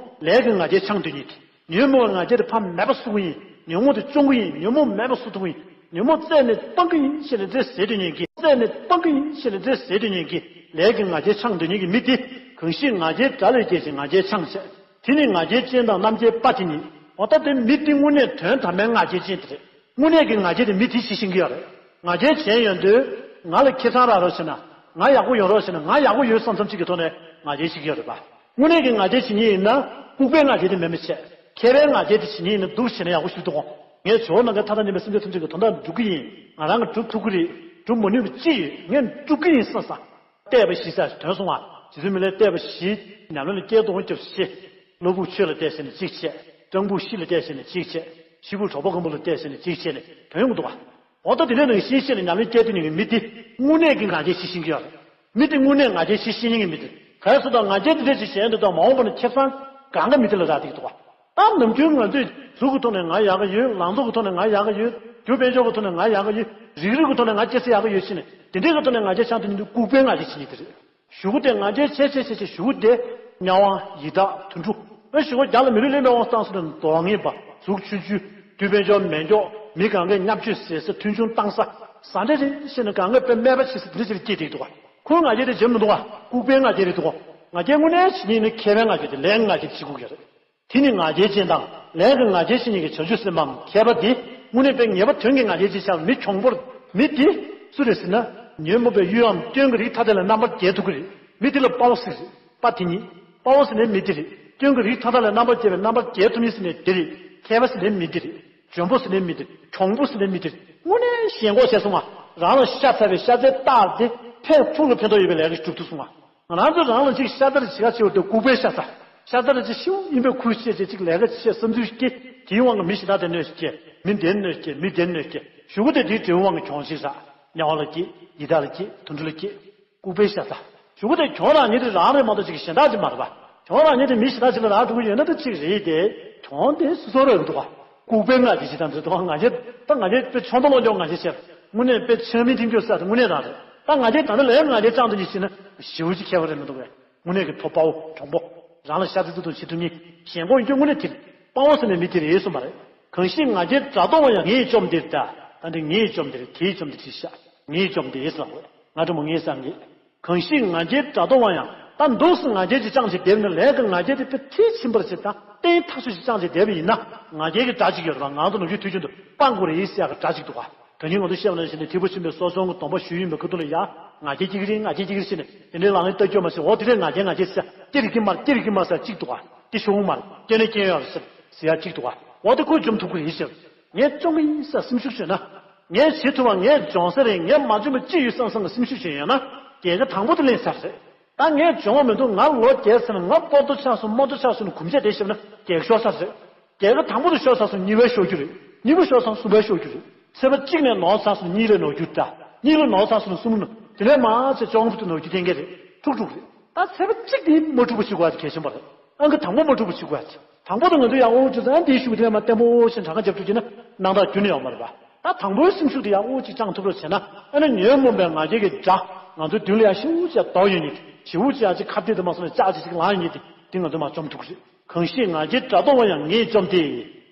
ལས་ཀྱི་ང་རྒྱལ་འཆང་སྡོད་མཁན་དེ། ཉོན་མོངས་པའི་ང་རྒྱལ་དེ་ཕར་མེད་པ་བཟོ་གི་ཡིན། ཉོན་མོངས་དེ་བཅོམ་གི་ཡིན། ཉོན་མོངས་མེད་པ་བཟོ་ཐུབ་ཀྱི་ཡིན། ཉོན་མོངས་རྩད་ནས་སྤང་གི་ཡིན་ཞེས་ནས་འདྲ་ཟེར་སྡོད་མཁན་གྱི། རྩད་ནས་སྤང་གི་ཡིན་ཞེས་ནས་འདྲ་ཟེར་སྡོད་མཁན་གྱི། ལས་ཀྱི་ང་རྒྱལ་འཆང་སྡོད་མཁན་གྱི་མི་དེ། གང་ཞིག་ང་རྒྱལ་དགྲ་ལས་རྒྱལ་ཞིང་ང་རྒྱལ་འཆང་ཟེར། དེ་ནི་ང་རྒྱལ་ཅན་དང་རྣམ་རྒྱལ་པ་དེ་ཉིད། འོ་ད་དེ་མི་དེ་དངོས་གནས་དོན་དམ་པའི་ང་རྒྱལ་ཅན་དེ་རེད། དངོས་གནས་ཀྱི་ང་རྒྱལ་དེ་མི་དེས་བྱེད་ཤེས་ཀྱི་ཡོད་རེད། ང་རྒྱལ་ཅན་ཡོད་དུས། ང་ལ་ཁེ་བཟང་རག་རོགས་བྱས་ན། ང་ཡག་པོ་ཡོང་རོགས་བྱས་ན། ང་ཡག་པོ་ཡོད་བསམ་བསམ་གཅིག་གི་ཐོག་ནས་ང་རྒྱལ་བྱེད་ཀྱི་ཡོད་རེད་པ། དངོས་གནས་ཀྱི་ང་རྒྱལ་བྱེད་མཁན་ཡིན་ན་ལྐུགས་པའི་ང་རྒྱལ་དེ་མེད་མི་བྱེད། མཁས་པའི་ང་རྒྱལ་དེ་བྱེད་མཁན་ཡིན་ན་སྡུག་བྱས་ན་ཡག་པོ་ཞིག་འདུག་གོ། ངས་ཇོ་བོ་ནམ་མཁའི་མཐའ་དང་མཉམ་པའི་སེམས་ཅན་ཐམས་ཅད་ཀྱི་དོན་དག་སྒྲུབ་ཀྱི་ཡིན། ང་རང་གིས་སྒྲུབ་ཐུབ་ཀྱི་རེད། སྒྲུབ་མ་ནུས་པ་ཅི་ཡོད། ངས་སྒྲུབ་ཀྱི་ཡིན་བསམ་བསམ། བལྟས་པ་བཞི་ཟེར་དོན་གསུང་བ། རྗེ་བཙུན་མི་ལས་བལྟས་པ་བཞི་ཉམས་ལེན་ལ་སྐྱེལ་གཏོང་རྒྱབ་ཤེས། བློ་ཕུགས་ཆོས་ལ་བལྟས་ཟེར་ནས་གཅིག་བྱས། སྤྲང་ཕུགས་གཤིས་ལ་བལྟས་ཟེར་ནས་གཅིག་བྱས། ཤི་ཕུགས་གྲོགས་པོ་མགོན་པོ་ལ་བལྟས་ཟེར་ནས་གཅིག་བྱས་ནས་དོན་ཡོང་གི་འདུག་བ། འོ་ད་དེ་འདྲའི་ནང་བཞིན་བཤད་ནས་ཉམས་ལེན་སྐྱེལ་ཐུབ་མཁན་གྱི་མི་དེ་དངོས་གནས་ཀྱི་ང་རྒྱལ་ཆེ་ཤེས་ཀྱི་ཡོད་རེད། མི་དེ་དངོས་གནས་ང་རྒྱལ་ཆེ་ཤེས་མཁན་གྱི་མི་དེ་ག་རེ་ཟེར་ད་ང་རྒྱལ་དེ་འདྲ་ཅིག་གཞན་དུ་དང་མ་འོངས་པ་ན་ཁེ་བཟང་གང་ག་མི་དེ་ལ་རག་བསྡད་ཀྱི་འདུག་བ། ད་ནམ་རྒྱུན་ང་ཚོས་གཟུགས་ཀྱི་ཐོག་ནས་ང་ཡག་ག་ཡོད། ལང་ཚོ་གི་ཐོག་ནས་ང་ཡག་ག་ཡོད། རྒྱུ་དཔལ་འབྱོར་གྱི་ཐོག་ནས་ང་ཡག་ག་ཡོད། རིག་རུས་ཀྱི་ཐོག་ནས་ང་སྐྱེ་ས་ཡག་ག་ཡོད་ཟེར་ནས་དེ་འདྲའི་གི་ཐོག་ནས་ང་རྒྱལ་ཆགས་དུས་ནི་ལྐུགས་པའི་ང་རྒྱལ་བྱེད་མཁན་དེ་རེད། གཞུག་གུ་དེ་ང་རྒྱལ་ཆེ་ཆེ་ཆེ་ཆེ་གཞུག་གུ་དེ་དམྱལ་བ་ཡི་དྭགས་དུད་འགྲོ། ཨ་གཞུག་གུ་རྒྱ་ལ་མི་ལུས་ལེན་པའི་དབང་བཏང་སོང་ན་གདོན་ངན་པ་གཟུགས་ཆུང་ཆུང་རྒྱུ་དཔལ་འབྱོར་མེད་འཇོག་མི་གང་གས་བརྙས་བཅོས་བྱེད་ས། མཐོང་ཆུང་བཏང་ས། ཟ་འདྲེ་རེད་ཟེར་ནས་གང་གས་དཔེ་སྨད་པ་བྱེད་ས་དེ་འདྲ་ཅིག་ལ་སྐྱེས་བསྡད་འདུག་ག་ཁོའི་ང་རྒྱལ་དེ་བྱེད་མི་འདུག་ག་ལྐུགས་པའི་ང་རྒྱལ་རེད་འདུག་ག་ང་རྒྱལ་དངོས་གནས་བྱེད་མཁན་ནི་མཁས་པའི་ང་རྒྱལ་དེ་ལས་ཀྱི་ང་རྒྱལ་དེ་བྱེད་དགོས་ཀྱི་རེད། དེ་ནི་ང་རྒྱལ་ཅན་དང་ལས་ཀྱི་ང་རྒྱལ་ཅན་གཉིས་ཀྱི་བྱང་ཆུབ་སེམས་དཔའམ་མཁས་པ་དེ་དངོས་གནས་དཔེ་ངེས་པ་དོན་གྱི་ང་རྒྱལ་ཅན་ཆགས་པའི་མི་གྱོང་པོར་མི་དེ་སུ་རེད་ཟེར་ན། ཉོན་མོངས་པའི་གཡུལ་འམ་སྐྱོན་གྱི་རིགས་ཐ་དད་ལ་རྣམ་པར་རྒྱལ་ཐུབ་ཀྱི་རེད། མི་དེ་ལ་དཔའ་བོ་ཟེར་གྱི་རེད། དཔའ་དེ་ཉིད་དཔའ་བོ་ཟེར་ནའི་མི་དེ་རེད། སྐྱོན་གྱི་རིགས་ཐ་དད་ལ་རྣམ་པར་རྒྱལ་བའི་རྣམ་པར་རྒྱལ་ཐུབ་མཁན་ཟེར་ནའི་དེ་རེད། མཁས་པ་ཟེར་ནའི་མི་དེ་རེད། འཇོན་པོ་ཟེར་ནའི་མི་དེ་རེད། གྱོང་པོ་ཟེར་ནའི་མི་དེ་རེད། དངོས་གནས་ཞེན་ཁོག་བྱས་སོང་ང་། རང་ལ་ཤ་ཚ་བའི་ཤ་ཚའི་རྟགས་དེ་ཕན་ཕུགས་ལ་ཕན་ཐོགས་ཡོད་པའི་ལས་ཀ་ཞིག་སྒྲུབ་ཐུབ་སོང་ང་། ང་རང་ཚོ་རང་ལ་ཅིག་ཤ་ཚ་རེ་བྱེད་ཁ་ཆེ་བ་དེ་ལྐུགས་པའི་ཤ་ཚ། ཤ་ཚ་རེ་ཅིག་ཤིའུ་ཡིན་པའི་ཁུལ་བྱས་བྱས་ཅིག་ལས་ཀ་བྱེད་བསམ་ཚུལ་སྐྱེ། དེའི་དབང་གིས་མི་གཞན་དག་དེ་གནོད་སྐྱེལ། མི་འདིར་གནོད་སྐྱེལ། མི་དེར་གནོད་སྐྱེལ། གཞུག་གུ་དེ་དེའི་འབྲས་བུའི་དབང་གིས་གྱོང་ཞིག་རག་དམྱལ་བ་ལ་སྐྱེ། ཡི་དྭགས་ལ་སྐྱེ། དུད་འགྲོ་ལ་སྐྱེ། ལྐུགས་པའི་ཤ་ཚ། གཞུག་གུ་དེ་གྱོང་རག་མཁན་དེ་རང་རེད་མ་གཏོགས་ཅིག་གཞན་དག་ཅིག་མ་རེད་པ། གྱོང་རག་མཁན་དེ་མི་གཞན་དག་ཅིག་ལ་རག་འགྲོ་གི་ཡོད་ན་ད་ཅིག་རེད་དེ། གྱོང་དེ་སོ་སོར་རག་གི་འདུག་ག་ལྐུགས་པའི་ང་རྒྱལ་ཅིག་དང་འདྲ་འདུག་ག་ང་རྒྱལ་ད་ང་རྒྱལ་དཔེ་ཆོན་པོ་ལོག་འཇོག་ང་རྒྱལ་བྱས། དངོས་གནས་དཔེ་ཆེན་མི་ཐིམ་སྐྱོ་ས་དེ་དངོས་གནས་རང་རེད། ད་ང་རྒྱལ་ད་ནི་ལས་ང་རྒྱལ་ཅང་དུ་ཉིད་ཤེས་ན་ཞེ་པོ་ཅིག་ཁྱད་པར་རེད་མི་འདུག་གས། དངོས་གནས་ཀྱི་ཐོབ་དཔའ་བོ་གྱོང་པོ། རང་ལ་ཤ་ཚ་ཚིག་ཏུ་བྱེད་ཐུབ་མཁན། ཞེན་ཁོག་ཡིན་རྒྱུ་དངོས་གནས་དེ་རེད། དཔའ་བོ་ཟེར་ནས་མི་དེ་རེད་གསུངས་པ་རེད། གང་ཞིག་ང་རྒྱལ་དགྲ་གཏོང་བ་ཡང་། ངས་བཅོམ་དེར་ལྟ། ད་འདི་ངས་བཅོམ་དེར་དེས་བཅོམ་དེ་ཅི་ཤ། ངས་བཅོམ་དེ་ཟེར་བ་ང་དྲང་མོ་ངས་བསམ་གི། གང་ཞིག་ང་རྒྱལ་དགྲ་གཏོང་བ་ཡང་། ད་འདུག་སེ་ང་རྒྱལ་ཅིག་བཅངས་བྱས་བསྡད་ན་ལས་ཀྱི་ང་རྒྱལ་དེ་དཔེ་མཐིལ་ཕྱིན་པར་བྱེད་དང་བརྟན་ཐག་ཆོད་ཅིག་བཅངས་བྱས་བསྡད་པ་ཡིན་ན་ང་རྒྱལ་གྱི་དགྲ་ཅིག་ཡོད་རེད་པ། ང་ཚོ་ནམ་རྒྱུན་དུས་རྒྱུན་དུ་སྤང་དགོས་རེད་ཟེར་ཡག་གི་དགྲ་ཅིག་འདུག་ག་དོན་སྙིང་ང་ཚོ་བཤད་པ་ནང་བཞིན་དུ་ཐེག་པ་ཆེན་པོའི་སོ་སོ་གི་སྡོམ་པ་ཞུས་ཡིན་པའི་ཁ་ཐུག་ལ་ཡ། ང་རྒྱལ་སྐྱེ་གི་རེད། ང་རྒྱལ་སྐྱེ་གི་རེད་ཟེར་ནས་དེ་འདྲའི་ལག་ལེན་བསྟར་རྒྱུ་མ་ཟད། འོ་དེ་འདྲའི་ང་རྒྱལ་ང་རྒྱལ་ཟེར་སྐྱེ་རིགས་ཀྱི་མ་རེད། སྐྱེ་རིགས་ཀྱི་མ་ཟེར་གཅིག་འདུག་ག་དེ་ཤོང་མ་རེད། སྐྱེ་ན་སྐྱེ་ཡོད་རེད་ཟེར་ཟེར་ཡག་གཅིག་འདུག་ག་འོ་དེ་ཁོས་འཇོམས་ཐུབ་ཀྱི་རེད་ཟེར། ངས་བཅོམ་གི་ཡིན་ཟེར་སེམས་ཤུགས་བྱུང་ན། ངས་བྱེད་ཐུབ་པ་ངས་འཇོམས་ས་རེད། ངས་མ་འཇོམས་པ་ཅི་ཡོད་བསམ་བསམ་གི་སེམས་ཤུགས་བྱུང་ཡོད་ན། རྒྱལ་ཁ་དང་པོ་དེ་ལེན་ཚར་རེད། ད་ངས་འཇོམས་པ་མི་འདུག་ང་ལོ་བརྒྱད་ཚར་ན་ང་སྤོ་ཏོ་ཆགས་སོང་མོ་ཏོ་ཆགས་སོང་ནས་གུམ་ཆས་དེ་བཤམས་ན་རྒྱལ་ཁ་ཤོར་ཚར་རེད། རྒྱལ་ཁ་དང་པོ་དེ་ཤོར་ཚར་སོང་གཉིས་པ་ཤོར་རྒྱུ་རེད། གཉིས་པ་ཤོར་ཚར་སོང་གསུམ་པ་ཤོར་རྒྱུ་རེད། ཚེས་པ་གཅིག་ནས་ནོར་ཚར་སོང་གཉིས་ལ་ནོར་རྒྱུ་འདྲ། གཉིས་ལ་ནོར་ཚར་སོང་གསུམ་ལ་ནོར། དེ་ནས་མར་ཚེས་བཅོ་ལྔ་བར་དུ་ནོར་རྒྱུ་གཏན་འཁེལ་རེད། དཀྲུག་དཀྲུག་རེད། ད་ཚེས་པ་གཅིག་དེ་མ་འཁྲུག་པ་བྱེད་དགོས་ཡ་དེ་གལ་ཆེན་པོ་རེད། ཨང་ཀི་དང་པོ་མ་འཁྲུག་པ་བྱེད་དགོས་ཡ་དེ། དང་པོ་དེ་ང་ཚོས་ཡག་པོ་བྱས་ཙང་དེའི་ཤུགས་དེ་མར་བརྟན་པོ་ཞིག་གྲངས་ཀ་རྒྱབ་ཐུབ་ཀྱི་ན་སྣང་དག་རྒྱུན་ནས་ཡོང་མ་རེད་པ། ད་དང་པོའི་སེམས་ཤུགས་དེ་ཡག་པོ་ཅིག་བཅངས་ཐུབ་རོགས་བྱས་ན། ཨ་ནི་ཉོན་མོངས་པའི་ང་རྒྱལ་གྱི་དགྲ་ང་ཚོའི་མདུན་ལ་ཡ་ཤིན་ཏུ་ཅིག་ཡ་དོག་ཡོད་མཁན་དེ། ཞེ་པོ་ཅིག་ཡ་ཅིག་ཁ་གཏད་དུ་མ་སོང་ནས་ལྕགས་ཅིག་ཅིག་ལངས་ཡོད་མཁན་དེ། དེ་ང་ཚོས་མར་བཅོམ་ཐུབ་ཀྱི་རེད། གང་ཞིག་ང་རྒྱལ་དགྲ་གཏོང་བ་ཡང་། ངས་བཅོམ་སྟེ།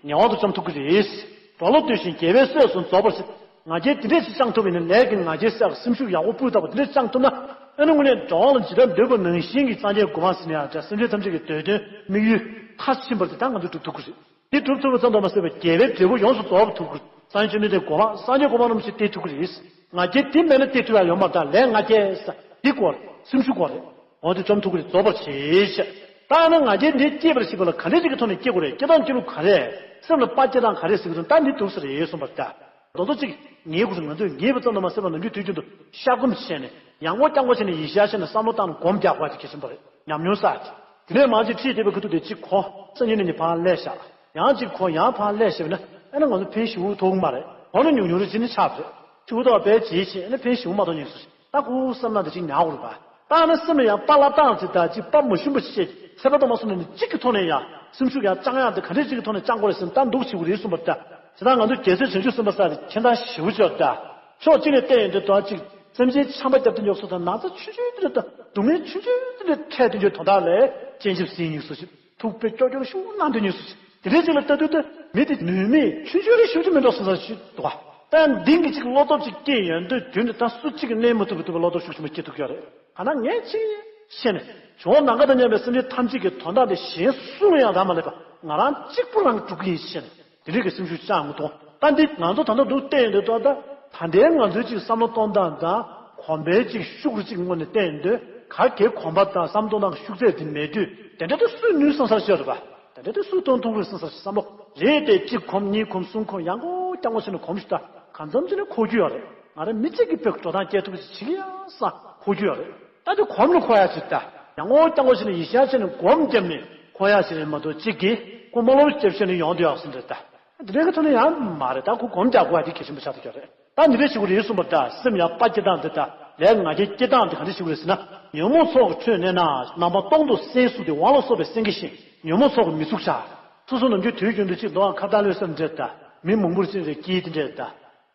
ངེས་པར་དུ་བཅོམ་ཐུབ་ཀྱི་རེད། འགྲོ་ལ་ལྟོས་ཤིང་རྒྱལ་བའི་སྲས་སུ་རྫོགས་པར་བྱེད། ང་རྒྱལ་དེ་འདྲས་ཅིག་བཅངས་ཐུབ་པ་ཡིན་ན། ལས་ཀྱི་ང་རྒྱལ་ཟེར་ཡག་སེམས་ཤུགས་ཡག་པོ་སྤུས་དག་པོ་དེ་འདྲས་བཅངས་ཐུབ་ན། ཨ་ནི་དངོས་གནས་འགྲོ་བ་ལ་ཇི་ལྟར་འདོད་པར་ནང་བཞིན་གྱི་སངས་རྒྱས་གོ་འཕང་ཟེར་ནས་ཡང་འདྲ། སེམས་ཅན་ཐམས་ཅད་ཀྱི་འདོད་དོན་དམིགས་ཡུལ་མཐར་ཕྱིན་པ་དེ་ད་ང་ཚོས་སྒྲུབ་ཐུབ་ཀྱི་རེད། དེ་སྒྲུབ་ཐུབ་པ་ཙམ་དུ་མ་ཟད་པར་རྒྱལ་བའི་འབྲས་བུ་ཡོངས་སུ་རྫོགས་པ་ཐོབ་ཀྱི་རེད། སངས་རྒྱས་བཅོམ་ལྡན་འདས་གོ་འཕང་སངས་རྒྱས་གོ་འཕང་རིན་པོ་ཆེ་སྟེར་ཐུབ་ཀྱི་རེད། ང་རྒྱལ་དེ་མེད་ན་སྟེར་ཐུབ་ཡག་ཡོད་མ་རེད། ད་ལས་ང་རྒྱལ་ཟེར་འདི་དགོས་རེད། སེམས་ཤུགས་དགོས་རེད། འོ་དེ་བཅོམ་ཐུབ་ཀྱི་རེད། རྫོགས་པར་བྱེད་ཤག་ད་ནི་ང་རྒྱལ་འདི་སྐྱེད་པར་བྱེད་པ་ལ་ག་འདྲ་ཅིག་གི་ཐོག་ནས་སྐྱེ་དགོས་རེད། སྐྱེ་སྟངས་སྐྱེ་ལུགས་ག་རེ་རེད། སེམས་ལ་དཔའ་སྐྱེ་སྟངས་ག་རེ་ཟེར་གྱི་འདུག་ད་འདི་འདུག་ས་རེད་གསུངས་པ་རེད་ད། མདོ་ཚོ་གཅིག་ངེས་དགོས་རེད། ང་ཚོས་ངེས་པ་ཙམ་དུ་མ་ཟད་པར་ནམ་རྒྱུན་དུས་རྒྱུན་དུ་བཤད་སྒོམ་བྱས་ནས་ཡང་སྒོ་བསྐྱར་སྒོ་བྱས་ནས་ཡིད་བཞག་བྱས་ནས་བསམ་བློ་བཏང་ནས་སྒོམ་རྒྱག་དགོས་པ་དེ་གལ་ཆེན་པོ་རེད། ཉམས་མྱོང་བསགས་ཀྱི། དེ་ནས་མར་ཅིག་ཁྲིད་བསྡད་པའི་ཁ་ཐུག་དེ་གཅིག་གོ། སང་ཉིན་ནས་ནི་ཕར་སླེབས་བཞག་ཡང་གཅིག་གོ། ཡང་ཕར་སླེབས་བཞག་ན་ཨ་ནི་ང་ཚོ་ཕན་ཞེ་པོ་ཐོགས་ཀྱི་མ་རེད། འོ་ན་ཉུང་ཉུང་རེ་ཅིག་ནི་ཆགས་པ་རེད། ཆུ་བོ་ཐོག་བས་བྱེད་བྱེད་ཨ་ནི་ཕན་ཞེ་པོ་མ་ཐོགས་ཉེས་སུ་ཞིག་ད་ཁུ་བསམ་ན་དེ་ཅིག་ཉར་དགོས་རེད་པ། ད་ཨ་ནི་སེམས་ལ་ཡང་པཱ་ལགས་བཏང་ཚེ་ད་ཅིག་པཱ་མ་ཞུམ་པ་ཞིག་བྱས། ཚེ་ཕ་དང་མ་སོང་ནས་ནི་གཅིག་གི་ཐོག་ནས་ཡང་སེམས་ཤུགས་ཡང་བཅང་ཡག་དེ་ག་འདྲས་ཅིག་གི་ཐོག་ནས་བཅང་དགོས་རེད་ཟེར་ན་ད་འདུག་བྱེད་དགོས་རེད་གསུངས་པ་རེད་ད། དེ་ད་ང་ཚོ་རྒྱལ་སྲས་བྱང་ཆུབ་སེམས་དཔའ་ས་དེ་མཁྱེན་སྟངས་ཞེ་པོ་ཅིག་ཡོད་རེད་ད། ཕྱོགས་གཅིག་ནས་བལྟས་ཡོང་དུས་ད་ཅིག་སེམས་ཅན་ཆམ་པ་བརྒྱབ་སྟེ་ཉོག་སོ་དང་ན་ཚ་ཆུང་ཆུང་དེ་འདྲ་དང་སྡུག་བསྔལ་ཆུང་ཆུང་དེ་འདྲ་འཕྲད་དུས་ཀྱི་དོན་དག་ལས་སྤྱན་ཆབ་ཟིན་ཉུག་སོ་ཞིག་ཐུག་པའི་ཀྱོག་ཀྱོག་ཤུགས་གནང་དུས་ཉུག་སོ་ཞིག་དེ་འདྲའི་ཅིག་ལ་ལྟ་དུས་ད་མི་དེ་ནུས་མེད་ཆུང་ཆུང་རེ་ཤུགས་ཆེ་མི་འགྲོ་སོང་ས་ཞིག་འདུག་ག་ད་འདི་གི་ཅིག་བློ་སྟོབས་ཅིག་སྐྱེས་ཡོང་དུས་རྒྱུན་དུ་ད་སུ་གཅིག་གིས་གནོན་མ་ཐུབ་པའི་ཐུབ་པའི་བློ་སྟོབས་ཤུགས་ཆེན་པོ་སྐྱེ་ཐུབ་ཀྱི་ཡོད་རེད། གང་ན་ངས་ཅིག་ཤེས་ནས་བྱུང་ནམ་མཁའ་དང་མཉམ་པའི་སེམས་ཅན་ཐམས་ཅད་ཀྱི་དོན་དག་འདི་གཞན་སུ་ལ་ཡང་རག་མ་ལས་པ་ང་རང་གཅིག་པུ་རང་གིས་སྒྲུབ་ཀྱི་ཡིན་ཞེས་ནས། དེ་འདྲའི་གི་སེམས་ཤུགས་བཅངས་མི་ཐུབ། ད་འདི་ང་ཚོ་ད་ལྟ་འདུག་བལྟས་ཡོང་དུས་ད་ལྟ་ད་ལྟའི་ང་ཚོའི་ཅིག་བསམ་བློ་གཏོང་སྟངས་དང་གོམས་པའི་ཅིག་ཤུགས་རུ་ཅིག་ངོས་ནས་བལྟས་ཡོང་དུས་ག་གེ་གོམས་པ་དང་བསམ་བློ་གཏོང་སྟངས་ཀྱི་ཤུགས་ཚད་དེ་མེད་དུས་དེ་འདྲ་དེ་སུས་ནུས་བསམ་ས་ཤོར་རེད་པ། དེ་འདྲ་དེ་སུས་གཏོང་ཐུབ་རེད་བསམ་ས་བསམ་བློ་རེད་དེ་གཅིག་གོམས་གཉིས་གོམས་གསུམ་གོམས་ཡང་གོ་རྐྱང་གོ་བྱས་ནས་གོམས་ཤིག་ད་གང་འཚམ་ཅིག་ནས་འཁོར་རྒྱུ་ཡོད་རེད། ང་རང་མི་གཅིག་གིས་དཔེ་འགྲོ་སྟངས་སྐྱེལ་ཐུབ་ཀྱི་ཅིག་ཡ་ས་འཁོར་རྒྱུ་ཡོད་རེད། ད་དེ་གོམས་ནས་འཁོར་ཡག་ཅིག་ད། ཡང་ངོ་རྐྱང་པོ་ཞིག་ནས་ཡིན་ཤག་བྱས་ནས་སྒོམ་བརྒྱབ་ནས་འཁོར་ཡག་ཞིག་རེད་མ་གཏོགས་གཅིག་གིས་ཁོ་རྨ་ལམ་བརྒྱབ་བྱས་ནས་ཡོང་བསྡད་ཡག་སུ་འདྲ་ད། དེ་འདྲའི་གི་ཐོག་ནས་ཡང་མ་རེད། ད་ཁོ་སྒོམ་རྒྱག་དགོས་ཡག་དེ་གལ་ཆེན་པོ་ཆགས་བསྡད་ཡོད་རེད། ད་འདི་འདྲ་ཞིག་རེད་གསུངས་པ་ད། སེམས་ཡང་དཔའ་སྐྱེ་སྟངས་འདི་ད་ལས་ང་རྒྱལ་སྐྱེ་སྟངས་འདི་ག་འདྲ་ཞིག་རེད་ཟེར་ན། ཉོན་མོངས་ཚོགས་ཀྱི་ཁྲོད་གནས་ན་རྣམ་པ་སྟོང་དུ་གསལ་གཟུགས་དེ་དབང་ལ་སོགས་པའི་སེང་གེ་བཞིན་ཉོན་མོངས་ཚོགས་ཀྱི་མི་ཚུགས་ཆགས། སོ་སོ་ནམ་རྒྱུན་དུས་རྒྱུན་དུ་གཅིག་འདུག་ཨང་ཁ་བརྡ་ལོས་སེམས་འདྲེ་ད། མི་མང་པོར་ཅིག་རེད་སྐྱིད་དེ་འདྲེ་ད།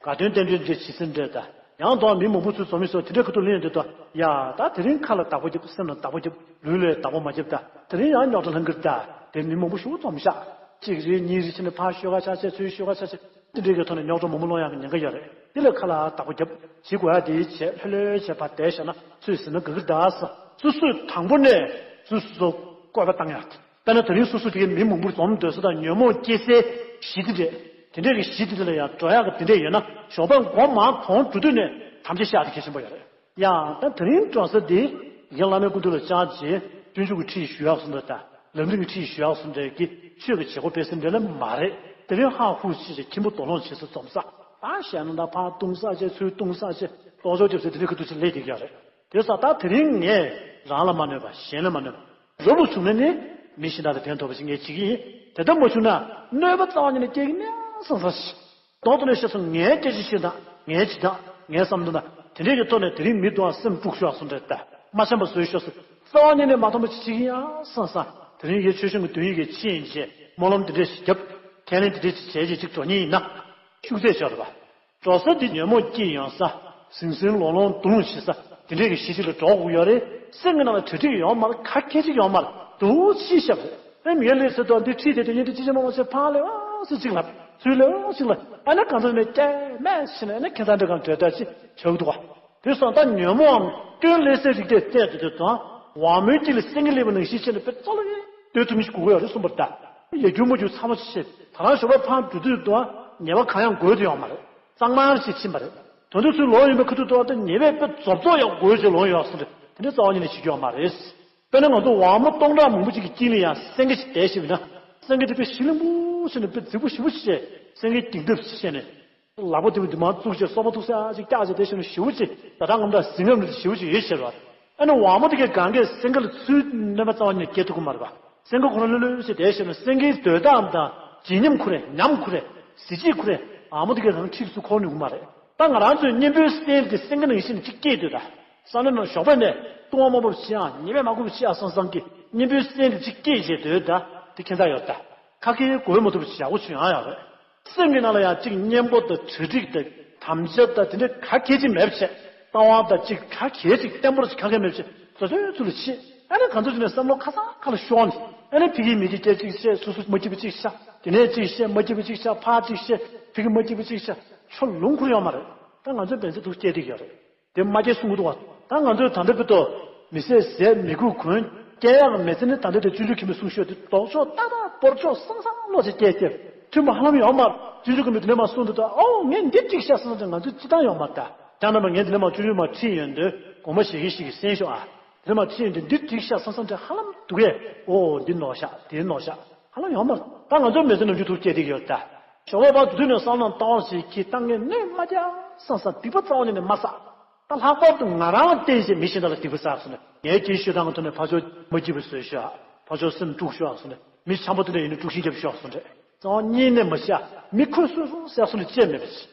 དགའ་སྟོན་རྟེན་འབྲེལ་འདྲེ་ཇི་སྲིད་འདྲེ་ད། ཡང་དུ་མི་མང་པོ་ཚོས་འཛོམས་མི་སོགས་དེ་འདྲའི་ཁ་ཐུག་ལེན་ཡོང་དུས་ད། ཡ། ད་དེ་རིང་ཁ་ལ་བདག་པོ་རྒྱབ། སེམས་ལ་བདག་པོ་རྒྱབ། ལུས་ལ་བདག་པོ་མ་རྒྱབ་ད། དེ་རིང་ཡང་རྙོག་དྲ་ལྷང་གིར་ད། དེ་མི་མང་པོ་ཞིག་འཛོམས་ཤག་གཅིག་རེད་གཉིས་རེད་བྱས་ནས་ཕར་ཤོད་ག་ཆ་བྱས་ཚུར་ཤོད་ག་ཆ་བྱས། དེ་འདྲའི་གི་ཐོག་ནས་རྙོག་དྲ་མང་པོ་སློང་ཡག་གི་ཉེན་ཁ་ཡོད་རེད། དེ་ལ་ཁ་ལ་བདག་པོ་རྒྱབ། བྱེད་དགོས་ཡག་དེ་བྱས། ལྷོད་ལྷོད་བྱས་ཕར་བསྡད་བཞག་ན་སུས་ཟིན་ན་དགའ་གི་གདའ་ཟེར། སོ་སོས་དང་པོ་ནས་སོ་སོ་བཀོད་པ་བཏང་ཡག་དེ། དཔེར་ན་དེ་རིང་སོ་སོ་དེ་གའི་མི་མང་པོར་འཛོམས་སྡོད་ས་དང་ཉོན་མོངས་སྐྱེ་སའི་གཞི་དེ་འདྲས། དེ་འདྲས་ཀྱི་གཞི་དེ་འདྲ་ལ་ཡང་འགྲོ་ཡག་གི་དེ་འདྲས་ཡོད་ན། ཞོགས་པ་མགོ་མར་གོང་འགྲོ་དུས་ནས་དམ་བཅའ་བཞག་དེ་གལ་ཆེན་པོ་ཡོད་རེད། ཡང་ད་དེ་རིང་འགྲོ་ས་དེ་ཡང་བླ་མའི་སྐུ་མདུན་ལ་བཅར་རྗེས་སྤྱོད་འཇུག་གི་ཁྲིད་ཞུ་ཡག་སོང་འདྲ་ད། ལམ་རིམ་གྱི་ཁྲིད་ཞུ་ཡག་སོང་འདྲ་གི་ཆོས་ཀྱི་བྱེད་སྒོ་སྤེལ་ས་འདྲ་ལ་མ་རེད། དེ་རིང་ཧ་ཧུ་བྱས་བྱས་ཁྱིམ་པ་དོ་སྣང་བྱེད་ས་འཛོམས་ས། ད་གཞས་ནང་ད་ཕར་བཏུང་ས་བྱས་ཚུར་བཏུང་ས་བྱས་ལྟོ་ཆོག་རྒྱབ་ས་དེ་འདྲའི་ཁ་ཐུག་ཅིག་སླེབས་བསྡད་ཀྱི་ཡོད་རེད། དེ་ས་ད་དེ་རིང་ངས་རང་ལ་མ་གནོད་པ་གཞན་ལ་མ་གནོད་པ། རབ་ཏུ་བྱུང་ན་ནི་མི་གཞན་དག་ལ་ཕན་ཐོགས་པ་ཞིག་ངས་བྱེད་ཀྱི་ཡིན། དེ་ལྟར་མ་བྱུང་ན་གནོད་པ་རྩ་བ་ཉིད་ནས་སྐྱེལ་གྱི་མེད་བསམ་བསམ་ཞིག་མདོར་བསྡུས་ནས་བཤད་སོང་། ངའི་སྐད་ཆ་བཤད་སྟངས། ངའི་བྱེད་སྟངས། ངའི་བསམ་བློ་དང་དེ་འདྲས་ཀྱི་ཐོག་ནས་དེ་རིང་མི་དུའང་སེམས་དཀྲུགས་ཤོག་སོང་འདྲ་ད། མ་འཆམ་པ་བཟོས་ཤོག་ཟེར། རྩ་བ་ཉིད་ནས་མ་མཐོང་པ་ཅིག་བྱེད་ཀྱི་ཡིན་ཨ་བསམ་བསམ། དེ་རིང་ངས་ཆོས་སྐྱོང་གི་དོན་ཡིག་གི་ཕྱིན་རྗེས་སྨོན་ལམ་དེ་འདྲས་ཤིག་བརྒྱབ། ཁས་ལེན་དེ་འདྲས་ཤིག་བྱས་རྗེས་ཅིག་འགྲོ་ཉེན་ཡིན་ན། ཤུགས་ཚད་ཆག་རེད་པ། འགྲོ་ས་འདི་ཉོན་མོངས་སྐྱེས་ཡོང་ས། ཟིང་ཟིང་ལོང་ལོང་དུ་ལོང་བྱེད་ས་དེ་འདྲས་ཀྱི་གཞི་ཅིག་ལ་འགྲོ་དགོས་ཡོད་རེད། སེམས་ཀྱི་ནང་ལ་གྲ་སྒྲིག་ཡོད་མ་རེད། ག་གེ་ཅིག་ཡོད་མ་རེད། འདུག་ཅི་ཤབ་རེད། ཨེ་མི་ཡ་ལས་ཟེར་དོ་འདི་ཁྲིད་དེ་དེ་ཉིད་དུ་ཅི་ཅི་མ་མ་བྱེད་ཕར་ལས་ཨ་སུ་ཅིག་ལབ་ཚུར་ལས་ཨ་ཅིག་ལབ། ཨ་ན་གང་ཚོད་ནས་སྐྱེ་མེད་ཕྱིན་ཨ་ན་ཁྱེད་ཚང་འདྲ་གང་གྲོས་ལྟར་ཅི་བྱ་གི་འདུག་བ། དེ་སོང་ད་ཉོན་མོངས་སྐྱོན་ལས་སའི་རིགས་དེ་བལྟས་དུས་དུས་དང་། འོག་མའི་དཀྱིལ་ལ་སེང་གེ་སླེབས་པ་ནང་བཞིན་བྱས་ནས་དཔེ་རྩ་ལ་ཡེ་སྟོད་ཐུང་ཞིག་དགོས་ཀྱི་ཡོད་རེད་གསུངས་པ་རེད་ད། ཡ་རྒྱུ་མ་རྒྱུ་ཚ་བ་ཆེ་ཆེ། ད་རང་ཞོགས་པ་ཕར་འགྲོ་དུས་དུས་ཉེས་པ་གང་ཡང་དགོས་དུ་ཡོད་མ་རེད། གཙང་མ་ཡང་ཞིག་ཕྱིན་པ་རེད། དོན་དུ་ཚུར་ལོག་ཡོང་བའི་ཁ་ཐུག་ཏུ་ཨ་ད་ཉེས་པའི་དཔེ་རྫོབ་རྫོབ་ཡང་དགོས་ཅེས་ལོང་ཡོད་སོང་རེད། དེ་འདྲའི་རྩ་བ་ཉིད་ནས་བྱེད་རྒྱུ་ཡོད་མ་རེད། དཔེར་ན་ང་ཚོ་འོག་མ་སྟོང་ཕྲག་མང་པོ་ཅིག་གི་དཀྱིལ་ལ་ཡང་སེང་གེ་ཞིག་བསྡད་ཤེས་པ་ན། སེང་གེ་དེ་དཔེ་ཞི་ལྷུན་པོ་བྱས་ནས་དཔེ་རྫིག་པོ་ཞེ་པོ་ཅིག་བྱས། སེང་གེའི་སྡིགས་འདེབས་ཤིག་བྱས་ནས། ལག་པ་དེ་མོ་དེ་མར་བཙུགས་བྱས་སོ་མ་ཐུག་ས་ཅིག་བཀྱག་བྱས་དེ་བཞིན་ཞེ་པོ་ཅིག་ད་ལྟ་ངམ་ད་ཟིང་ངམ་རེ་ཞེ་པོ་ཅིག་ཡོད་ཤེས་ར། ཨ་ནི་འོག་མ་དེ་གའི་གང་གས་སེང་གེ་ལ་ཚུར་གནོད་པ་རྩ་བ་ཉིད་སྐྱེལ་ཐུབ་ཀྱི་མ་རེད་པ། སེང་གེ་ཁོ་རང་ལྷོད་ལྷོད་བྱས་དེ་བཞིན་སེང་གེའི་འདོད་སྟངས་དང་བརྗིད་ཉམས་ཁུར་རེ་ཉམས་ཁུར་རེ་གཟི་བརྗིད་ཁུར་རེ་འོག་མ་དེ་གའི་རང་འཁྲིས་སུ་འཁོར་ནུས་ཀྱི་མ་རེད། ད་ང་རང་ཚོའི་གཉེན་པོའི་སེམས་དེ་སེང་གེ་ནང་བཞིན་ཅིག་སྐྱེས་སྡོད་ད། བསམ་བློ་ནང་ཞོགས་པ་ནས་ལྟུང་བ་མ་ཕོག་པ་ཅིག་ཨ་ཉེས་པ་མ་ཕོག་པ་ཅིག་ཨ་བསམ་བསམ་གྱི་གཉེན་པོའི་སེམས་དེ་ཅིག་སྐྱེས་བྱས་སྡོད་ད། དེ་ཁྱད་མཚར་ཡོད་ད། ཁ་སྐད་གོ་མ་ཐུབ་པ་ཅིག་ཡག་པོ་བྱུང་ཡང་ཡོད་རེད། སེམས་ཀྱི་ནང་ལ་ཡང་གཅིག་གཉེན་པོ་དང་གྲ་སྒྲིག་དང་དམ་བཅའ་དང་དེ་འདྲའི་ག་གེ་ཅིག་མེད་པ་བྱས། རྟ་དབང་དང་གཅིག་ག་གེ་ཅིག་བརྟན་པོར་ཅིག་ག་གེ་མེད་པ་བྱས་བཟོ་བཟོའི་ཚུལ་ལ་བྱེད། ཨ་ནི་གང་ཚོད་ཅིག་ནས་བསམ་བློ་ཁ་སང་ཁ་ལ་ཤོར་ནས་ཨ་ནི་ཕ་གིའི་མི་དེ་སྐད་ཅིག་བཤད་སོ་སོ་མ་སྐྱིད་པ་ཅིག་ཤ་དེ་ནས་ཅིག་བཤད་མ་སྐྱིད་པ་ཅིག་ཤ་ཕར་ཅིག་བཤད་ཕ་གི་མ་སྐྱིད་པ་ཅིག་ཤ་ཁྱོད་ལུང་ཁུར་ཡོད་མ་རེད། ད་ང་ཚོའི་བན་ཚེ་ཐུགས་སྐྱེ་སྡིག་ཡོད་རེད། དེ་མ་སྐྱེས་གསུང་གི་འདུག་བ། ད་ང་ཚོས་ད་ལྟ་བར་དུ་མི་ཟས་ཟས་མི་ཁུག་གོན་སྐྱེ་ཡག་མི་ཚེ་ནི་ད་ལྟ་དེ་སྤྱོད་འཇུག་མཁན་པོས་གསུང་ཤོད་དེ་ལྡོག་ཕྱོགས་ཏག་ཏག་སྤོར་ཕྱོགས་སང་སང་ལོག་ཅིག་སྐྱེས་ཏེ་མཐུན་པ་ཧ་ལམ་ཡོད་མ་རེད། སྤྱོད་འཇུག་གི་མི་དེ་ནས་མ་གསུང་དུས་ད་ཨོ་ངས་འདི་འགྲིག་ཤག་བསམ་ཙང་ང་ཚོས་ཅི་ལྟར་ཡོད་མ་རེད། ད་ཀྱང་ན་མ་ངས་འདི་ནས་མ་སྤྱོད་འཇུག་མ་ཁྲིད་ཡོང་དུས་དགོངས་པ་བཞེས་ཀྱི་ཞིག་གིས་གསན་ཤོག་ཨ། དེ་ནས་མ་ཁྲིད་ཡོང་དུས་འདི་འགྲིག་ཤག་བསམ་བསམ་དེ་ཧ་ལམ་འདུག་གས་ཨོ་འདི་ནོར་ཤག་དེ་ནོར་ཤག་ཧ་ལམ་ཡོད་མ་རེད། ད་ང་ཚོ་མི་ཚེ་ནམ་རྒྱུན་ཐུགས་སྐྱེ་སྡིག་ཡོད་ད། ཞོགས་པ་བར་དུ་དུས་ནས་བསམ་བློ་བཏང་བ་ཞིག་གིས་བཏང་ངས་གནོད་མ་རྒྱག་བསམ་བསམ་སྡིག་པ་རྩ་བ་ཉིད་ནས་མ་བསགས། ད་ལྷག་པར་དུ་ང་རང་ལ་བརྟེན་བྱས་མི་གཞན་དག་ལ་སྡིག་པ་བསགས་སོང་ན་ངའི་སྐྱེས་ཤོད་སྟངས་ཀྱི་ཐོག་ནས་ཕར་ཕྱོགས་མ་སྐྱིད་པ་བཟོས་ཤག་ཕར་ཕྱོགས་སེམས་དཀྲུགས་ཤག་སོང་ན་མི་འཆམ་པོ་དེ་འདྲ་ཡིན་ན་དཀྲུག་ཤིང་རྒྱབ་ཤག་སོང་རེད། རྩ་བ་ཉིད་ནས་མ་བཤད། མི་ཁོས་སོ་སོ་ཟེར་སོང་ན་བཅད་མེད་པ་ཞིག་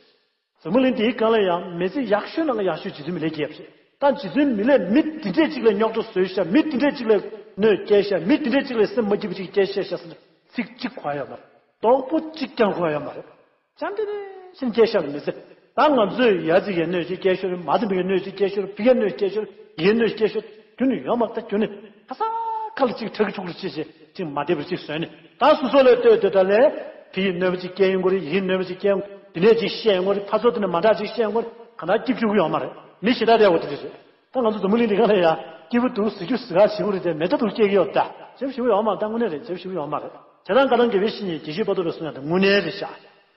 འཛམ་བུ་གླིང་འདིའི་སྒང་ལ་ཡང་མི་ཚེ་ཡག་ཤོས་ནང་གི་ཡག་ཤོས་རྗེ་བཙུན་མི་ལས་སྐྱེས་པ་རེད། ད་རྗེ་བཙུན་མི་ལས་མི་འདི་འདྲས་གཅིག་ལ་རྙོག་དྲ་བཟོས་ཤག་མི་འདི་འདྲས་གཅིག་ལ་གནོད་སྐྱེལ་ཤག་མི་འདི་འདྲས་གཅིག་ལ་སེམས་མ་སྐྱིད་པ་ཅིག་སྐྱེལ་ཤག་ཤག་སོང་ན་ཚིག་གཅིག་གོ་ཡ་ཡོད་མ་རེད། རྡོག་པོ་གཅིག་ཀྱང་གོ་ཡ་ཡོད་མ་རེད། འཇམ་ཏིང་ཏིང་ཞིག་སྐྱེས་ཤག་མི་ཚེ། ད་ང་ཚོས་ཡ་ཅིག་གིས་གནོད་ཅིག་སྐྱེལ་ཤོར་མ་ཚེ་མི་གིས་གནོད་ཅིག་སྐྱེལ་ཤོར་ཕི་གིས་གནོད་སྐྱེལ་ཤོར་ཡིན་གནོད་སྐྱེལ་ཤོར་རྒྱུ་ནི་ཡོད་མ་རེད། ད་རྒྱུ་ནི་ཁ་སང་ཁ་ལ་ཅིག་ཁྲག་གི་ཆུ་ཁུར་ཅིག་བྱས་ཅིག་མ་བདེ་བར་ཅིག་བཟོས་ནས་ད་སོ་སོ་ལ་ལྟོས་ལྟོས་ད་ལས་ཕི་ཡིས་གནོད་པ་ཅིག་སྐྱེལ་ཡོང་གི་རེད། ཡིན་གནོད་པ་ཅིག་སྐྱེལ་ཡོང་གི་རེད། དེ་ནས་ཅིག་བཤད་ཡོང་གི་རེད། ཕར་ཚུར་དེ་ནས་མ་འདྲ་ཅིག་བཤད་ཡོང་གི་རེད། གང་ལྟར་སྐྱིད་པོ་བྱུང་གི་ཡོད་མ་རེད། མི་གཞན་དག་རེད་བ་དེ་འདྲ་རེད། ད་ང་ཚོ་འཛམ་བུ་གླིང་འདི་ག་ལ་ཡ་སྐྱིད་པོ་འདུག་ཟེར་རྒྱུ་ཟེར་ག་ཞེ་པོ་རེད་དེ་མེ་མདའ་འདུག་སྐྱེ་གི་ཡོད་ད། བྱེད་པོ་ཞེ་པོ་ཡོད་མ་རེད། ད་དངོས་གནས་རེད། བྱེད་པོ་ཞེ་པོ་ཡོད་མ་རེད། བྱས་ཙང་བཀའ་གདམས་དགེ་བའི་བཤེས་གཉེན་དགེ་བཤེས་པོ་ཏོ་ལ་གསུངས་ཡག་དེ་དངོས་གནས་རེད་ཤག་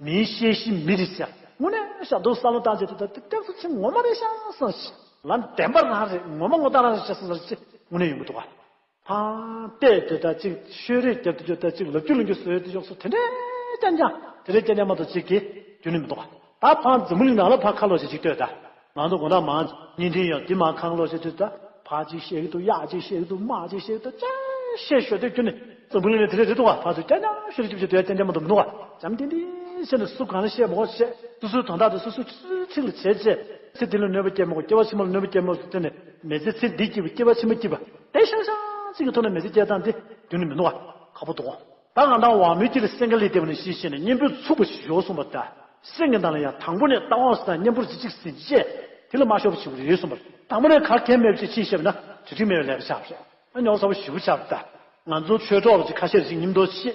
མིའི་བཤད་གཞི་མི་རེད་ཤག་དངོས་གནས་ཤག་འདུག་བསམ་བློ་བཏང་བྱས་དེ་ད་དེ་སྐབས་སུ་ཕྱིན་ངོ་མ་རེད་ཤག་བསམ་ཞིག་ལམ་བདེན་པ་རང་རེད། ངོ་མ་ངོ་ཐག་རང་རེད་ཤག་བསམ་ཞིག་དངོས་གནས་ཡོང་གི་འདུག་ག་ཕར་བལྟས་དེ་ད་ཅིག་ཤོད་རེས་རྒྱབ་དུས་ད་ཅིག་ལབ་རྒྱུ་ལབ་རྒྱུ་བཟོས་དེ་ཡོགས་སུ་དེ་འདྲའི་རྐྱང་རྐྱང་དེ་འདྲའི་རྐྱང་རྐྱང་མ་གཏོགས་ཅིག་གི་རྒྱུ་ནི་མི་འདུག་ག་ད་ཕར་འཛམ་བུ་གླིང་ནང་ལ་ཕར་ཁ་ལོག་བྱས་ཅིག་ལྟོས་ད། ང་ཚོ་དགོང་དག་མང་བརྙན་འཕྲིན་ཡོད་འདི་མར་ཁ་ལོག་བྱས་དུས་ད། ཕར་ཅིག་བཤད་ཀྱི་འདུག་ཡར་ཅིག་བཤད་ཀྱི་འདུག་མར་ཅིག་བཤད་ཀྱི་འདུག་ཅང་བཤད་ཤོད་དུས་ཁྱོད་ནི་འཛམ་བུ་གླིང་ནས་དེ་འདྲ་རེད་འདུག་ག་ཕར་ཚུར་རྐྱང་རྐྱང་ཤོད་ལ་ཅིག་བྱེད་དུས་རྐྱང་རྐྱང་མ་འདུག་མི་འདུག་ག་བྱམས་བརྟན་བརྟན་བྱས་ནས་སུ་གང་ལ་བཤད་མ་དགོས་བཤད། སོ་སོའི་དོན་དག་དེ་སོ་སོའི་ཚིག་ལ་བྱས་བྱས། ཚེ་འདི་ལ་གནོད་པ་སྐྱེལ་མ་དགོས། སྐྱེ་བ་ཕྱི་མ་ལ་གནོད་པ་སྐྱེལ་མ་དགོས་ཟེར་ནས་མི་ཚེ་ཚེ་འདི་སྐྱིད་པ་སྐྱེ་བ་ཕྱི་མ་སྐྱིད་པ་དེ་ཤང་ཤང་ཅིག་གི་ཐོག་ནས་མི་ཚེ་སྐྱེལ་སྟངས་དེ་རྒྱུན་ནས་མི་འདུག་ག་ཁག་པོ་འདུག་ག་ད་ང་དང་བ་མོའི་དཀྱིལ་ལ་སེང་གེ་ལས་བསྡད་པ་ནས་གཞི་བྱས་ནས་གཉེན་པོའི་ཚུགས་པ་ཞིག་ཡོད་གསུངས་པ་ལྟར། སེང་གེ་དང་ལ་ཡང་དང་པོ་ནས་ལྟ་དབང་སོགས་དང་གཉེན་པོར་གཅིག་གཅིག་ཟིན་བྱས་དེ་ལ་མ་ཤོར་བ་བྱེད་དགོས་རེད་གསུངས་པ་རེད། དང་པོ་ནས་གར་ཁྱད་མེད་པ་ཅིག་ཕྱིན་བཤད་པ་ན་གྲ་སྒྲིག་མེད་པའི་ལས་ཀ་ཆགས་པ་རེད། ཨ་ཉོག་ཚ་པོ་ཞེ་པོ་ཆགས་པ་ལྟར། ང་ཚོ་ཆོས་གྲོགས་པ་ཅིག་ཁ་ཤས་ཅིག་མཉམ་དུ་བཤད།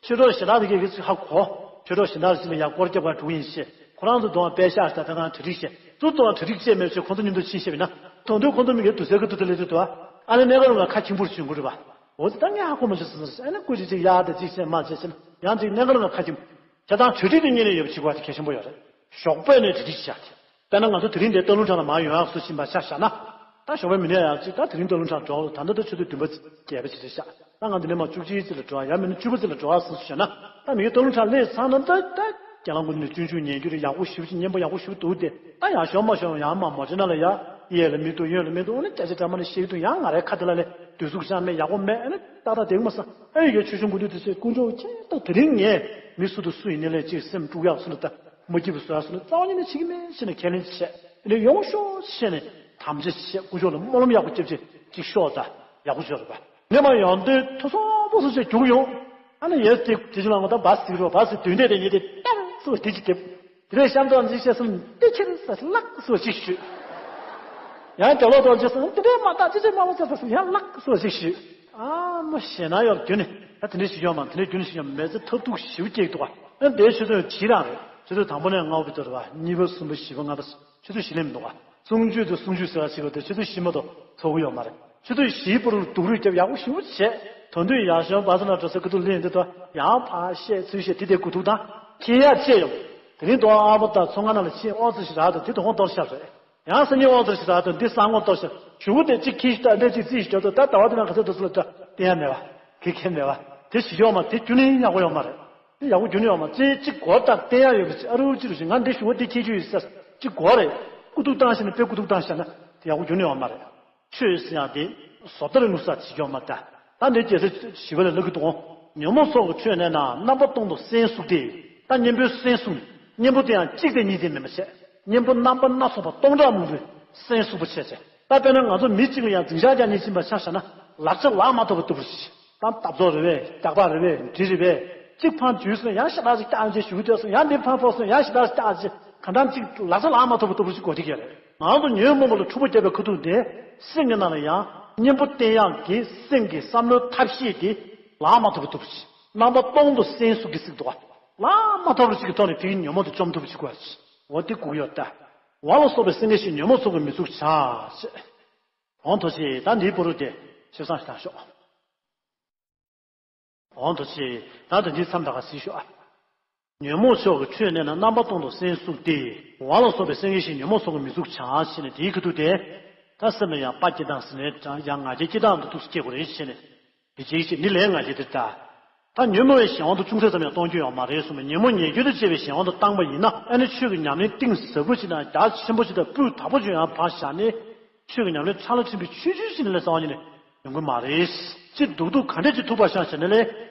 ཆོས་གྲོགས་གཞན་དག་དེ་གས་ཀྱིས་ཧ་གོ། ཆོས་གྲོགས་གཞན་དག་ཅིག་ལ་ཡ་སྐོར་རྒྱབ་གར་འགྲོ་གི་ཡིན་ཞེས་ཁོ་རང་ཚོ་དོ་དང་དཔེ་ཤག་ད་ད་གང་གྲ་སྒྲིག་བྱས་ཚུར་དོ་དང་གྲ་སྒྲིག་བྱས་མེད་ཅེས་ཁོ་ཚོ་མཉམ་དུ་ཕྱིན་བཤད་པ་ན་དོན་དུ་ཁོ་ཚོ་མི་གའི་དུས་ཚོད་ཀྱི་དུས་ཚོད་ལས་དུས་དུ་ཨ་ནི་གནས་སྐབས་ལ་ང་ཁ་ཁྱིམ་པོར་བྱུང་གི་རེད་པ། འོ་ཙི་ད་ངས་ཧ་གོ་མ་བྱུང་ཟེར་ཟེར་ཨ་ནི་སྐུ་ཅིག་ཅིག་ཡར་དང་ཅིག་བྱས་མར་བྱས་བྱས་ན་ཡང་ཅིག་གནས་སྐབས་ལ་ང་ཁ་ཁྱིམ། བྱས་ཙང་གྲ་སྒྲིག་དེ་གཉེར་ནས་ཡོད་པ་ཅིག་བ་དེ་གལ་ཆེན་པོ་ཡོད་རེད། ཞོགས་པ་ནས་གྲ་སྒྲིག་བྱས་ཏེ། དཔེར་ན་ང་ཚོ་དེ་རིང་འདིར་སྟག་ལུང་བྲག་ལ་མར་ཡོང་ཡག་སུ་ཕྱིན་པ་ཆ་བཞག་ན། ད་ཞོགས་པའི་མི་ནས་ཡག་ཅིག་ད་དེ་རིང་སྟག་ལུང་བྲག་འགྲོ་ད་ལྟ་ད་ཆུ་ཚོད་བདུན་པ་བརྒྱད་པ་ཅིག་རེད་ཤག་ད་ང་འདི་ནས་མར་བཅུ་གཅིག་ཅིག་ལ་འགྲོ་ཡ་མིན་ན་བཅུ་པ་ཅིག་ལ་འགྲོ་ཡག་སུ་ཞོན་ན། ད་མི་གི་སྟག་ལུང་བྲག་སླེབས་ཚར་ན་ད་ད་རྒན་ལགས་སྐུ་མདུན་ནས་སྤྱོད་འཇུག་ཉན་རྒྱུ་རེད། ཡག་པོ་ཞེ་པོ་ཅིག་གཉེན་པོ་ཡག་པོ་ཞེ་པོ་འདུག་སྟེ། ད་ཡར་ཤོག་མར་ཤོག་ཡར་མར་མོ་ཅིག་ན་ལ་ཡ། གཡས་ལ་མི་འདུག་གཡོན་ལ་མི་འདུག་ཨ་ནི་སྐད་ཆ་འདྲ་མ་ནི་བཤད་ཀྱི་འདུག་ཡང་ང་རའི་ཁ་དེ་ལ་ལས་དུས་ཚོད་ཤར་མེད་ཡག་པོ་མེད། ཨ་ནི་ཏག་ཏག་བསྡད་ཀྱི་མ་སོང་། ཨ་ཡི་གེ་ཆོས་སྐྱོང་དགོས་འདུག་དེ་ཚོས་དཀོན་མཆོག་ཁྱེད་ད་དེ་རིང་ངས་མི་སུ་དང་སུ་ཡིན་ནའི་ལས་གཅིག་སེམས་དཀྲུག་ཡག་སུ་ལ་ད་མ་སྐྱིད་པ་བཟོ་ཡག་སུ་ལ་རྩ་བ་ཉིད་ནས་བྱེད་ཀྱི་མེད་ཟེར་ནས་ཁས་ལེན་བྱས། ཨ་ནི་ཡོང་ཤོག་ཟེར་ནས་དམ་བཅའ་བྱས། དཀོན་མཆོག་ལ་སྨོན་ལམ་ཡག་པོ་བརྒྱབ་བྱས་གཅིག་ཤོག་ད་ཡག་པོ་བྱོས་རོགས་པ། ངས་མར་ཡོང་དུས་ཐུག་སོང་པོ་སོ་ཞེས་རྒྱུགས་ཡོང་། ཨ་ནི་ཡས་དེ་དེ་ཅི་ལ་ང་ད་བ་ཟིག་རོ་བ་ཟིག་དུས་འདས་དེ་ཉིད་དེ་ཏར་སོ་དེ་ཅི་དེབ། དེ་ནས་གཤམ་ཐོག་འཛིན་བཤད་སོང་དེ་ཁྱེར་ས་ལགས་སོ་ཅིག་ཞུས། ཡང་རྒྱབ་ལོག་ཐོག་འཛིན་སོང་དེ་འདྲའི་མ་བཏགས་ཅི་ཅི་མ་བ་ཚ་ས་སོང་ཡང་ལགས་སོ་ཅིག་ཞུས། ཨ་མ་ཞེ་ན་ཡོད་རྒྱུ་ནི་ད་དེ་འདྲའི་ཞིག་ཡོད་མ་དེ་འདྲའི་རྒྱུ་ནི་ཞིག་ཡོད་མ་མེད་ཚེ་ཐབས་སྡུག་ཞིག་སྐྱེས་འདུག་ག་ཨ་འདིའི་ཆུ་ཚོད་བཞི་རང་རེད། ཆུ་ཚོད་དང་པོ་ནས་ལྔ་པ་བར་དུ་རེད་བ། གཉིས་པ་གསུམ་པ་བཞི་པ་ལྔ་པ། ཆུ་ཚོད་བཞི་ལེན་མི་འདུག་ག་གསུམ་བཅུ་དང་གསུམ་བཅུ་ཟེར་བ་ཞིག་ཡོད་དེ་ཆུ་ཚོད་བཞི་མ་གཏོགས་ཚོགས་ཀྱི་ཡོད་མ་རེད། ཆུ་ཚོད་བཞིའི་བར་དུ་སྡུག་རུས་བརྒྱབ་ཡག་པོ་ཞེ་པོ་བྱས། དོན་དུ་ཡར་ཤོང་བ་ས་ན་འགྲོ་ས་ཁུ་ཐུག་ལེན་དེ་དོ་ཡང་ཕར་བཤད་ཚུར་བཤད་དེ་དེ་དགུ་ཐུག་དང་ཁྱེད་ཡར་བཅད་ཡོང་། དེ་རིང་དོ་ཨ་མ་དང་ཚོང་ཁང་ནང་ལ་ཕྱིན་དབང་ཚད་ཞིག་རག་དང་དེ་དོ་དབང་གཏོར་ཤག་རེད། ཡང་སང་ཉིན་དབང་ཚད་ཞིག་རག་དང་འདི་སང་དབང་གཏོར་ཤག་ཞུ་བོ་དེ་གཅིག་ཁྱི་ཞིག་ད་འདྲ་གཅིག་རྩིས་ཞིག་བརྒྱབ་དང་ད་ལྟ་བ་དེ་ན་ག་ཚོད་དུ་སུ་ལ་འདྲ་བསྟན་ཡ་མེད་བ། གི་ཁྱེད་མེད་བ། དེ་ཞིག་ཡོད་མ་དེ་རྒྱུ་ནི་ཡག་པོ་ཡོད་མ་རེད། དེ་ཡག་པོ་རྒྱུ་ནི་ཡོད་མ་རེད། ཅིག་གོ་དང་བསྟན་ཡ་ཡོད་པ་ཅིག་ཨ་རུ་ཅི་རུ་ཞིག་ང་འདི་ཞུ་བོ་དེ་ཁྱེད་ཆོས་ཡོད་ས་ཅིག་གོ་རེད། ཀུ་ཐུག་བཏང་ཤེས་ན་དཔེ་ཀུ་ཐུག་བཏང་ཤེས་ན་དེ་ཡག་པོ་རྒྱུ་ནི་ཡོད་མ་རེད། ཆོས་ཟེར་ཡག་དེ་བཟོ་ལྟར་ངུ་ས་བྱེད་ཀྱི་ཡོད་མ་རེད། ད་འདི་རྒྱལ་སྲས་ཞི་བ་ལྷས་ལབ་ཀྱི་འདུག་ཉོན་མོངས་ཚོགས་ཀྱི་ཁྲོད་གནས་ན་རྣམ་པ་སྟོང་དུ་སེམས་ཟུག་སྟེ། ད་གཉེན་པོའི་སེམས་ཟུག་ནི་གཉེན་པོ་དེ་ཡང་གཅིག་དང་གཉིས་ཙམ་མིན་པ་བྱས། གཉེན་པོ་རྣམ་པ་སྣ་ཚོགས་པ་སྟོང་ཕྲག་མང་པོའི་སེམས་ཟུག་པ་བྱས་བྱས། ད་དཔེར་ན་ང་ཚོ་མི་གཅིག་ལ་ཡང་འཛིང་ཆགས་རྒྱག་མཁན་ཕྱིན་པ་ཆ་བཞག་ན་ལག་ཆ་ལག་མ་ཐོབ་པ་ལྟ་བུ་ཞིག་ད་འདབ་ལྕོག་རེད་པས། རྒྱག་པ་རེད་པས། འབྲི་རེད་པས། གཅིག་ཕར་འཇུས་སོང་ཡང་ཞེ་དྲག་ཅིག་བཏགས་རྗེས་ཞུ་གི་སྡོད་སོང་ཡང་འདི་ཕར་ཕོག་སོང་ཡང་ཞེ་དྲག་ཅིག་བཏགས་རྗེས་གང་འདྲ་ཅིག་ལག་ཆ་ལག་མ་ཐོབ་པ་ལྟ་བུ་ཞིག་གོ་སྡིག་ཡོད་རེད། ང་ཚོ་ཉོན་མོངས་པ་ལ་འཁྲུལ་པ་བརྒྱབ་པའི་ཁ་ཐུག་དེ་སེམས་ཀྱི་ནང་ལ་ཡང་གཉེན་པོ་བསྟེན་ཡག་གི་སེམས་ཀྱི་བསམ་བློའི་ཐབས་ཤེས་དེ་ལག་མ་ཐོབ་པ་ལྟ་བུ་ཞིག་རྣམ་པ་སྟོང་དུ་སེམས་ཟུག་གི་སྲིད་འདུག་ག་ལག་མ་ཐོབ་པ་ཞིག་གི་ཐོག་ནས་དེ་གི་ཉོན་མོངས་དེ་བཅོམ་ཐུབ་པ་ཞིག་དགོས་ཞིག་འོ་དེ་དགོས་ཡོད་ད། ཝ་ལ་སོགས་པའི་སེང་གེ་བཞིན་ཉོན་མོངས་ཚོགས་ཀྱིས་མི་ཚུགས་བྱ། འོང་ཐུགས་རྗེ་ཆེ། ད་འདིའི་བར་དུ་དེ་ཆེ་སང་ཞིག་བཏང་ཤོག་འོང་ཐུགས་རྗེ་ཆེ། ད་དེ་འདིའི་མཚམས་ད་ག་སྲིད་ཤོག་ཨ། ཉོན་མོངས་ཕྱོགས་ཀྱི་ཁྲོད་གནས་ན་རྣམ་པ་སྟོང་དུ་སེམས་ཟུག་སྟེ། ཝ་ལ་སོགས་པའི་སེང་གེ་བཞིན་ཉོན་མོངས་ཚོགས་ཀྱིས་མི་ཚུགས་བྱ་ཞེས་ནས་དེའི་ཁ་ཐུག་དེ། ད་སེམས་ལ་ཡང་དཔའ་སྐྱེ་སྟངས་ཟེར་ནས་ཡང་ང་རྒྱལ་སྐྱེ་སྟངས་དུ་ཐུགས་སུ་སྐྱེ་དགོས་རེད་ཞེས་ནས། དེ་ཅིའི་ཕྱིར་ནི་ལས་ང་རྒྱལ་དེ་ལྟ། ད་ཉོན་མོངས་པའི་གཞན་དབང་དུ་ཅུང་ཟད་ཙམ་ཡང་གཏོང་རྒྱུ་ཡོད་མ་རེད་གསུངས་པས། ཉོན་མོངས་ཉེས་སྐྱོན་དུ་བྱས་པའི་གཞན་དབང་དུ་བཏང་པ་ཡིན་ན་ཨ་ནི་ཆོས་ཀྱི་ཉམས་ལེན་གཏིང་ཟབ་པོ་ཞིག་དང་རྒྱ་ཆེན་པོ་ཞིག་དང་སྤུས་དག་པོ་ཞིག་ཡང་ཕར་བཞག་ནས། ཆོས་ཀྱི་ཉམས་ལེན་ཕྲ་ལ་ཕྱིན་པའི་ཆུང་ཆུང་ཞིག་ནས་ལས་རྩ་བ་ཉིད་ནས་ཡོང་གི་མ་རེད། ཅི་སྡུག་སྡུག་ག་འདྲས་ཅིག་ཐུག་པ་ཤག་ཟེར་ན་ལས།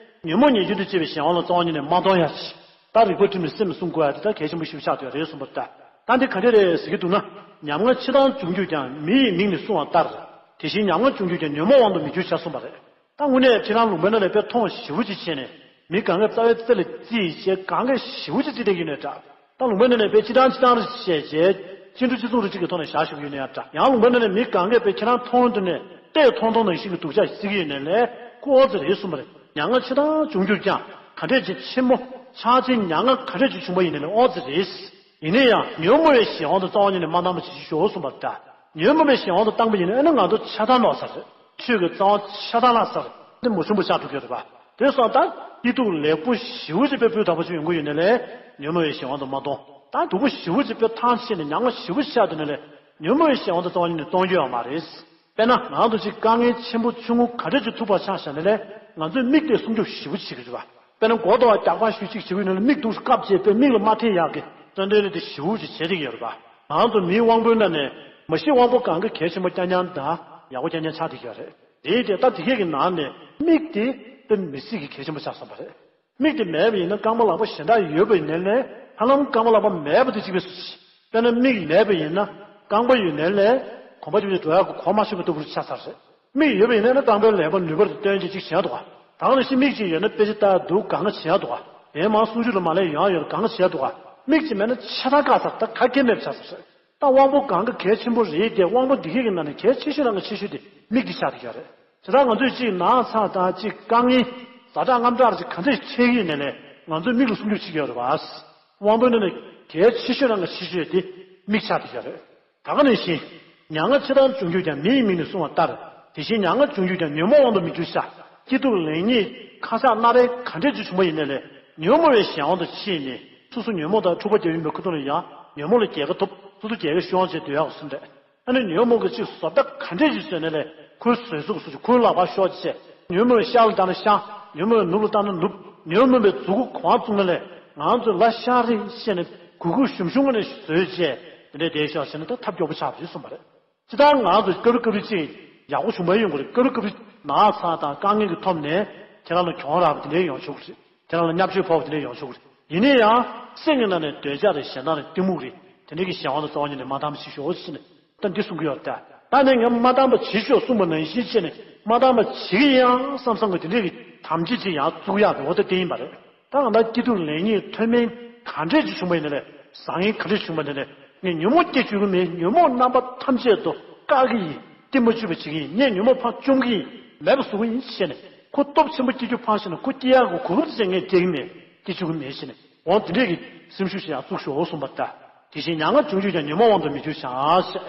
ཉོན་མོངས་ཉེས་སྐྱོན་དུ་བྱས་པའི་གཞན་དབང་ལ་རྩ་བ་ཉིད་ནས་མ་གཏོང་ཡ་ཞིག་ད་རིག་པ་བསྒྲིམས་ནས་སེམས་ལ་བསྲུང་དགོས་ཡ་དེ་ད་གལ་ཆེན་པོ་ཞིག་ཆགས་བསྡད་རེད་གསུངས་པ་ལྟ། ད་འདི་ག་འདྲས་རེད་ཟེར་གྱི་འདུག་ན། ཉམ་ང་འཆི་བདག་འབྱུང་གྱུར་ཀྱང་། མི་ཡི་མིང་ནི་སྲུང་བ་ལྟར། དེ་བཞིན་ཉམ་ང་འབྱུང་གྱུར་ཀྱང་། ཉོན་མོངས་དབང་དུ་མི་འགྱུར་བྱ་གསུངས་པ་རེད། ད་དངོས་གནས་ཁྱེད་རང་ལུང་པའི་ནང་ནས་དཔེ་མཐོང་ཞེ་པོ་ཅིག་བྱས་ནས་མི་གང་ག་རྩ་བའི་རྩེ་ལ་རྩིས་བྱས་གང་ག་ཞེ་པོ་ཅིག་རྩིས་བསྡད་ཀྱི་ཡོད་ནས་འདྲ། ད་ལུང་པའི་ནང་ནས་དཔེ་སྤྱི་བཏང་སྤྱི་བཏང་རེ་བྱས་བྱས་སྤྱི་འགྲོ་སྤྱི་ཚོགས་རེ་གཅིག་གི་ཐོག་ནས་བཞག་ཞུ་གི་ཡོད་ནས་ཡང་འདྲ། ཡང་ལུང་པའི་ནང་ནས་མི་གང་གས་དཔེ་ཁྱེད་རང་མཐོང་དུས་ནས་བལྟས་མཐོང་མཐོང་ནང་བཞིན་གྱི་སྡུག་ཅག་ཞིག་བརྩི་གི་ཡོད་ནས་ལས་ཁོ་ཨོ་ཙི་རེད་གསུངས་པ་རེད། ཉམ་ང་འཆི་བདག་འབྱུང་གྱུར་ཀྱང་། ག་འདྲས་ཅིག་ཆེན་མོ་ཕྱག་ཆེན་ཉམ་ང་ག་འདྲས་ཅིག་བྱུང་པ་ཡིན་ནས་ལས་ཨོ་ཙི་རེད། ཡིན་ན་ཡང་ཉོན་མོངས་པའི་གཞན་དབང་དུ་རྩ་བ་ཉིད་ནས་མ་བཏང་བ་ཅིག་ཞུ་གསུངས་པ་ལྟ། ཉོན་མོངས་པའི་གཞན་དབང་དུ་བཏང་པ་ཡིན་ན་ཨ་ནི་ང་ཚོ་ཆགས་སྡང་ལོག་ས་རེད། ཆོས་ཀྱི་རྩ་བ་ཆགས་སྡང་ལོག་ས་རེད། འདི་མ་བྱུང་པ་ཆགས་འགྲོ་གི་རེད་པ། དེ་སོང་ད་སྐྱིད་སྡུག་ལེགས་པོ་ཞེ་པོ་ཅིག་དཔེ་སྤུས་དག་པོ་ཅིག་ཡོང་གི་ཡོད་ནའི་ལས་ཉོན་མོངས་པའི་གཞན་དབང་དུ་མ་གཏོང་། ད་སྡུག་པོ་ཞེ་པོ་ཅིག་དཔེ་ཐང་ཆད་ནས་ཉམ་ང་ཞེ་པོ་ཆགས་འདུག་ནའི་ལས་ཉོན་མོངས་པའི་གཞན་དབང་དུ་རྩ་བ་ཉིད་ནས་གཏོང་རྒྱུ་ཡོད་མ་རེད། དཔེར་ན་ང་རང་ཚོ་ཅིག་དཀའ་ངལ་ཆེན་པོ་ཆུང་ངུ་ག་འདྲ་ཅིག་ཐུག་པ་ཆགས་བཞག་ནའི་ལས་ང་ཚོས་མིག་དེ་སྲུང་སྐྱོབ་ཞེ་པོ་བྱེད་ཀྱི་རེད་པ། དཔེར་ན་སྒོ་དང་རྒྱག་པ་ཞུ་གཅིག་བྱེད་ཀྱི་ཡོད་ནའི་ལས་མིག་འདུག་སེ་བཀབ་བྱས་པས་མིག་ལ་མ་ཐེབས་ཡག་གི་རྩ་འདོན་རེ་དེ་ཞེ་པོ་ཅིག་བྱེད་ཀྱི་ཡོད་རེད་པ། ང་རང་ཚོ་མིའི་དབང་པོའི་ནང་ནས་མ་གཞི་དབང་པོ་གང་ག་གལ་ཆེན་པོ་རྐྱང་རྐྱང་དང་། ཡག་པོ་རྐྱང་རྐྱང་ཆགས་བསྡད་ཀྱི་ཡོད་རེད། དེའི་དེ་ད་དེ་གས་ཀྱི་ནང་ནས་མིག་དེ་དཔེ་མི་སྲིད་ཀྱི་གལ་ཆེན་པོ་ཆགས་སོང་བ་རེད། མིག་དེ་མེད་པ་ཡིན་ན་རྐང་པ་ལག་པ་གཞན་དག་ཡོད་པ་ཡིན་ནའི་ཧ་ལམ་རྐང་པ་ལག་པ་མེད་པ་དེ་གཅིག་པའི་སུ་ཞིག་དཔེར་ན་མིག་མེད་པ་ཡིན་ན་རྐང་པ་ཡོད་ནའི་གོམ་པ་རྒྱབ་ནས་འགྲོ་ཡག་གི་གོ་མ་ཆོད་པ་ལྟ་བུ་ཆགས་ཚར་རེད། མིག་ཡོད་པ་ཡིན་ན་རྐང་པའི་ལག་པ་ནུས་པ་དང་བསྟུན་བྱས་གཅིག་བྱས་འདུག་ག་ད་ག་ནང་བཞིན་མིག་གཅིག་ཡོད་ན་དཔེ་ཆ་ལྟ་འདུག་ག་གང་ག་བྱེད་ཡག་འདུག་ག་དེ་མང་གསུང་ཆོས་ལ་མ་སླེབས་ཡོང་ཡག་ཡོད་ན་གང་ག་བྱེད་ཡག་འདུག་ག་མིག་གཅིག་མེད་ན་ཆ་ཚང་བཀག་ཚར། ད་ག་གེ་མེད་པ་ཆགས་ཚར་རེད། ད་དབང་པོ་གང་ག་གལ་ཆེན་པོ་རེད་དེ། དབང་པོ་འདི་གས་ཀྱི་ནང་ནས་གལ་ཆེ་ཤོས་རང་གི་ཆེ་ཤོས་དེ་མིག་འདི་ཆགས་བསྡད་ཡོད་རེད། བྱས་ཙང་ང་ཚོས་གཅིག་ན་ཚ་དང་གཅིག་དཀའ་ངལ་ཛ་དྲག་དངངས་སྐྲག་ཅིག་ག་འདྲས་འཕྲད་ཀྱི་ཡོད་ནའི་ལས་ང་ཚོས་མིག་ལ་སྲུང་སྐྱོབ་བྱེད་ཀྱི་ཡོད་རེད་པ། དབང་པོའི་ནང་ནས་གལ་ཆེ་ཤོས་རང་གི་ཆེ་ཤོས་དེ་མིག་ཆགས་བསྡད་ཡོད་རེད། ད་ག་ནང་བཞིན། མྱ་ངན་ཆེ་ཐང་བྱུང་གྱུར་ཀྱང་། མི་ཡི་མིག་ནི་བསྲུང་བ་ལྟར། དེ་བཞིན་མྱ་ངན་བྱུང་གྱུར་ཀྱང་། ཉོན་མོངས་དབང་དུ་མི་འགྱུར་བྱ། སྐྱིད་སྡུག་ལེགས་ཉེས་ཁ་ཆག་སྣ་རལ་ག་འདྲས་ཅིག་བྱུང་བ་ཡིན་ནའི་ལས་ཉོན་མོངས་པའི་གཞན་དབང་དུ་ཕྱིན་ནས་སོ་སོ་ཉོན་མོངས་དང་འཁྲུག་པ་རྒྱབ་ཡིན་པའི་ཁ་ཐུག་ལ་ཡང་ཉོན་མོངས་ལ་རྒྱལ་ཁ་ཐོབ། སོ་སོ་རྒྱལ་ཁ་ཤོར་བྱས་སྡོད་ཡག་གི་སེམས་ཁྲལ། ཨ་ནི་ཉོན་མོངས་ཀྱི་ཅིག་བཟོ་ལྟ་ག་འདྲས་ཅིག་བཟོས་ནའི་ལས་ཁོའི་བཟོས་གཟུགས་སུ་ཁོའི་ལག་པར་ཤོར་བྱས། ཉོན་མོངས་པའི་ཤར་ལ་བཏང་ན་ཤར། ཉོན་མོངས་པའི་ནུབ་ལ་བཏང་ན་ནུབ། ཉོན་མོངས་པའི་མཛུབ་གུ་གང་བཙུགས་ན་ལས་ང་ཚོས་ལ་ཤར་རེད་བཤད་ནས་གུག་གུག་ཞུམ་ཞུམ་ངང་ནས་བཟོས་བྱས་དེ་འདྲས་བསྡད་ཤག་བྱས་ན་ད་ཐབས་སྐྱོ་པོ་ཆགས་པ་ཞིག་གསུངས་པ་རེད། ཅི་ལྟར་ང་ཚོ་སྐབས་རེ་སྐབས་རེ་ཅིག་ཡག་པོ་བྱུང་མ་ཡོང་གི་རེད། སྐབས་རེ་སྐབས་རེ་ན་ཚ་དང་དཀའ་ངལ་གྱི་ཐོག་ནས་ཁྱེད་རང་ལ་གྱོང་རག་པ་དེ་འདྲས་ཡོང་ཆོག་གི་རེད། དེ་རང་ལ་བརྙས་བཅོས་ཕོག་པ་དེ་འདྲ་ཡོང་ཆོག་གི་རེད། ཡིན་ན་ཡང་སེམས་ཀྱི་ནང་ནས་འདོད་ཆགས་རེད། ཞེ་སྡང་རེད། གཏི་མུག་རེད། དེ་འདྲ་གི་གཞན་དབང་དུ་རྩ་བ་ཉིད་ནས་མ་བཏང་བ་བྱེད་ཤོག་ཟེར་ནས་ད་འདི་གསུང་གི་ཡོད་རེད། ད་ནས་ངས་མ་བཏང་བ་བྱེད་ཤོག་གསུངས་པ་ནང་བཞིན་བྱས་ནས་མ་བཏང་བ་བྱེད་ཀྱི་ཡིན་ཡང་བསམ་བསམ་གི་དེ་འདྲ་གི་དམ་བཅའ་ཅིག་ཡང་བཙུགས་ཡག་འདུག་འོ་ད་དེ་ཡིན་པ་རེད། ད་གང་ལྟར་སྐྱིད་སྡུག་ལེགས་ཉེས་མཐོ་དམན་ག་འདྲས་ཅིག་བྱུང་བ་ཡིན་ན་ལས་བཟང་ངན་ག་འདྲས་བྱུང་བ་ཡིན་ན་ལས་ངས་ཉོན་མོངས་སྐྱེ་བཅུག་གི་མེད། ཉོན་མོངས་རྣམ་པ་ཐམས་ཅད་དུ་བཀག་གི་ཡིན། རྟེན་མ་གཅོད་པ་བྱེད་ཀྱི་ཡིན། ངས་ཉོན་མོངས་ཕར་བཅོམ་གྱི་ཡིན། མེད་པ་བཟོ་གི་ཡིན་ཞེས་ནས་ཁོ་སྟོབས་ཆེན་པོ་སྐྱེ་རྒྱུ་ཕར་བཞག་ནས་ཁོ་སྐྱེ་ཡག་གི་གོ་སྐབས་ཅིག་ངས་སྤྲད་ཀྱི་མེད། སྐྱེ་བཅུག་གི་མེད་ཞེས་ནས་འོ་དེ་འདྲས་ཀྱི་སེམས་ཤུགས་ཤིག་ཡང་བཙུགས་ཤོག་གསུངས་པ་ལྟར། དེ་བཞིན་མྱ་ངན་བྱུང་གྱུར་ཀྱང་། ཉོན་མོངས་དབང་དུ་མི་འགྱུར་བྱ་ཞེས།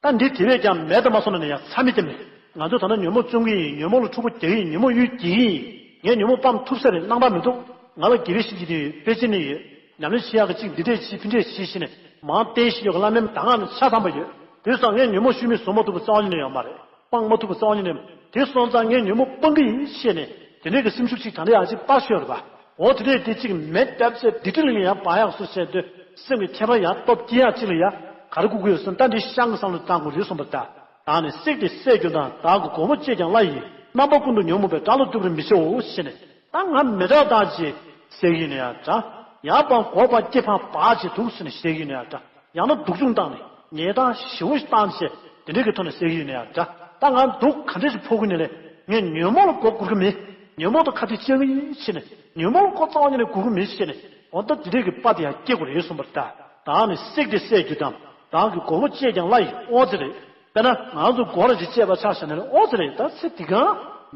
ད་འདི་དེ་བས་ཀྱང་མེད་དུ་མ་སོང་ན་ནི་ཡང་ཚར་མི་བསྟན་མེད། ང་ཚོས་ད་ལྟ་ཉོན་མོངས་བཅོམ་གྱི་ཡིན། ཉོན་མོངས་ལ་འཁྲུག་པ་རྒྱག་གི་ཡིན། ཉོན་མོངས་གཡུལ་འགྱེད་ཀྱི་ཡིན། ངས་ཉོན་མོངས་སྤངས་ཐུབ་ས་རེད། སྣང་དག་མི་འདུག་ང་ལ་དགེ་བའི་བཤེས་གཉེན་དེ་ཡོད། དཔེ་ཆ་ནི་ཡོད། ཉམས་ལེན་བྱེད་ཡག་གི་ཅིག་འདི་འདྲས་བྱེད། ཕི་འདྲས་བྱེད་ཞེས་ནས་མང་བསྟན་བཞིན་ཡོད་གི། བླ་མའི་གདམས་ངག་ནི་ཆ་ཚང་པ་ཡོད། དེ་སོང་ངས་ཉོན་མོངས་ཤུལ་མེད་བཟོ་མ་ཐུབ་པ་རྩ་བ་ཉིད་ནས་ཡོད་མ་རེད། སྤང་མ་ཐུབ་པ་རྩ་བ་ཉིད་ནས། དེ་སོང་ཙང་ངས་ཉོན་མོངས་སྤང་གི་ཡིན་ཞེས་ནས་དེ་འདྲས་ཀྱི་སེམས་ཤུགས་ཅིག་ད་ལྟ་ཡང་ཅིག་སྤར་ཤོར་བ། འོ་དེ་འདྲས་དེ་ཅིག་མེ་བཏབ་བྱས་འདི་འདྲ་ལ་ཡང་སྦ་ཡག་སུ་བྱས་དུས་སེམས་ཀྱི་ཁྱད་པར་ཡང་སྟོབས་སྐྱེ་ཡག་ཅིག་ལ་ཡང་ག་རེ་དགོས་ཀྱི་ཡོད་ཟེར་ན། ད་འདི་ཤང་གི་བསམ་བློ་བཏང་དགོས་རེད་གསུངས་པ་ལྟར། ད་ནི་བསྲེགས་ཏེ་བསད་གྱུར་ཏམ། བདག་གི་མགོ་བོ་བཅད་ཀྱང་བླ་ཡི། རྣམ་པ་ཀུན་ཏུ་ཉོན་མོངས་པའི། དགྲ་ལ་བཏུལ་བར་མི་བྱའོ་ཞེས་ནས། ད་ང་མི་དྲག་དག་ཅེས་ཟེར་གྱི་ཡིན་ན་ཡང་འདྲ། ཡང་སྤང་སྒོ་སྤང་སྐེ་སྤང་སྦ་བྱས་འདུག་ཟེར་ནས་ཟེར་གྱི་ཡིན་ན་ཡང་འདྲ། ཡང་ན་སྡུག་སྦྱོང་བཏང་ནས་ཉེས་རྡུང་ཞེ་པོ་ཞིག་བཏང་བྱས་དེ་འདྲའི་གི་ཐོག་ནས་ཟེར་གྱི་ཡོད་ན་ཡང་འདྲ། ད་ང་སྡུག་ག་འདྲ་ཞིག་ཕོག་གི་ནས་ལས་ངས་ཉོན་མོངས་ལ་མགོ་སྒུར་གི་མེད། ཉོན་མོངས་དང་ཁ་གཏད་གཅོག་གི་ཡིན་ཞེས་ནས། ཉོན་མོངས་ལ་མགོ་རྩ་བ་ཉིད་ནས་སྒུར་གི་མེད་ཞེས་ནས། འོ་ད་དེ་འདྲའི་གི་དཔའ་དེ་ཡང་སྐྱེ་དགོས་རེད་གསུངས་པ་ལྟར། བདག་ནི་བསྲེགས་ཏེ་བསད་གྱུར་ཏམ། བདག་གི་མགོ་བོ་བཅད་ཀྱང་བླ་ཡི། ཨོ་ཙི་རེད། དཔེར་ན་ང་ཚོ་མགོ་ར་ཅིག་བཅད་པ་ཆ་བཞག་ན་ཨོ་ཙི་རེད། ད་ཚེ་འདི་གང་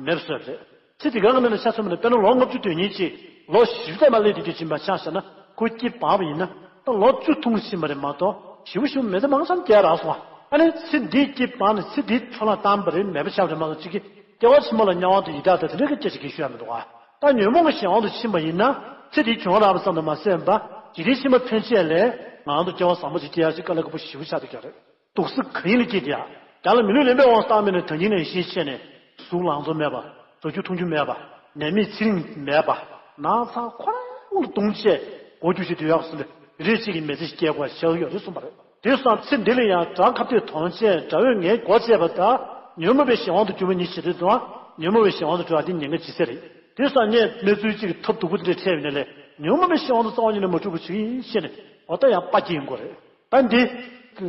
མེད་པ་བཟོས་རེད། ཚེ་འདི་ག་གི་ནང་ནས་ཆ་མཚོན་པ་ན། དཔེར་ན་ལོ་ལྔ་བཅུ་དོན་གཉིས་ཅིག་ལོ་བཞི་བཅུ་ཐམ་པ་སླེབས་དུས་དུས་ཕྱིན་པ་ཆ་བཞག་ན། ཁོ་སྐེ་སྦ་བ་ཡིན་ན་ད་ལོ་བཅུ་ཐུང་ཕྱིན་པ་རེད་མ་གཏོགས་ཞེ་པོ་ཞེ་པོ་མེད་དེ། མང་ཙམ་སྐྱེ་རག་སོང་བ། ཨ་ནི་ཚེ་འདིའི་སྐེ་སྦ་ནས་ཚེ་འདིའི་འཕྲོ་བརླག་བཏང་བ་རེད། མེད་པ་ཆགས་པ་རེད་མ་གཏོགས། གཅིག་གིས་སྐྱེ་བ་ཕྱི་མ་ལ་དམྱལ་བ་དང་ཡི་དྭགས་དང་དེ་འདྲའི་སྐད་ཆ་གི་ཤོད་ཡ་མི་འདུག་ག་ད་ཉོན་མོངས་ཀྱི་གཞན་དབང་དུ་ཕྱིན་པ་ཡིན་ན་ཚེ་འདིའི་གྱོང་རག་པ་ཙམ་དུ་མ་ཟད་པ། འཇིག་རྟེན་ཕྱི་མ་ཕན་ཆད་ལས་ང་ཚོ་སྐྱེ་བ་བཟང་པོ་ཞིག་སྐྱེ་ཡ་ཞིག་དཀའ་ལས་ཁག་པོ་ཞེ་པོ་ཆགས་བསྡད་ཀྱི་རེད། སྡུག་ས་ག་ཡིན་ལ་སྐྱེས་ཏེ་ཡ། བརྒྱ་ལ་མི་ལུས་ལེན་པའི་དབང་བཏང་མིན་ནས་ད་གིན་ནས་ཤེས་བྱས་ནས་གཟུགས་ལང་ཚོ་མེད་པ། བཟའ་རྒྱུ་འཐུང་རྒྱུ་མེད་པ། ནད་མེད་ཚེ་རིང་མེད་པ། ན་ཚ་ཁོ་རང་ལ་བརྡུངས་བྱས་མགོ་རྒྱུག་བྱེད་དུས་ཡག་སོང་དུས་རེ་གཅིག་གི་མི་ཚེ་ཞིག་སྐྱེལ་དགོས་ཡ་ཆགས་ཡོད་རེད་གསུངས་པ་རེད། དེ་སོང་ཚེ་འདི་ལ་ཡང་དགྲ་ཁ་གཏད་གཏོང་བྱས་དགྲ་བོས་ངའི་མགོ་བཅད་པ་དང་ཉོན་མོངས་པའི་གཞན་དབང་དུ་གྱུར་པ་གཉིས་ཇི་ལྟར་འདུག་ཨ། ཉོན་མོངས་པའི་གཞན་དབང་དུ་གྱུར་བ་འདི་ཉེན་ཁ་ཇི་སྲིད་རེད། དེ་སོང་ངས་གནས་ཚུལ་གཅིག་གི་ཐབས་སྡུག་པོ་འདི་འདྲ་འཕྲད་པ་ཡིན་ན་ལས་ཉོན་མོངས་པའི་གཞན་དབང་དུ་རྩ་བ་ཉིད་ནས་མ་གྱུར་པ་ཞིག་ཡིན་ཞེས་ནས་འོ་ད་ཡང་དཔའ་སྐྱེ་ཡིན་དགོས་རེད། ད་འདི།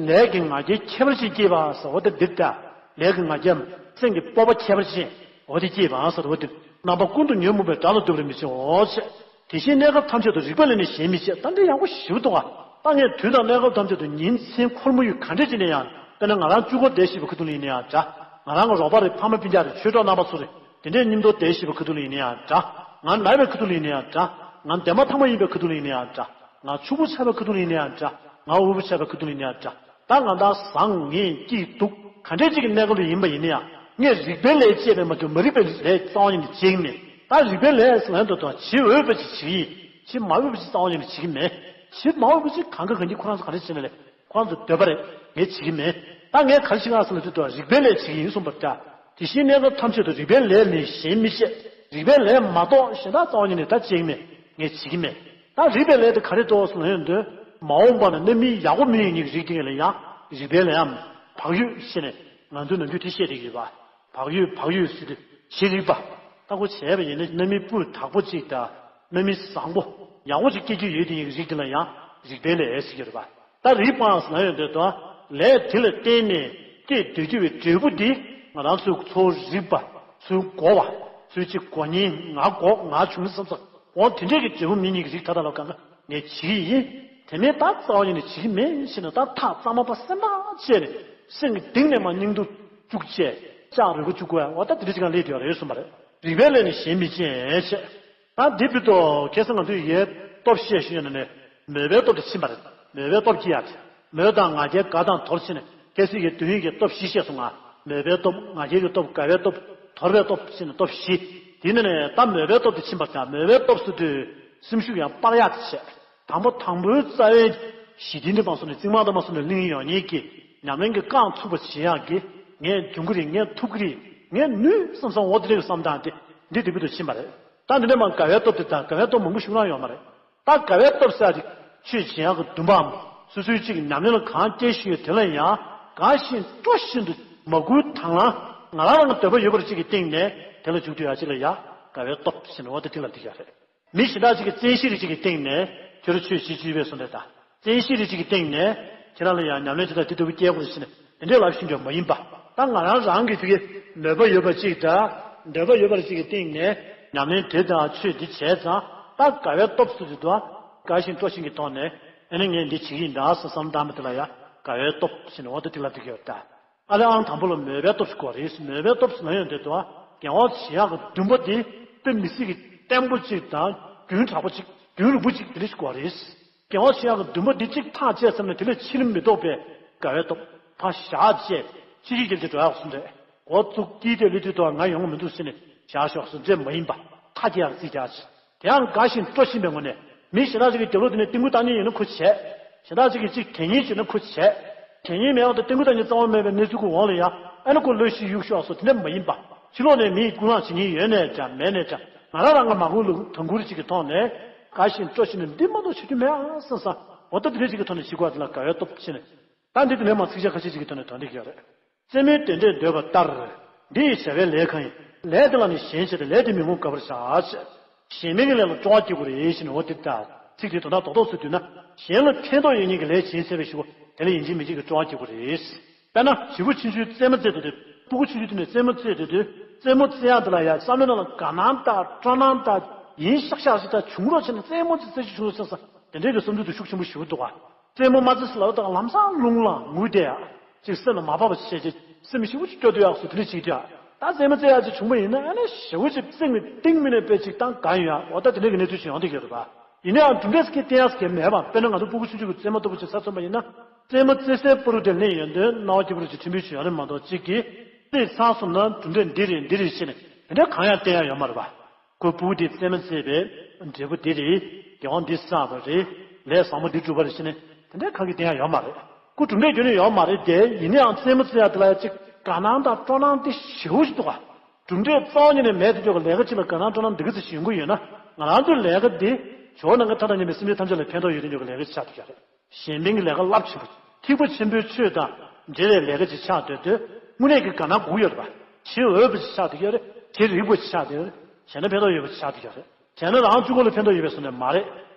ལས་ཀྱི་ང་རྒྱལ་ཁྱད་པར་ཅན་སྐྱེས་པ་ཟེར་བ་དེ་འདི་ལྟ། ལས་ཀྱི་ང་རྒྱལ་སེམས་ཀྱི་སྤོབས་པ་ཁྱད་པར་ཅན་འོ་དེ་སྐྱེས་པ་ཟེར་བ་དེ། རྣམ་པ་ཀུན་ཏུ་ཉོན་མོངས་པའི་དགྲ་ལ་བཏུལ་བར་མི་བྱའོ་ཞེས། དེ་བཞིན་གནས་སྐབས་ཐམས་ཅད་དུ་རིག་པའི་ལས་ནི་གཞན་མི་བྱེད། ད་འདི་ཡག་པོ་ཞེ་པོ་འདུག་ག་ད་ངས་དུས་དང་གནས་སྐབས་ཐམས་ཅད་དུ་ཉིན་མཚན་འཁོར་མོ་ཡུལ་ག་འདྲས་ཅིག་ནས་ཡང་དཔེར་ན་ང་རང་གཅིག་པོ་བསྡད་བཞིན་པའི་ཁ་ཐུག་ལ་ཡིན་ན་ཡང་འདྲ། ང་རང་གི་རོགས་པ་རེད། ཕ་མ་སྤུན་ཀྱག་རེད། ཆོས་གྲོགས་རྣམ་པ་ཚོ་རེད། དེ་འདྲས་མཉམ་དུ་བསྡད་བཞིན་པའི་ཁ་ཐུག་ལ་ཡིན་ན་ཡང་འདྲ། ང་ནར་བའི་ཁ་ཐུག་ལ་ཡིན་ན་ཡང་འདྲ། ང་འདན་མ་ཐང་མ་ཡིན་པའི་ཁ་ཐུག་ལ་ཡིན་ན་ཡང་འདྲ། ང་ཕྱུག་པོ་ཆགས་པའི་ཁ་ཐུག་ལ་ཡིན་ན་ཡང་འདྲ། ང་དབུལ་པོ་ཆགས་པའི་ཁ་ཐུག་ལ་ཡིན་ན་ཡང་འདྲ། ད་ང་ད་བཟང་ངན་སྐྱིད་སྡུག་ག་འདྲས་ཅིག་གི་གནས་སྐབས་ལ་ཡིན་པ་ཡིན་ན་ཡང་ངས་རིག་པའི་ལས་བྱས་པས་མ་གཏོགས་མ་རིག་པའི་ལས་རྩ་བ་ཉིད་ནས་བྱེད་ཀྱི་མེད། ད་རིག་པའི་ལས་ཟེར་ལན་དུ་དང་བྱེད་འོས་པ་ཅིག་བྱེད་ཀྱི་ཡིན། བྱེད་མ་འོས་པ་ཅིག་རྩ་བ་ཉིད་ནས་བྱེད་ཀྱི་མེད། བྱེད་མ་འོས་པ་ཅིག་གང་ག་གང་གིས་ཁོ་རང་ཚོ་ག་འདྲས་བྱས་ན་ལས། ཁོ་རང་ཚོ་འདོད་པ་རེད། ངས་བྱེད་ཀྱི་མེད། ད་ངས་ག་རེ་བྱེད་ག་ཟེར་ན་དེ་དུས་རིག་པའི་ལས་བྱེད་ཀྱི་ཡིན་གསུངས་པ་འདྲ། དེ་བཞིན་གནས་སྐབས་ཐམས་ཅད་དུ་རིག་པའི་ལས་ལས་གཞན་མི་བྱེད། རིག་པའི་ལས་མ་གཏོགས་གཞན་དག་རྩ་བ་ཉིད་ནས་ད་བྱེད་ཀྱི་མེད། ངས་བྱེད་ཀྱི་མེད། ད་རིག་པའི་ལས་དེ་ག་རེ་གཏོགས་ཟེར་ན་ཡོང་དུས་མ་འོངས་པ་ན་རྣམ་སྨིན་ཡག་པོ་མི་ཡོང་མཁན་གྱི་རིགས་དེ་ལ་ཡང་རིག་པའི་ལས་ཡང་བག་ཡོད་བྱས་ནས་ ང་ཚོས་ནམ་རྒྱུན་དེ་བཤད་བསྡད་ཀྱི་ཡོད་པ། བག་ཡོད་བག་ཡོད་ཟེར་དུས་བྱེད་རིགས་པ། ལྟ་སྐོར་བྱས་པ་ཡིན་ན་སྣ་མིན་སྤུས་དག་པོ་གཅིག་དང་། སྣ་མིན་བཟང་པོ་ཡག་པོ་ཅིག་སྐྱེ་རྒྱུ་ཡོད་དེ་ཡིན་རིགས་དེ་ལ་ཡང་རིགས་པའི་ལས་ཟེར་གྱི་རེད་པ། ད་རིགས་པའང་ཟེར་ན་ཡོད་འདོད་དོ། ལས་དེ་ལ་བརྟེན་ནས་སྐྱེས་སྡོད་རྒྱུ་བའི་འབྲས་བུ་འདི་ང་རང་ཚོའི་འཚོ་བ་རིག་པ། ཚུར་གོ་བ། ཚུར་གཅིག་གོ་ཉིན་ང་གོ་ང་བྱུང་བསམ་ས། འོ་དེ་འདྲས་ཀྱི་འབྲས་བུ་མི་གཉིས་ཀྱི་རིགས་ད་ལྟ་ལ་གང་ག་ངས་བྱེད་ཀྱི་ཡིན། དེ་མིན་ད་རྩ་བ་ཉིད་ནས་བྱེད་ཀྱི་མིན་ཞེས་ནས་ད་ཐག་གཙང་མ་པ་སེམས་ཐག་བཅད་ནས་སེམས་ཀྱི་གཏིང་ནས་མ་སྙིང་སྡུག་བཅུག་བྱས་ལྕགས་རི་བོ་བཅུག་དགོས་བ་ད་དེ་འདྲས་ཅིག་གང་ལས་དེ་བ་རེད་གསུངས་པ་རེད། རིགས་པའི་ལས་ནི་གཞན་མི་འབྱེད་བྱས། ད་འདི་བུ་དོ་ཁ་སང་ང་ཚོས་ཡའི་སྟོབས་བཤད་ཤེས་ཡོན་ནས་མོས་པའི་སྟོབས་དེ་ཕྱིན་པ་རེད། མོས་པའི་སྟོབས་ཀྱིས་ཡ། མོས་དང་ང་རྒྱལ་དགའ་དང་དོར་ཕྱིན་ནས་ཁ་སང་གི་དོན་ཡིན་གྱི་སྟོབས་བཞི་བཤད་སོང་ང་། མོས་པའི་སྟོབས། ང་རྒྱལ་གྱི་སྟོབས། དགའ་བའི་སྟོབས། དོར་བའི་སྟོབས་ཕྱིན་ནས་སྟོབས་བཞི། དེ་ནས་ནས་ད་མོས་པའི་སྟོབས་དེ་ཕྱིན་པ་དང་མོས་པའི་སྟོབས་སུ་དུས་སེམས་ཤུགས་ཡང་སྤར་ཡག་དེ་བྱས། དང་པོ་དང་པོའི་རྩ་བའི་ཞི་བདེ་འདི་མ་སོང་ནས་རྩིག་མང་དུ་མ་སོང་ནས་གླིང་ཡོང་ཉེས་ཀྱི་ཉམས་ལེན་གྱི་རྐང་ཚུགས་པ་བྱེད་ཡག་གི་ངས་འཇོན་གི་རེད། ངས་ཐུབ་ཀྱི་རེད། ངས་ནུས་བསམ་བསམ་འོ་དེ་འདྲའི་བསམ་སྟངས་དེ་འདི་འདི་བུ་དུ་ཕྱིན་པ་རེད། ད་འདི་འདྲ་མ་དགའ་བའི་སྟོབས་དེ་དང་དགའ་བའི་སྟོབས་མང་པོ་ཞིག་རང་ཡོད་མ་རེད། ད་དགའ་བའི་སྟོབས་ཟེར་ཡག་དེ་ཆོས་བྱེད་ཡག་གི་འདུན་པའམ་སོ་སོའི་གཅིག་ཉམས་ལེན་ལ་གང་སྐྱེ་བཞིན་ཡོད་དེ་ལ་ཡང་དགའ་བཞིན་སྤྲོ་བཞིན་དུ་མ་བསྐུལ་དང་བླངས་ང་རང་རང་གི་འདོད་པ་ཡོད་པར་གཅིག་གི་སྟེང་ནས་དེ་ལ་འཇུག་འདོད་ཡག་གཅིག་ལ་ཡང་དགའ་བའི་སྟོབས་ཟེར་ནས་འོ་དེ་དེ་ལ་འདི་ཡག་རེད། མི་གཞན་དག་ཅིག་གིས་བཙན་ཤེད་རེ་ཅིག་གི་སྟེང་ནས་ཁྱོད་རང་ཆོས་བྱེད་ཅིག་ཡོད་པའི་བཟོ་འདྲ་དང་། བཙན་ཤེད་རེ་ཅིག་གི་སྟེང་ནས་ཁྱེད་རང་ལ་ཡང་ཉམས་ལེན་དེ་དག་དེ་ལྟ་བུ་སྐྱེལ་དགོས་ཟེར་ནས་དེ་འདྲའི་ལབ་ཤེས་རྒྱུ་མ་ཡིན་པ། ད་ང་རང་རང་གི་དེ་གའི་མོས་པ་ཡོད་པ་ཅིག་དང་འདོད་པ་ཡོད་པ་ཅིག་གི་སྟེང་ནས་ཉམས་ལེན་དེ་དང་ཆོས་འདི་བྱས་ཙང་ད་དགའ་བའི་སྟོབས་སུ་དེ་དུ་དགའ་ཞིང་སྤྲོ་ཞིང་གི་ཐོག་ནས་ཨ་ནི་ངས་འདི་བྱེད་ཀྱི་ཡིན་ད་ཟེར་བསམ་བཏང་མི་དེ་ལ་ཡང་དགའ་བའི་སྟོབས་ཟེར་ནས་འོ་དེ་དེ་ལབ་དེ་གི་ཡོད་ད། ཨ་ལས་ཨང་དང་པོ་ལ་མོས་པའི་སྟོབས་ཤིག་དགོས་རེད། མོས་པའི་སྟོབས་ཟེར་ན་ཡོང་དུས་དུ་བ། དགེ་བ་བྱེད་ཡག་གི་འདུན་པ་དེ་དཔེ་མི་སྲིད་ཀྱི་བརྟན་པོ་གཅིག་དང་རྒྱུན་དྲག་པོ་གཅིག་རྒྱུན་རིང་པོ་གཅིག་དེ་འདྲ་ཞིག་དགོས་རེད། དགེ་བ་བྱེད་ཡག་གི་འདུན་པ་འདི་གཅིག་ཐག་བཅད་ཙམ་ནས་དེ་ལས་ཕྱིར་མི་ལྡོག་པའི་དགའ་བའི་སྟོབས་ཕར་བཞག་བཅས་ཕྱི་ཤུགས་རྒྱབ་ཀྱི་འགྲོ་ཡག་སུ་འདྲ། འགོ་བཙུགས་དཀྱིལ་དེ་ལུས་དུས་དུ་བ་ང་ཡོང་གི་མི་འདུག་ཟེར་ནས་བཞག་ཤོག་སུ་འདྲ་མ་ཡིན་པ་ཐག་གི་ཡག་རྩིས་རྒྱག་ཅིག་དེའང་དགའ་ཞིང་སྤྲོ་བཞིན་པའི་ངོ་ནས་མི་གཞན་དག་ཅིག་གིས་དེ་ལོ་དེ་ནས་ཏིང་ཀུ་བཏང་མཁན་ཡིན་ན་ཁོ་བྱས། གཞན་དག་ཅིག་གིས་ཅིག་དྲན་མཁན་བྱས་ན་ཁོ་བྱས། དྲན་མཁན་མེད་པ་དང་ཏིང་ཀུ་བཏང་མཁན་རྩ་བ་མེད་པའི་གནས་ཚུལ་གྱི་འོག་ལ་ཡང་ཨ་ནི་ཁོ་གློད་གཞི་གཡུག་ཤོག་སོགས་དེ་འདྲ་མ་ཡིན་པ། ཕྱི་ལོགས་ནས་མིས་ཀུན་སློང་བྱེད་མཁན་ཡོད་ནའི་འདྲ་མེད་ནའི་འདྲ་ང་རང་རང་གི་མ་འགུལ་ལུགས་དོན་ཁུར་ཅིག་གི་ཐོག་ནས་དགའ་ཞིང་སྤྲོ་ཞིང་ནས་འདི་མ་གཏོགས་བྱེད་རྒྱུ་མེད་ཨ་བསམ་བསམ་འོ་ད་དེ་འདྲ་ཅིག་གི་ཐོག་ནས་བྱེད་དགོས་དེ་ལ་དགའ་བའི་སྟོབས་ཆེ་ནས། ད་འདི་དེ་ནས་མ་ཚིག་ཆ་ཁ་ཤས་ཅིག་གི་ཐོག་ནས་དོན་འགྲིག་ཡོད་རེད། རྩེད་མོའི་དེ་འདྲས་འདོད་པ་ལྟར། འདི་ཡི་བྱ་བའི་ལས་གང་ཡིན། ལས་དེ་ལ་ནི་གཞན་བྱེད་དེ་ལས་དེ་མི་ངོམས་དགའ་བར་བྱ། གཞན་ཕན་གྱི་ལས་ལ་སྤྲོ་བ་སྐྱེ་དགོས་རེད་ཞེས་ནས་འོ་དེ་ལྟ། ཚིག་དེ་དོན་དག་རྡོག་རྡོག་ཚུལ་བསྡུས་ན། གཞན་ལ་ཕན་ཐོགས་ཡོད་མཁན་གྱི་ལས་བྱེད་ཚར་བའི་གཞུག་གུ་དེ་ལ་ཡིན་གཅིག་མིན་གཅིག་གི་སྤྲོ་བ་སྐྱེ་དགོས་རེད། དཔེར་ན་བྱིའུ་ཆུང་ཆུང་རྩེད་མོ་རྩེ་དུས་དུས་སྤུ་གུ་ཆུང་ཆུང་དེ་ནས་རྩེད་མོ་རྩེ་དུས་དུས་རྩེད་མོ་རྩེ་ཡག་དེ་ལ་ཡ་བསམ་བློའི་ནང་ལ་དགའ་སྣང་དང་སྤྲོ་སྣང་དང་ཡིན་ཤག་ཤག་ཞིག་དང་བྱུང་རོགས་བྱས་ནས་རྩེད་མོ་ཅིག་རྩེ་རྒྱུ་བྱུང་སོང་ཙང་དེ་འདྲའི་གི་བསམ་ཚུལ་དེ་ཤུགས་ཆེན་པོ་ཞིག་འདུག་ག་རྩེད་མོ་མ་རྩེ་ཟེར་ལབ་དང་ལམ་སང་རླུང་ལངས་ངུས་བསྡད་ཡ། ཅིག་སེམས་ལ་མ་བབས་པ་བྱས་ཅིག་སེམས་ཞེ་པོ་ཅིག་སྐྱོ་སྡོད་ཡག་སུ་དེ་འདྲ་ཅིག་བྱས། ད་རྩེད་མོ་རྩེ་ཡག་ཅིག་བྱུང་བ་ཡིན་ན་ཨ་ནི་ཞེ་པོ་ཅིག་སེམས་ཀྱི་གཏིང་མི་ནས་དཔེ་ཅིག་བཏང་གང་ཡོད་ཡ། འོ་ད་དེ་འདྲ་གི་གནས་ཚུལ་ཞིག་ཡོང་བསྡད་ཀྱི་ཡོད་རེད་པ། ཡིན་ན་ཡང་གྲུབ་འབྲས་སྐྱེ་བསྟན་ཡག་གི་མེད་པ། དཔེར་ན་ང་ཚོ་སྤུ་གུ་ཆུང་ཆུང་གི་རྩེད་མོ་ལྟ་བུ་ཅིག་ས་མཚོན་པ་ཡིན་ན། རྩེད་མོ་རྩེ་སའི་བར་དུ་དེ་ལེན་ཡོང་དུས་སྣང་བ་སྐྱིད་པོ་ཅིག་ཕྲན་བུ་ཅིག་ཡོང་རེད་མ་གཏོགས་གཅིག་གིས་རྩེས་ཚར་སོང་ན་གྲུབ་འབྲས་འདི་རེད་འདི་རེད་ཞེས་ནས་དེ་འདྲ་གང་ཡང་བསྟན་ཡག་ཡོད་མ་རེད་པ། ཁོའི་སྤུ་གུ་དེས་རྩེད་མོ་རྩེས་པའི་འབྲས་བུ་འདི་རེད། དགེ་བ་འདི་བསགས་པ་རེད། ལས་བཟང་པོ་འདི་བསྒྲུབས་པ་རེད་ཟེར་ནས་དེ་འདྲའི་ཁ་གི་བསྟན་ཡག་ཡོད་མ་རེད། ཁོ་གྲུབ་འབྲས་རྒྱུན་ནས་ཡོད་མ་རེད་དེ། ཡིན་ན་ཡང་རྩེད་མོ་རྩེ་ཡག་དེ་ལ་ཡང་ཅིག་དགའ་སྣང་དང་སྤྲོ་སྣང་དེ་ཞེ་པོ་ཞིག་འདུག་ག་གྲུབ་འབྲས་རྩ་བ་ཉིད་ནས་མེད་དེ་འཇོག་གི་ལས་ཀ་ཅིག་ལ་དགའ་སྣང་སྤྲོ་སྣང་འདི་ག་ཚོད་ཞིག་ཡོང་གི་ཡོད་ན་ང་རང་ཚོའི་ལས་ཀ་འདི་ཇོ་བོ་ནམ་མཁའི་མཐའ་དང་མཉམ་པའི་སེམས་ཅན་ཐམས་ཅད་ལ་ཕན་ཐོགས་ཡོད་དེ་འཇོག་གི་ལས་ཀ་ཅིག་ཆགས་འདུག་ཡ་རེད། གཞན་ཕན་གྱི་ལས་ཀ་རླབས་ཆེན་པོ། ཐེག་པ་ཆེན་པོའི་ཆོས་དང་འབྲེལ་བའི་ལས་ཀ་ཅིག་ཆགས་སྡོད་དུས་དངོས་གནས་ཀྱི་དགའ་སྣང་དགོས་ཡོད་རེད་པ། བྱེད་འོས་པ་ཅིག་ཆགས་བསྡད་ཡོད་རེད། བྱེད་རིགས་པ་ཅིག་ཆགས་བསྡད་ཡོད་རེད། བྱས་ན་ཕན་ཐོགས་ཡོད་པ་ཅིག་ཆགས་བསྡད་ཡོད་རེད། བྱས་ན་རང་གཅིག་པོ་ལ་ཕན་ཐོགས་ཡོད་པའི་བཟོ་འདྲ་མ་རེད།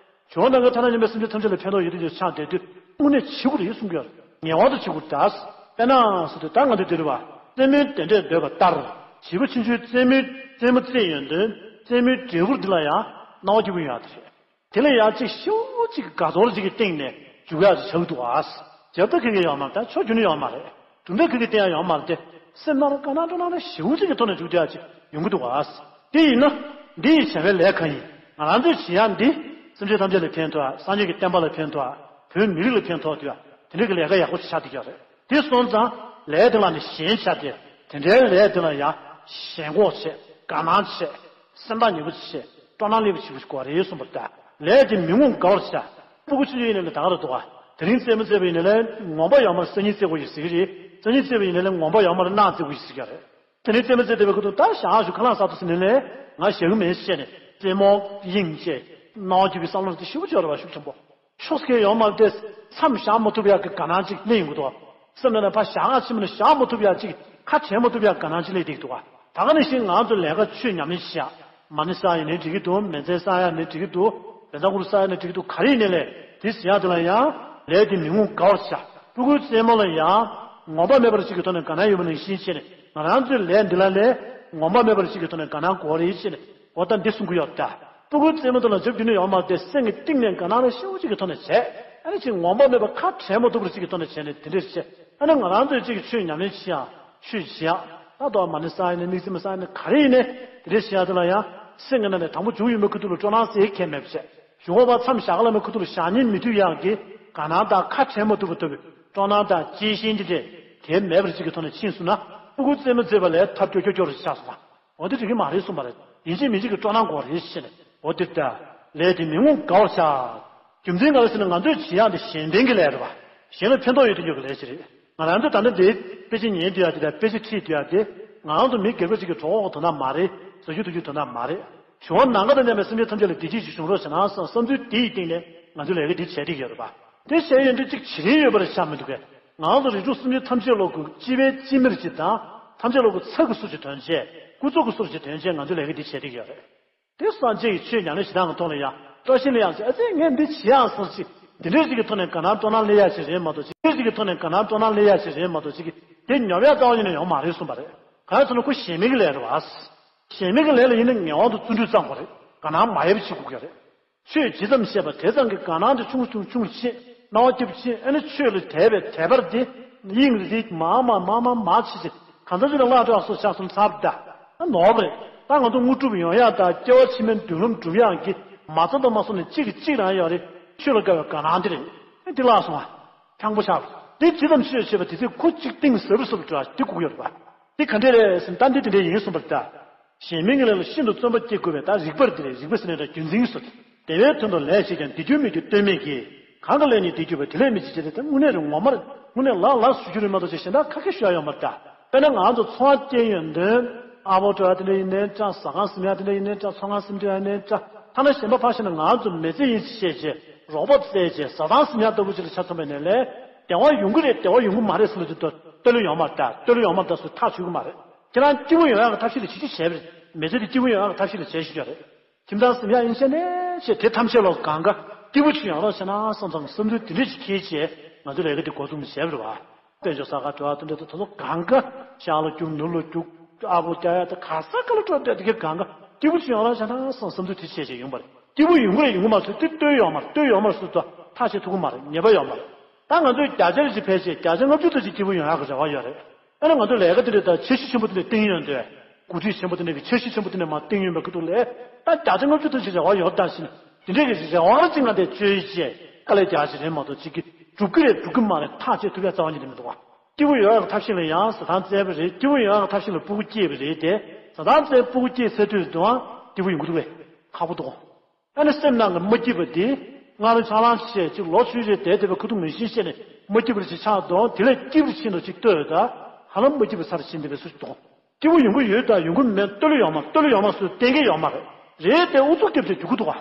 ཇོ་བོ་ནམ་མཁའི་མཐའ་དང་མཉམ་པའི་སེམས་ཅན་ཐམས་ཅད་ལ་ཕན་ཐོགས་ཡོད་དེ་ཆགས་བསྡད་དུས་དངོས་གནས་བྱེད་དགོས་རེད་གསུང་གི་ཡོད་རེད། ངེས་པར་དུ་བྱེད་དགོས་རེད་ད། དཔེར་ན་ཟེར་དུས་ད་ང་ཚོས་འདི་རེད་པ། རྩེད་མོའི་དེ་འདྲས་འདོད་པ་ལྟར། བྱིས་པ་ཆུང་ཆུང་རྩེད་མོའི་རྩེད་མོ་རྩེས་ཡོང་དུས་རྩེད་མོའི་འབྲས་བུ་འདི་ལ་ཡང་སྣང་བ་སྐྱིད་པོ་ཡོང་ཡག་དེ་རེད། དེ་ལ་ཡང་ཅིག་ཤུགས་ཅིག་དགའ་ཚོར་ཅིག་གི་སྟེང་ནས་འཇུག་ཡག་ཅིག་ཆགས་ཀྱི་འདུག་ག་རྒྱབ་ད་ག་གེ་ཡོད་མ་རེད། ད་ཕྱོགས་རྒྱུ་ནི་ཡོད་མ་རེད། གྲུབ་འབྲས་ག་གེ་བསྟན་ཡག་ཡོད་མ་རེད་དེ། སེམས་ནང་ལ་དགའ་སྣང་སྤྲོ་སྣང་ལ་ཞེ་པོ་ཅིག་གི་ཐོག་ནས་འཇུག་བསྡད་ཡག་ཅིག་ཡོང་གི་འདུག་ག་དེ་ཡིན་ན། འདི་ཡི་བྱ་བའི་ལས་གང་ཡིན། ང་རང་ཚོས་བྱེད་ཡག་འདི། སེམས་ཅན་ཐམས་ཅད་ལ་ཕན་ཐོགས་ཡག་སངས་རྒྱས་ཀྱི་བསྟན་པ་ལ་ཕན་ཐོགས་ཡག་བོད་མི་རིགས་ལ་ཕན་ཐོགས་ཐུབ་ཡག་དེ་འདྲ་གི་ལས་ཀ་ཡག་པོ་ཅིག་ཆགས་བསྡད་ཡོད་རེད། དེ་སོང་ཙང་ལས་དེ་ལ་ནི་ཞེན་ཆགས་ཏེ་དེ་འདྲའི་ལས་དེ་ལ་ཡང་ཞེན་ཁོག་བྱས་དགའ་སྣང་བྱས་སེམས་ཐག་ཉེ་པོ་བྱས་སྤྲོ་སྣང་སླེབས་པ་ཞིག་དགོས་རེད་གསུངས་པ་ལྟར་ལས་དེ་མི་ངོམས་དགའ་བར་བྱ། སྤུ་གུ་ཆུང་ཆུང་ཡིན་ནའི་ལས་ད་ག་རེ་འདུག་ག་དེ་རིང་རྩེད་མོ་རྩེས་པ་ཡིན་ནའི་ལས་ངོམ་པ་ཡོད་མ་རེད། སང་ཉིན་རྩེ་དགོས་ཀྱི་ཟེར་གྱི་རེད། སང་ཉིན་རྩེས་པ་ཡིན་ནའི་ལས་ངོམ་པ་ཡོད་མ་རེད། གནངས་རྩེ་དགོས་ཀྱི་ཟེར་གྱི་རེད། དེ་ནས་རྩེད་མོ་རྩེ་བསྡད་པའི་ཁ་ཐུག་ད་ཞག་ཞུ་ཁ་ལག་ཟ་ཐུབ་ཟེར་ནས་ལས་ང་ཞེད་གི་མེད་ཟེར་ནས་རྩེད་མོ་གཡེང་བྱས་སྣང་བ་སྐྱིད་པའི་བསམ་བློ་དེ་ཞེ་པོ་ཅིག་ཡོད་རེད་བ། ཤུགས་ཆེན་པོ་ཤོག་སྐལ་ཡོད་མ་རེད་དེ། མཚམས་བཞག་མ་ཐུབ་ཡག་གི་དགའ་སྣང་ཅིག་སླེབས་ཡོང་གི་འདུག་སེམས་ནང་ནས་ཕར་བཞག་ང་ཕྱི་མ་ནས་བཞག་མ་ཐུབ་ཡ་ཅིག་ཁ་བྲལ་མ་ཐུབ་ཡ་དགའ་སྣང་ཅིག་སླེབས་བསྡད་ཀྱི་འདུག་ག་ད་ག་ནང་བཞིན་ང་ཚོ་ལས་ཀ་ཆོས་ཉམས་ལེན་བྱེད་ཡ། མ་ཎི་བསགས་ཡ་ནི་འགྲིག་གི་འདུག་མེ་ལྕེ་བསགས་ཡ་ནི་འགྲིག་གི་འདུག་བཛྲ་གུ་རུ་བསགས་ཡ་ནི་འགྲིག་གི་འདུག་ག་རེ་ཡིན་ནའི་ལས་དེ་ཟེར་ཡ་དེ་ལ་ཡང་ལས་དེ་མི་ངོམས་དགའ་བར་བྱ། སྤུ་གུའི་རྩེད་མོ་ལ་ཡང་ངོམས་པ་མེད་པར་ཅིག་གི་ཐོག་ནས་དགའ་སྣང་ཡོད་པ་ནང་བཞིན་བྱས་ནས་ང་རང་ཚོའི་ལས་འདི་ལ་ལས་ངོམས་པ་མེད་པར་ཅིག་གི་ཐོག་ནས་དགའ་སྣང་དགོས་རེད་བྱས་ནས་འོ་ད་འདི་གསུང་གི་ཡོད་ད། སྤུ་གུའི་རྩེད་མོ་དེ་ལ་འཇབ་རྒྱུ་ནི་ཡོད་མ་རེད་དེ་སེམས་ཀྱི་གཏིང་ནས་དགའ་སྣང་ལ་ཤུགས་ཅིག་གི་ཐོག་ནས་བྱས་ཨ་ནི་ཅིག་ངོམས་པ་མེད་པར་ཁ་བྲལ་མ་ཐུབ་པར་ཅིག་གི་ཐོག་ནས་བྱས་ནས་དེ་འདྲས་བྱས་ཨ་ནི་ང་རང་ཚོས་ཅིག་ཆོས་ཉམས་ལེན་བྱེད་ཡ་ཆོས་བྱེད་ཡ་ད་དོ་མ་ཎི་བསགས་ཡ་ནི་དམིགས་བརྩེ་མ་བསགས་ཡ་ནི་ག་རེ་ཡིན་ནའི་དེ་འདྲས་བྱེད་ཡ་དེ་ལ་ཡང་སེམས་ཀྱི་ནང་ནས་དང་པོ་འཇུག་ཡོད་མེད་ཁུ་ཐུག་ལ་སྤྲོ་སྣང་ཟེར་ཁྱད་མེད་པ་བྱས། གཞུང་བ་མཚམས་བཞག་ག་ལ་མེད་ཁུ་ཐུག་ལ་བཞག་ཉིན་མི་མཐུད་ཡག་གི་དགའ་སྣང་དང་ཁ་བྲལ་མ་ཐུབ་པ་ཐུབ་པའི་སྤྲོ་སྣང་དང་གཅེས་ཤིང་འདི་འདྲས་དེ་མེད་པར་ཅིག་གི་ཐོག་ནས་ཕྱིན་སོང་ན་སྤུ་གུ་རྩེད་མོ་རྩེས་པ་ལས་ཐབས་སྐྱོ་སྐྱོ་སྐྱོ་རུ་ཆགས་སོང་བ། འོ་དེ་འགྲིག་གི་མ་རེད་གསུངས་པ་རེད། ཡིན་གཅིག་མིན་གཅིག་གི་སྤྲོ་སྣང་དགོས་རེད་ཟེར་ནས་འོ་དེ་ལྟ། ལས་དེ་མི་ངོམས་དགའ་བར་བྱ། རྒྱུ་མཚན་ག་རེ་ཟེར་ན་ང་ཚོས་བྱེད་ཡག་འདི་གཞན་ཕན་གྱི་ལས་རེད་བ། གཞན་ལ་ཕན་ཐོགས་ཡོད་དུ་ཡོད་ཀྱི་ལས་ཅིག་རེད། ང་རང་ཚོ་ད་ལྟ་འདིའི་དཔེ་ཆ་ཉན་དུས་ཡག་དེ་དང་དཔེ་ཆ་ཁྲིད་དུས་ཡག་དེ་ང་རང་ཚོ་མི་སྒེར་པ་ཅིག་གི་གྲོགས་པོ་དོན་དག་མ་རེད། བཟོ་རྒྱུ་འདུག་རྒྱུ་དོན་དག་མ་རེད། གཞུང་བ་ནམ་མཁའ་དང་མཉམ་པའི་སེམས་ཅན་ཐམས་ཅད་ལ་བདེ་སྐྱིད་ཅིག་བྱུང་རོགས་བྱས་ན་བསམ་བསམ་ཚུལ་དེ་ཡི་སྟེང་ནས་ང་ཚོས་ལས་ཀ་འདི་བྱས་བསྡད་ཀྱི་ཡོད་རེད་པ། དེ་བྱས་ཡོད་འདི་གཅིག་བྱེད་རིན་ཡོད་པ་རེད་ཤག་མི་འདུག་གས། ང་རང་ཚོ་རིགས་དྲུག་སེམས་ཅན་ཐམས་ཅད་བློ་དགུ་སྤྱི་པའི་སྤྱི་མིར་གཅིག་དང་ཐམས་ཅད་བློ་དགུ་ཚ་གི་སུ་ཞིག་དོན་བྱས་ཀུན་རྫོབ་ཀྱི་སུ་ཞིག་དོན་བྱས་ང་ཚོས་ལས་ཀ་འདི་བྱས་བསྡད་ཀྱི་ཡོད་རེད། དེ་སངས་རྒྱས་ཀྱི་ཆོས་ཉམས་ལེན་བྱེད་སྟངས་ཀྱི་ཐོག་ལ་ཡང་བཀྲ་ཤིས་ལ་ཡང་ཟེར་ཨ་ཙི་ངས་འདི་བྱེད་ཡག་སོང་ཅིག་འདི་འདྲས་ཅིག་གི་ཐོག་ནས་དགའ་སྣང་སྤྲོ་སྣང་སླེབས་ཡག་ཅིག་རེད་མ་གཏོགས་ཅིག་འདི་འདྲས་ཅིག་གི་ཐོག་ནས་དགའ་སྣང་སྤྲོ་སྣང་སླེབས་ཡག་ཅིག་རེད་མ་གཏོགས་ཅིག་གི་དེ་ཉོབ་ཡག་རྩ་བ་ཉིད་ནས་ཡོང་མ་རེད་གསུངས་པ་རེད། གང་ཡིན་ཟེར་ན་ཁོ་ཞེ་མེད་ཀྱི་ལས་རེད་བ། ཞེ་མེད་ཀྱི་ལས་ལ་ཡིན་ན་ངེས་པར་དུ་བརྩོན་འགྲུས་བརྩམ་དགོས་རེད། དགའ་སྣང་མ་ཡལ་བ་བྱེད་དགོས་ཀྱི་རེད། ཆོས་ཇི་ཙམ་བཤད་པ་དེ་ཙམ་གྱི་དགའ་སྣང་དེ་ཆུང་ཆུང་ཆུང་ཕྱིན་སྣང་བ་སྐྱིད་པོ་ཕྱིན་ཨ་ནི་ཆོས་ལ་དད་པའི་དད་པར་དེ་དབྱིངས་ལ་དེ་མང་མང་མང་མང་མང་ཕྱིན་ཕྱིན་གང་ཙམ་ཅིག་ལ་བརླག་འགྲོ་ཡག་སོགས་ཆགས་སོང་ཚར་ད། ཨ་ནོར་བ་རེད། ད་ང་ཚོ་དངོས་གྲུབ་ཡོང་ཡག་དང་སྐྱེ་བ་ཕྱི་མའི་མདུན་ལམ་སྒྲུབ་ཡག་གི་མ་རྩ་དང་མ་སོང་ནས་གཅིག་གིས་གཅིག་རང་ཡོད་རེད། ཆོས་ལ་དགའ་བའི་དགའ་སྣང་དེ་རེད། ཨ་འདི་བརླག་སོང་ཨ། ཁྱང་པོ་ཆགས། འདི་ཇི་ཙམ་ཆོས་བྱེད་པ་དེ་ཚོས་ཁོ་གཅིག་གཏིང་ཟབ་རུ་ཟབ་འགྲོ་ཡག་འདི་དགོས་ཀྱི་ཡོད་རེད་པ། འདི་ག་འདྲས་རེད་ཟེར་ན་ད་འདི་དེ་འདྲས་ཡིན་གསུངས་པ་རེད་ད། ཞེན་མེད་ཀྱི་ལས་ལ་ཤིན་ཏུ་བརྩོན་པ་བསྐྱེད་དགོས་པས་ད་རིགས་པར་འདི་རེད་རིགས་པ་ཟེར་ནས་ད་རྒྱུན་འཛིན་སོ། བདེ་བའི་དོན་དུ་ལས་བྱེད་ཀྱང་བདེ་འགྱུར་མི་འགྱུར་ལྟོས་མེད་ཀྱིས། གང་གི་ལས་ནི་བདེ་འགྱུར་བ་དེ་ལས་མི་བྱེད་ཅེས་ད་དངོས་གནས་རེད་ངོ་མ་རེད་དངོས་གནས་ལགས་ལགས་ཞུ་རྒྱུ་རེད་མ་གཏོགས་ཅིག་གཞན་དག་ཁ་སྐད་ཞུ་ཡ་ཡོད་མ་རེད་ད། དཔེར་ན་ང་ཚོ་འཚོ་བ་སྐྱེལ་ཡོན་དོན་ཨ་ཕོ་འགྲོ་ཡ་དེ་འདྲ་ཡིན་ནའི་འདྲ་ཟ་ཁང་ཟིན་ཡ་དེ་འདྲ་ཡིན་ནའི་འདྲ་ཚོང་ཁང་ཟིན་འདྲ་ཡིན་ནའི་འདྲ་ཐ་ན་གཞན་པ་ཕར་བཞག་ན་ང་ཚོ་མི་ཚེ་ཡིན་ཅིག་བྱས་རྗེས་རོགས་པ་བཙལ་རྗེས་ཟ་ཁང་ཟིན་ཡ་ལྟ་བུ་ཅིག་ལ་ཆ་མཚོན་པ་ཡིན་ན་ལས་བདེ་བ་ཡོང་གི་རེད་བདེ་བ་ཡོང་གི་མ་རེད་ཟེར་ལ་དེ་ལྟོས་ལ་ཡོང་མ་རེད་ད་ལྟོས་ལ་ཡོང་མ་རེད་ད་སུ་ཐག་ཆོད་གི་མ་རེད། ཁྱེད་རང་སྐྱིད་པོ་ཡོང་ཡག་གི་ཐབས་ཤེས་ལ་བྱེད་ཅིག་བྱས་པ་རེད། མི་ཚེ་འདི་སྐྱིད་པོ་ཡོང་ཡག་གི་ཐབས་ཤེས་ལ་བྱས་ཞུ་རྒྱུ་རེད། ཁྱིམ་ཚང་ཟིན་ཡ་ཡིན་ཤེས་ནས་ཞེས་དེ་ཐམས་ཅད་ལོ་གང་ག་སྐྱིད་པོ་ཅིག་ཡོང་རོགས་བྱས་ན་བསམ་ཙང་བསམ་ཚུལ་དེ་འདྲས་ཅིག་འཁྱེར་བྱས་ང་ཚོ་ལས་ཀ་འདི་འགོ་འཛུགས་ནས་བྱས་པ་རེད་བ། དཔལ་འབྱོར་གསར་ཁ་འགྲོ་བ་དེ་འདྲ་དེ་ཚོ་གང་ག་ཤར་ལ་རྒྱུག་ནུབ་ལ་རྒྱུག་ཨ་ཕོ་རྒྱག་ཡ་དེ་ག་ས་ག་ལ་འགྲོ་བསྡད་དེ་ག་གང་ག་སྐྱིད་པོ་ཅིག་ཡོང་རོགས་བྱས་ན་བསམ་བསམ་ཚུལ་དེ་བྱས་བྱས་ཡོང་པ་རེད། སྐྱིད་པོ་ཡོང་གི་རེད་ཡོང་གི་མ་རེད་དེ་ལྟོས་ཡོང་མ་རེད་ལྟོས་ཡོང་མ་རེད་སུ་ཐག་བཅད་ཐུབ་ཀྱི་མ་རེད་ཉེས་པ་ཡོད་མ་རེད། ད་ང་ཚོས་བརྒྱ་ཆ་ཅིག་ཕལ་ཆེར་བརྒྱ་ཆ་ལྔ་བཅུ་ཙམ་ཅིག་སྐྱིད་པོ་ཡོང་ཡག་གི་རེ་བ་ཡོད་རེད། ཨ་ནི་ང་ཚོ་ལས་ཀ་དེ་འདྲ་དང་འཆར་གཞི་ཆེན་པོ་དེ་འདྲ་བཏིང་ཡོད་འདུག་འགོ་ཁྲིད་ཆེན་པོ་དེ་འདྲ་གི་འཆར་གཞི་ཆེན་པོ་དེ་འདྲ་མར་བཏིང་ཡོད་པའི་ཁུ་ཐུག་ལས་ད་བརྒྱ་ཆ་ལྔ་བཅུ་ཙམ་ཞིག་རེ་བ་ཡོད་ད་ཟེར་ནས་དེ་འདྲའི་གི་རེ་བ་ཅིག་ང་དེ་བཅོལ་ཡིན་ཅེས་དཀའ་ལས་རྒྱག་ཞིག་རེད་མ་གཏོགས་ཅིག་གི་འགྲུབ་ཀྱི་རེད་འགྲུབ་ཀྱི་མ་རེད་ཐག་བཅད་ཐུབ་ཡ་རྩ་བ་ཉིད་དུ་མི་འདུག་བ། སྐྱིད་པོ་ཡོང་ཡག་གི་ཐབས་ཤེས་ལ་ཡང་ཟ་ཐང་བཙལ་བ་རེད་སྐྱིད་པོ་ཡོང་ཡག་གི་ཐབས་ཤེས་ལ་སྤུ་གུ་སྐྱེས་པ་རེད་དེ་ཟ་ཐང་བཙལ་སྤུ་གུ་སྐྱེས་ཚར་དུས་དུའང་སྐྱིད་པོ་ཡོང་གི་འདུག་བས་ཁག་པོ་འདུག་ཨ་ནི་སེམས་ནང་གི་མ་སྐྱིད་པ་དེ་སྔ་རོལ་ཆག་ལངས་བྱས་ཅིག་ལོ་ཆུང་ཆུང་བསྡད་བསྡད་པའི་ཁུ་ཐུག་ངེས་ཤེས་བཤད་ནས་མ་སྐྱིད་པ་ཅིག་ཆགས་འདུག་དེ་ལས་སྐྱིད་པ་ཕྱིན་འགྲོ་ཅིག་ལྟོས་ད་ཧ་ལམ་མ་སྐྱིད་པ་ཚར་ཕྱིན་བསྡད་པའི་སུ་ཞིག་འདུག་སྐྱིད་པོ་ཡོང་གི་ཡོད་ད་ཡོང་གི་མེད་ལྟོས་ལ་ཡོང་མ་ལྟོས་ལ་ཡོང་མ་སུ་གཏན་འཁེལ་ཡོད་མ་རེད། རེད་དེ་ཨུ་ཚུགས་རྒྱབ་བྱས་རྒྱུག་གི་འདུག་ག་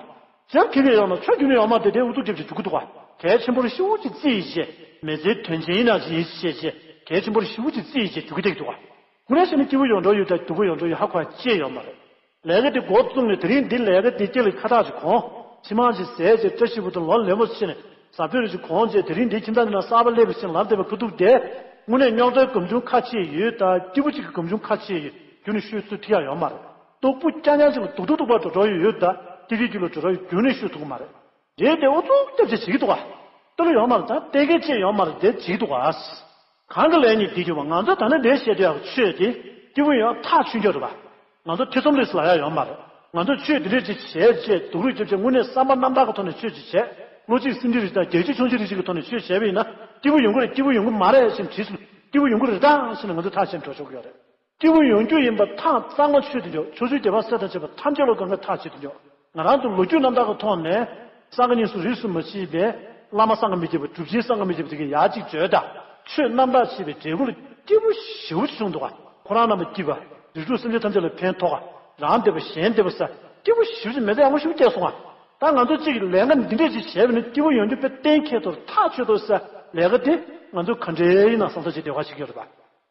ཇབ་ཁེ་གེ་ཡོང་ན་ཆོ་རྒྱུག་ནི་ཡོད་མ་རེད་དེ་ཨུ་ཚུགས་རྒྱབ་བྱས་རྒྱུག་གི་འདུག་ག་གལ་ཆེན་པོར་ཤུགས་ཀྱིས་བརྩིས་ཡིན་ཞེས་མི་ཚེའི་དོན་ཆེན་ཡིན་ན་ཞིག་ཡིན་ཞེས་བྱས་གལ་ཆེན་པོར་ཤུགས་ཀྱིས་བརྩིས་ཡིན་ཞེས་རྒྱུག་གི་བསྡད་ཀྱི་འདུག་ག་དངོས་གནས་བཤད་ན་སྐྱིད་པོ་ཡོང་འགྲོ་ཡོད་ད་སྡུག་པོ་ཡོང་འགྲོ་ཡོད་ཧ་གོ་ཡ་ཅི་ཡོད་མ་རེད། ལས་ཀ་འདི་འགོ་བཙུགས་ནས་དེ་རིང་འདི་ལས་ཀ་འདི་སྐྱེ་ལ་ཁ་ཐག་ཅིག་གོང་ཕྱི་མང་ཅིག་ཟས་ཅིག་བཀྲ་ཤིས་པོ་དང་ལོ་ལེགས་པོ་ཕྱིན་ནས་ཟ་ཕོད་རེ་ཅིག་གོང་བྱས་དེ་རིང་འདི་ཁྱིམ་ཚང་འདི་ན་གསར་པ་སླེབས་པ་ཕྱིན་ལབ་བསྡད་པའི་ཁུ་ཐུག་དེ་དངོས་གནས་རྙོག་དྲའི་སྒམ་ཆུང་ཁ་ཕྱེ་ཡོད་ད་སྐྱིད་པོ་ཅིག་གི་སྒམ་ཆུང་ཁ་ཕྱེ་ཡོད་རྒྱུ་ནི་ཤོད་ཚུལ་ཐིག་ཡག་ཡོད་མ་རེད། སྟུག་པོ་རྐྱང་རྐྱང་ཅིག་ལ་སྡུག་སྡུག་སྡུག་པ་འགྲོ་འགྲོ་ཡོད་ཡོད་ད་ཏི་ཏི་རྒྱུ་ལ་འགྲོ་འགྲོ་ཡོད་རྒྱུ་ནི་ཤོད་ཐུབ་ཀྱི་མ་རེད། རེད་དེ་ཨུ་ཚུགས་རྒྱབ་བྱས་བྱེད་ཀྱི་འདུག་ག་ལྟོས་ལ་ཡོད་མ་རེད་ད་གཏན་འཁེལ་བྱས་ཡོད་མ་རེད་དེ་བྱེད་ཀྱི་འདུག་ག་གང་གི་ལས་ཉིད་འདི་གྱུར་པ་ང་ཚོ་ད་ནི་འདིར་བཤད་འདོད་ཡག་ཆོས་དེ་སྐྱིད་པོ་ཡོང་ཐག་ཆོད་རྒྱུ་རེད་པ། ང་ཚོ་ཐེ་ཚོམ་རིགས་ལ་ཡག་ཡོད་མ་རེད། ང་ཚོ་ཆོས་འདི་འདྲས་ཅིག་བྱས་རྗེས་སྡུག་རུས་རྒྱབ་བྱས་དངོས་གནས་བསམ་པ་རྣམ་དག་གི་ཐོག་ནས་ཆོས་ཅིག་བྱས་བློ་གཅིག་སེམས་གཅིག་རེད་ད་རྒྱལ་གཅེས་ཆུང་གཅེས་རེད་ཅིག་གི་ཐོག་ནས་ཆོས་བྱས་པ་ཡིན་ན་སྐྱིད་པོ་ཡོང་གི་རེད་སྐྱིད་པོ་ཡོང་གི་མ་རེད་ཞེས་དྲིས་སོང་སྐྱིད་པོ་ཡོང་གི་རེད་ད་ཞེས་ནས་ང་ཚོ་ཐག་བཅད་འགྲོ་ཆོག་གི་ཡོད་རེད། སྐྱིད་པོ་ཡོང་རྒྱུ་ཡིན་པ་ཐག་གཙང་མ་ཆོད་དུ་འཇོག་ཕྱོགས་བཅུའི་རྒྱལ་བ་སྲས་དང་བཅས་པ་ཐམས་ཅད་ལ་གང་ག་ཐག་ཆོད་དུ་འཇོག་ང་རང་ཚོ་ལོ་རྒྱུས་རྣམ་དག་གི་ཐོག་ནས་གསང་སྔགས་གཉིས་སུ་རིས་སུ་མ་ཕྱེ་བའི་བླ་མ་གསང་སྔགས་མི་བརྒྱད་པ་གྲུབ་ཆེན་གསང་སྔགས་མི་བརྒྱད་པ་དེ་གའི་ཡ་གཅིག་བརྗོད་དང་ཆོས་རྣམ་དག་བྱེད་པའི་འབྲས་བུ་ལ་སྐྱིད་པོ་ཞེ་པོ་ཅིག་བྱུང་འདུག་ག་ཁོ་རང་རྣམ་པ་སྐྱིད་པ་རིགས་དྲུག་སེམས་ཅན་ཐམས་ཅད་ལ་ཕན་ཐོགས་ག་རང་བདེ་བ་གཞན་བདེ་བ་ས་སྐྱིད་པོ་ཞེ་པོ་ཅིག་མི་ཚེ་ཡག་པོ་ཞེ་པོ་སྐྱེལ་སོང་ང་། ད་ང་ཚོ་གཅིག་གིས་ལས་ཀ་འདི་འདྲས་ཅིག་བྱས་པ་ནི་སྐྱིད་པོ་ཡོང་རྒྱུ་དཔེ་གཏན་འཁེལ་ཐོག་ཐག་ཆོད་འདུག་ས་ལས་ཀ་དེ་ ང་ཚོ་ག་འདྲའི་ཡིན་ན་བསམ་ཚུལ་ཅིག་འདོད་པ་ཞིག་ཡོད་རེད་པ།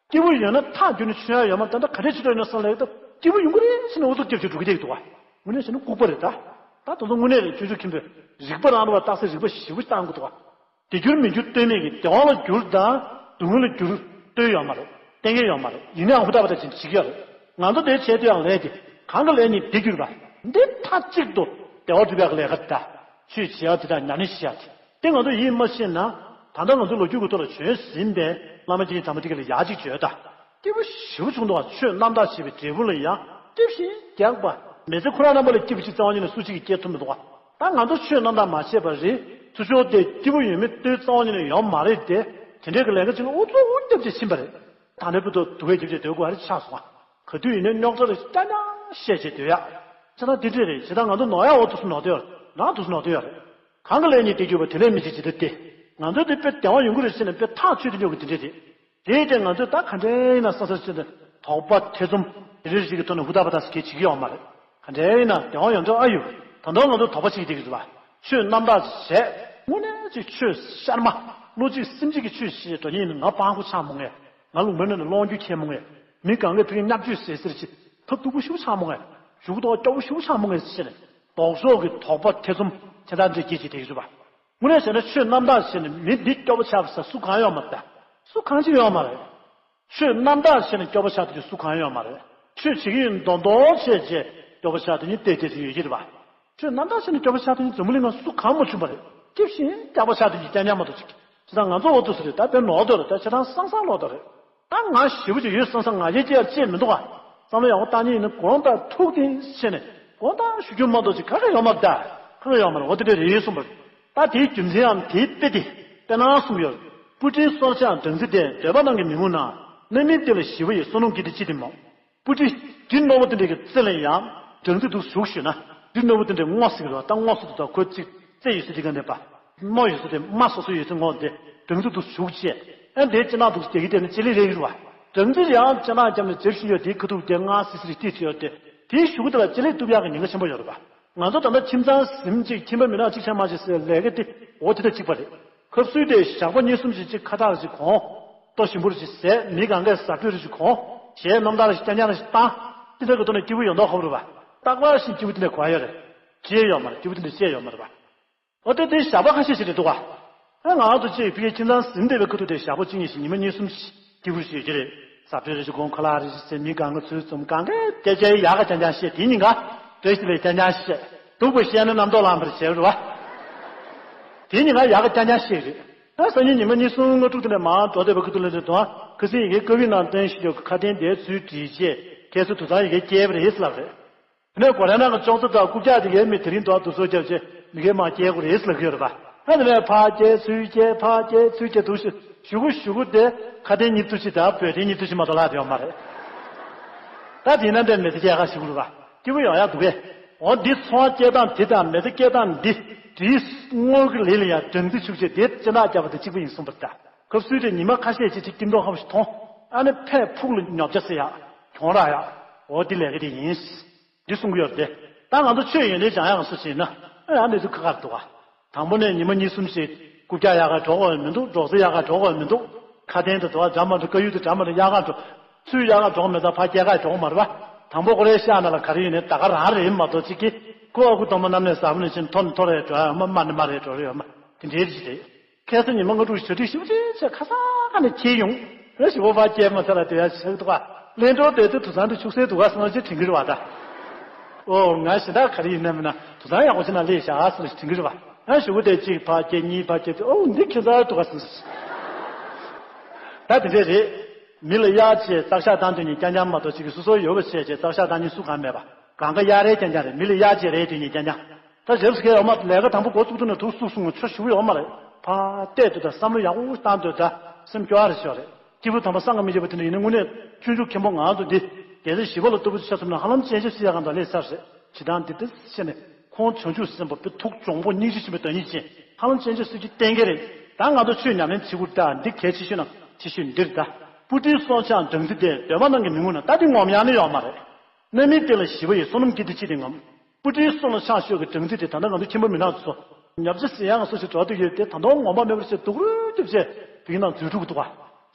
སྐྱིད་པོ་ཡོད་ན་ཐག་རྒྱུན་ནས་ཆོད་ཡ་ཡོད་མ་རེད། ད་ལྟ་ག་འདྲའི་ཆོས་གྲོགས་ཡིན་ན་བསམ་ལ་ཡོད། ད་སྐྱིད་པོ་ཡོང་གི་རེད་ཟེར་ནས་འུ་ཚོ་སྐྱབས་བཅོལ་འགྲོ་གི་འདུག་ག་དངོས་གནས་བྱས་ན་ལྐུགས་པ་རེད་ད། ད་དེ་ཚོ་དངོས་གནས་རེད། སྤྱོད་འཇུག་མཁན་པོས་རིག་པ་རང་རེད་པ། རྟགས་གསལ་རིག་པ་ཞེ་པོ་བཏང་གི་འདུག་ག་དེ་འགྱུར་མི་འགྱུར་ལྟོས་མེད་ཀྱི་བདེ་བ་ལ་འགྱུར་དང་སྡུག་བསྔལ་ལ་འགྱུར་ལྟོས་ཡོད་མ་རེད། གཏན་འཁེལ་ཡོད་མ་རེད། ཡིན་ནའང་ཧུར་ཐག་པ་དེ་བྱེད་ཀྱི་ཡོད་རེད། ང་ཚོ་དེ་བྱས་དུས་ཡང་ལས་དེ་གང་གི་ལས་ནི་བདེ་འགྱུར་བ། འདི་མཐའ་གཅིག་ཏུ་བདེ་བ་སྒྲུབ་ཡག་གི་ལས་ཀ་དང་ཆོས་བྱེད་ཡག་དེ་དང་ཉམས་ལེན་བྱེད་ཡག་དེ། དེ་ང་ཚོ་ཡིད་མ་ཆེས་ན། ད་ལྟ་ང་ཚོ་ལོ་རྒྱུས་ཀྱི་ཐོག་ལ་བྱོན་ཟིན་པའི་བླ་མ་དགེ་བའི་དམ་པ་དེ་ག་ལ་ཡག་ཅིག་བྱོས་དང་། སྐྱིད་པོ་ཞེ་པོ་བྱུང་འདུག་ག་ཆོས་རྣམ་དག་བྱེད་པའི་འབྲས་བུ་ལ་ཡང་སྐྱིད་ཞིང་རྒྱགས་པ། མི་ཚེ་ཁོ་རང་རྣམ་པ་ལ་སྐྱིད་པོ་ཅིག་རྩ་བ་ཉིད་ནས་སུ་གཅིག་གིས་སྐྱེལ་ཐུབ་མི་འདུག་ག་ད་ང་ཚོ་ཆོས་རྣམ་དག་མ་བྱས་པ་རེད། ཚུར་ཕྱོགས་དེ་སྐྱིད་པོ་ཡོད་མེད་ལྟོས་རྩ་བ་ཉིད་ནས་ཡོད་མ་རེད་དེ། དེ་འདྲའི་གི་ལས་ཀ་ཅིག་ལ་ཨུ་ཚུགས་རྒྱབ་བྱས་ཕྱིན་པ་རེད། ད་ལྟའི་བར་དུ་སྡུག་བས་རྒྱབ་བྱས་སྡོད་དགོས་པ་རེད་ཆགས་སོང་ང་། ག་དུས་ཡིན་ནའི་རྙོག་དྲ་རེ་རྐྱང་རྐྱང་བཤད་བྱས་སྡོད་ཡག་བྱས་ཙང་དེ་འདྲས་རེད། བྱས་ཙང་ང་ཚོ་ནོར་ཡག་འོ་དུ་སུ་ནོར་དོ་ཡོད་རེད། རང་དུ་སུ་ནོར་དོ་ཡོད་རེད། གང་གི་ལས་ནི་དེ་གྱུར་པ་དེ་ལས་མི་བྱེད་ཇི་ལྟར་སྟེ། ང་ཚོ་འདི་དཔེ་བདེ་བ་ཡོང་གི་རེད་ཟེར་ནས་དཔེ་ཐག་ཆོད་དུ་འཇོག་གི་དེ་འདྲས་རེད། དེའི་སྟེང་ང་ཚོས་ད་ག་འདྲའི་ཡིན་ན་ས་ས་ཆེན་དུ་དོགས་པ་ཐེ་ཚོམ་རེ་རེ་ཞིག་གི་ཐོག་ནས་ཧུར་ཐག་པ་ཐག་ཟེར་གྱི་བྱེད་ཀྱི་ཡོད་མ་རེད། ག་འདྲའི་ཡིན་ན་བདེ་བ་ཡོང་འདོད་ཨ་ཡོད། ད་དུང་ང་ཚོ་དོགས་པ་བྱེད་ཀྱི་དེ་གྱུར་པ། ཆོས་རྣམ་དག་བྱས། དངོས་གནས་ཅིག་ཆོས་ཤར་མ། བློ་གཅིག་སེམས་གཅིག་གི་ཆོས་བྱེད་འགྲོ་མཁན་ཡིན་ན་ང་སྤྲང་པོ་ཆགས་མོ་ངས། ང་ལུང་པའི་ནང་ནས་སློང་རྒྱུ་ཁྱེར་མོ་ངས། མི་གང་གས་ཕ་གི་བརྙས་བཅོས་ཟེར་ཟེར་ཅིག་ཐབས་སྡུག་པོ་ཞེ་པོ་ཆགས་མོ་ངས། གཞུག་གུ་དོགས་སྐྱོ་པོ་ཞེ་པོ་ཆགས་མོ་ངས་ཟེར་ནས། ལྡོག་ཕྱོགས་ཀྱི་དོགས་པ་ཐེ་ཚོམ་དེ་དག་འདྲ་སྐྱེ་ཅིག་དེ་གྱུར་པ། དངོས་གནས་བྱས་ན་ཆོས་རྣམ་དག་བྱས་ནས་མི་འདི་སྐྱོ་པོ་ཆགས་པ་ས་སུ་གང་ཡོད་མ་རེད། སུ་གང་ཅི་ཡོད་མ་རེད། ཆོས་རྣམ་དག་བྱས་ནས་སྐྱོ་པོ་ཆགས་དེ་སུ་གང་ཡོད་མ་རེད། ཆོས་བྱེད་ཀྱི་ཡིན་མདོག་མདོག་བྱས་བྱས་སྐྱོ་པོ་ཆགས་དེ་ནི་ཏོག་ཙམ་ཡོད་ཀྱི་རེད་པ། ཆོས་རྣམ་དག་བྱས་ནས་སྐྱོ་པོ་ཆགས་དེ་ནི་འཛམ་བུ་གླིང་ང་སུ་གང་མ་བྱུང་བ་རེད། སྐྱིད་ཞིང་སྐྱག་པ་ཆགས་དེ་ནི་རྐྱང་རྐྱང་མ་གཏོགས་ཅིག་ཅི་ད་ང་ཚོ་འོ་ཐུག་ས་རེད། ད་དཔེ་ནོར་དོ་རེད། ད་ཆ་ཚང་སང་སང་ལོག་དོ་རེད། ད་ང་ཞེ་པོ་ཅིག་ཡོད་སང་སང་ང་རྒྱལ་སྐྱེ་ཡ་ཅེས་མི་འདུག་ག་བསམ་བློ་ཡག་པོ་བཏང་མཁན་ཡིན་ན་དགོངས་དག་ཐུགས་བདེན་བྱས་ནས་དགོངས་དག་ཞུ་རྒྱུ་མ་གཏོགས་ཅིག་ག་ག་ཡོད་མ་རེད་ད། ག་ག་ཡོད་མ་རེད། འོ་དེ་འདྲ་རེད་གསུངས་པ་རེད། ད་དེའི་རྒྱུ་མཚན་ཡང་དེའི་དཔེ་དེ་དཔེ་ནང་གསུངས་ཡོད་རེད། སྤུ་གྲིའི་སྲོག་ཆགས་སྦྲང་རྩི་དེ། འདོད་པ་རྣམས་ཀྱི་མི་ངུ་ན། རྣམ་སྨིན་དེ་ལ་ཞི་བ་ཡི། བསོད་ནམས་ཀྱི་དེ་ཅི་སྟེ་མོ། སྤུ་གྲི་དེ་རྣོ་བོ་དེ་འདྲ་གི་རྩེ་ལ་ཡང་སྦྲང་རྩི་འདུག་ཟུག་ཞུས་ན། དེ་རྣོ་བོ་དེ་འདྲ་སྔོ་ཟེར་གི་རེད་པ། ད་སྔོ་སོ་དེ་ད་ཁོ་གཅིག་རྩེ་ཡོད་ས་དེ་ག་འདྲ་པ། རྣོ་ཡོད་ས་དེ་རྨ་སོ་སོ་ཡོད་ས་ངོ་དེ་སྦྲང་རྩི་འདུག་ཟུག་བྱས། ཨ་འདི་ཅི་ན་འདུག་སྟེ་གི་དེ་ནི་ཅི་ལི་རེད་གི་རེད་པ། སྦྲང་རྩི་ཡང་ཅི་ན་རྒྱབ་ནས་འཇབ་བཞིན་ཡོད་དེའི་ཁ་ཐུག་དེ་ང་སི་སི་རི་ཏི་ཏི་ཡོད་དེ། དེའི་གཞུག་གུ་དེ་ལ་ཅི་ལི་གཏུབ་ཡག་གི་ཉེན་ཁ་ཆེན་པོ་ཡོད་རེད་པ། ང་ཚོ་ད་ལྟ་ཁྱིམ་ཚང་ཟིན་གཅིག་ཁྱིམ་པ་མི་ནག་གཅིག་ཆགས་མ་གཅིག་ཟེར་ལས་ཀ་དེ་འོ་དེ་ད་གཅིག་པ་རེད། ཁབ་སུལ་དེ་ཞག་པོ་གཉིས་གསུམ་ཞིག་ཅིག་ཁ་བཏགས་ཞིག་གོང་། ལྟོ་ཞིམ་པོ་རེ་ཞིག་ཟས། མི་གང་གས་ཟ་འཕྲུལ་རེ་ཞིག་གོང་། གཞས་རྣམ་ཐར་རེ་ཞིག་རྐྱང་རྐྱང་རེ་ཞིག་བཏང་། དེ་འདྲ་གི་ཐོག་ནས་སྐྱིད་པོ་ཡོད་མདོག་ཁ་པོ་རེད་པ། རྟག་པར་བཞིན་སྐྱིད་པོ་དེ་འདྲ་གོ་ཡ་ཡོད་རེད། ཅི་ཡང་ཡོད་མ་རེད། སྐྱིད་པོ་དེ་འདྲ་ཅི་ཡང་ཡོད་མ་རེད་པ། འོ་དེ་དེ་ཞག་པ་ཁ་ཤས་ཤིག་རེད་འདུག་ག་ཨ་ང་ཚོ་ཅིག་ཕ་གིའི་ཁྱིམ་ཚང་ཟིན་བསྡད་པའི་ཁ་ཐུག་དེ་ཞག་པོ་གཅིག་གཉིས་ཤིག་ཉི་མ་གཉིས་གསུམ་ཞིག་སྐྱིད་པོ་ཞིག་ཡོད་ཀྱི་རེད། ཟ་འཕྲུལ་རེ་ཞིག་གོང་། ཁ་ལག་རེ་ཞིག་ཟས། མི་གང་ག་ཚུར་འཛོམས། གང་གས་སྐད་ཆ་ཡག་ག་རྐྱང་རྐྱང་བཤད། དེ་ཉིན་ག་བཀྲ་ཤིས་བདེ་ལེགས་རྐྱང་རྐྱང་བཤད། སྡུག་པ་བཤད་ན་རྣམ་རྟོག་ལངས་པར་བྱེད་རེད་པ། དེ་ཉིན་ག་ཡག་ག་རྐྱང་རྐྱང་བཤད་རེད། ཨ་སང་ཉིན་ཉི་མ་གཉིས་གསུམ་ལྔ་དྲུག་དེ་ནས་མར་འགྲོ་བསྡད་པའི་ཁ་ཐུག་ལ་འདི་དང་ཁ་སང་ཡི་གེ་ཀ་བི་ནང་བཏོན་ཞིག་ཡོད། ཁ་དན་དེ་ཚུར་བྲིས་བྱས་ཁྱེད་ཚོ་དུད་ཚང་ཡི་གེ་སྐྱེལ་བ་རེད་ལབ་རེད། དེ་ནས་གོ་ར་ནང་གི་ཅོག་ཙེ་དང་རྐུབ་བཀྱག་དེ་གའི་མི་དེ་རིང་དུ་དུ་སོ་རྒྱབ་བྱས་མི་གའི་མ་སྐྱེལ་དགོས་རེད་ལབ་ཀྱི་ཡོད་རེད་པ། ཨ་དེ་ནས་ཕར་སྐྱེལ་ཚུར་སྐྱེལ་ཕར་སྐྱེལ་ཚུར་སྐྱེལ་འདུག་ཞུ་གཞུག་གུ་གཞུག་གུ་དེ་ཁ་དན་ཉིབ་ཐུབ་ཅིག་དང་བོད་དན་ཉིབ་ཐུབ་ཅིག་མ་གཏོགས་ལྷག་བསྡད་ཡོད་མ་རེད། ད་དེ་ན་འདྲ་མི་ཚེ་སྐྱེལ་ཁ་ཞུ་དགོས་རེད་པ། སྐྱིད་པོ་ཡོང་ཡག་འདུག་གས། འོ་འདི་ཚོང་སྐྱེལ་སྟངས་དེ་དང་མི་ཚེ་སྐྱེལ་སྟངས་འདི་དེའི་དངུལ་གྱི་ལས་ལ་ཡང་སྦྲང་རྩི་བྱུགས་བྱས་དེ་སྤྱི་ནག་བརྒྱབ་པ་དང་གཅིག་པ་ཡིན་གསུངས་པ་རེད་ད། ཁབ་སུལ་དེ་ཉི་མ་ཁ་ཤས་ཅིག་ཅིག་སྐྱིད་མདོག་ཁ་པོ་ཞིག་མཐོང་། ཨ་ནི་ཕར་ཕུག་ལ་ཉོ་ཆ་ཟེར་ཡག་གྱོང་རག་ཡག་འོ་འདི་ལས་ཀ་དེ་ཡིན། འདི་གསུང་གི་ཡོད་རེད་དེ། ད་ང་ཚོ་ཆོས་ཡོན་ཏན་སྦྱང་ཡག་སུ་ཞིག་ཡིན་ན། ཨ་ཡང་གནས་ཚུལ་ཁག་ཁག་འདུག་ག་དང་པོ་ནས་ཉི་མ་གཉིས་གསུམ་ཞིག་རྐུབ་བཀྱག་ཡག་ག་འགྲོ་དགོས་མི་འདུག་སྒྲོག་ཙེ་ཡག་ག་འགྲོ་དགོས་མི་འདུག་ཁ་དན་དུ་འགྲོ་བ་འདྲ་མ་འགྲོ། དཀར་ཡོལ་དུ་འདྲ་མ་འགྲོ། ཡག་ག་འགྲོ། ཚུར་ཡག་ག་འགྲོ་མེད་ཙང་ཕར་སྐྱེལ་ག་འགྲོ་མ་རེད་པ། དང་པོ་ཁོ་རའི་ཤག་ནང་ལ་ག་རེ་ཡོད་ནའི་ད་ག་རང་རེད་མ་གཏོགས་ཅིག་གིས་ཁོ་ཨ་ཁུ་སྟོན་པ་རྣམ་གནས་ཟབ་མོ་ནས་ཕྱིན་མཐོ་ནས་མཐོ་རེ་འགྲོ་ཡ་ཡོད་མ། དམའ་ནས་དམའ་རེ་འགྲོ་རེ་ཡོད་མ། དེ་འདྲའི་ཅིག་རེད། ཁ་སང་ཉི་མ་སྔ་དྲོ་ཞག་སྒྲིལ་ཞིབ་ཅིག་བྱས་ཁ་སང་ནས་འཁྱེར་ཡོང་། ཨེ་ཞིག་པོ་ཕར་སྐྱེལ་མ་ཚར་ལ་དེ་ཡ་ཞིག་འདུག་ག་གླེང་གྲོགས་དེ་ཚོ་དུད་ཚང་དེ་ཕྱུགས་སེ་འདུག་ག་སང་ཅི་དྲན་གི་རེད་བ་ད། ཨོ་ང་གཞན་དག་ག་རེ་ཡིན་ན་མིན་ན་དུད་ཚང་ཡག་པོ་ཅིག་ན་སླེབས་བཞག་སང་ཅི་དྲན་གི་རེད་བ། ཨེ་ཞིག་པོ་དེ་གཅིག་ཕར་སྐྱེལ་གཉིས་ཕར་སྐྱེལ་དེ་ཨོ་འདི་ཁྱད་མཚར་འདུག་ག་སང་ཅི། ད་དེ་འདྲས་རེད། མི་ལ་གཡག་བྱས་བཙག་ཤག་བཏང་དུས་ནས་རྐྱང་རྐྱང་མ་གཏོགས་ཅིག་གི་སོ་སོ་ཡོད་པ་བྱས་བྱས་བཙག་ཤག་བཏང་མཁན་སུ་གང་མེད་པ། གང་ག་གཡག་རེད་རྐྱང་རྐྱང་རེད། མི་ལ་གཡག་བྱས་རེད་དུས་ནས་རྐྱང་རྐྱང་། ད་རེབ་སི་ཁའི་འོག་མ་ལས་ཀ་དང་པོ་འགོ་བཙུགས་དུས་ནས་དུག་བསུབ་སོང་ཆོ་ཞུ་ཡོད་མ་རེད། ཕར་བལྟས་དུས་ད་བསམ་བློ་ཡག་པོ་བཏང་དུས་ད་སེམས་སྐྱོ་བ་རེ་ཤོར་རེད། སྐྱེས་བུ་དམ་པ་སངས་རྒྱས་མི་བརྗེད་པ་དེ་འདྲ་ཡིན་ན་དངོས་གནས་སྤྱོད་འཇུག་མཁན་པོ་ང་ཚོ་འདི་རྒྱལ་སྲས་ཞི་བ་ལྷ་ལྟ་བུ་ཆ་ཚང་ན་ཧ་ལམ་སྤྱན་ཆབ་སྲིད་ཡག་གང་དུ་ལས་ཚར་རེད། བྱེད་སྟངས་འདི་འདི་བཤད་ནས་ཁོང་བྱང་ཆུབ་སེམས་དཔའ་དཔེ་ཐུགས་འཇོང་པོ་སྙིང་རྗེ་ཆེན་པོའི་བདག་ཉིད་ཅན་ཧ་ལམ་སྤྱན་ཆབ་སྲིད་ཀྱི་གཏན་འཁེལ་རེད། ད་ང་ཚོ་ཆོས་ཉམས་ལེན་བྱེད་དགོས་ད་འདི་གལ་ཆེ་ཤོས་ན་ཆེ་ཤོས་འདིར་ད་སྤུ་གྲིའི་སྲོག་ཆགས་སྦྲང་རྩི་དེ་འདོད་པ་རྣམས་ཀྱི་མི་ངུ་ན་ད་འདི་ངོམ་ཡག་ནི་ཡོད་མ་རེད། རྣམ་སྨིན་དེ་ལ་ཞི་བ་ཡི། བསོད་ནམས་ཀྱི་དེ་ཅི་སྟེ་ངོམ། སྤུ་གྲིའི་སོ་ལ་ཆགས་ཤོས་ཀྱི་སྦྲང་རྩི་དེ་ད་ལྟ་ང་ཚོ་ཁྱིམ་པ་མི་ནག་ཚོ་ཉོ་ཆ་ཟེར་ཡག་སོ་ཞིག་འགྲོ་འདུག་ཡོད་དེ་ད་དུང་ངོམ་པ་མེད་པར་བྱས་སྡུག་རུས་ཐེབས་བྱས་ དེ་ནང་འཛུལ་འགྲོ་གི་འདུག་ག་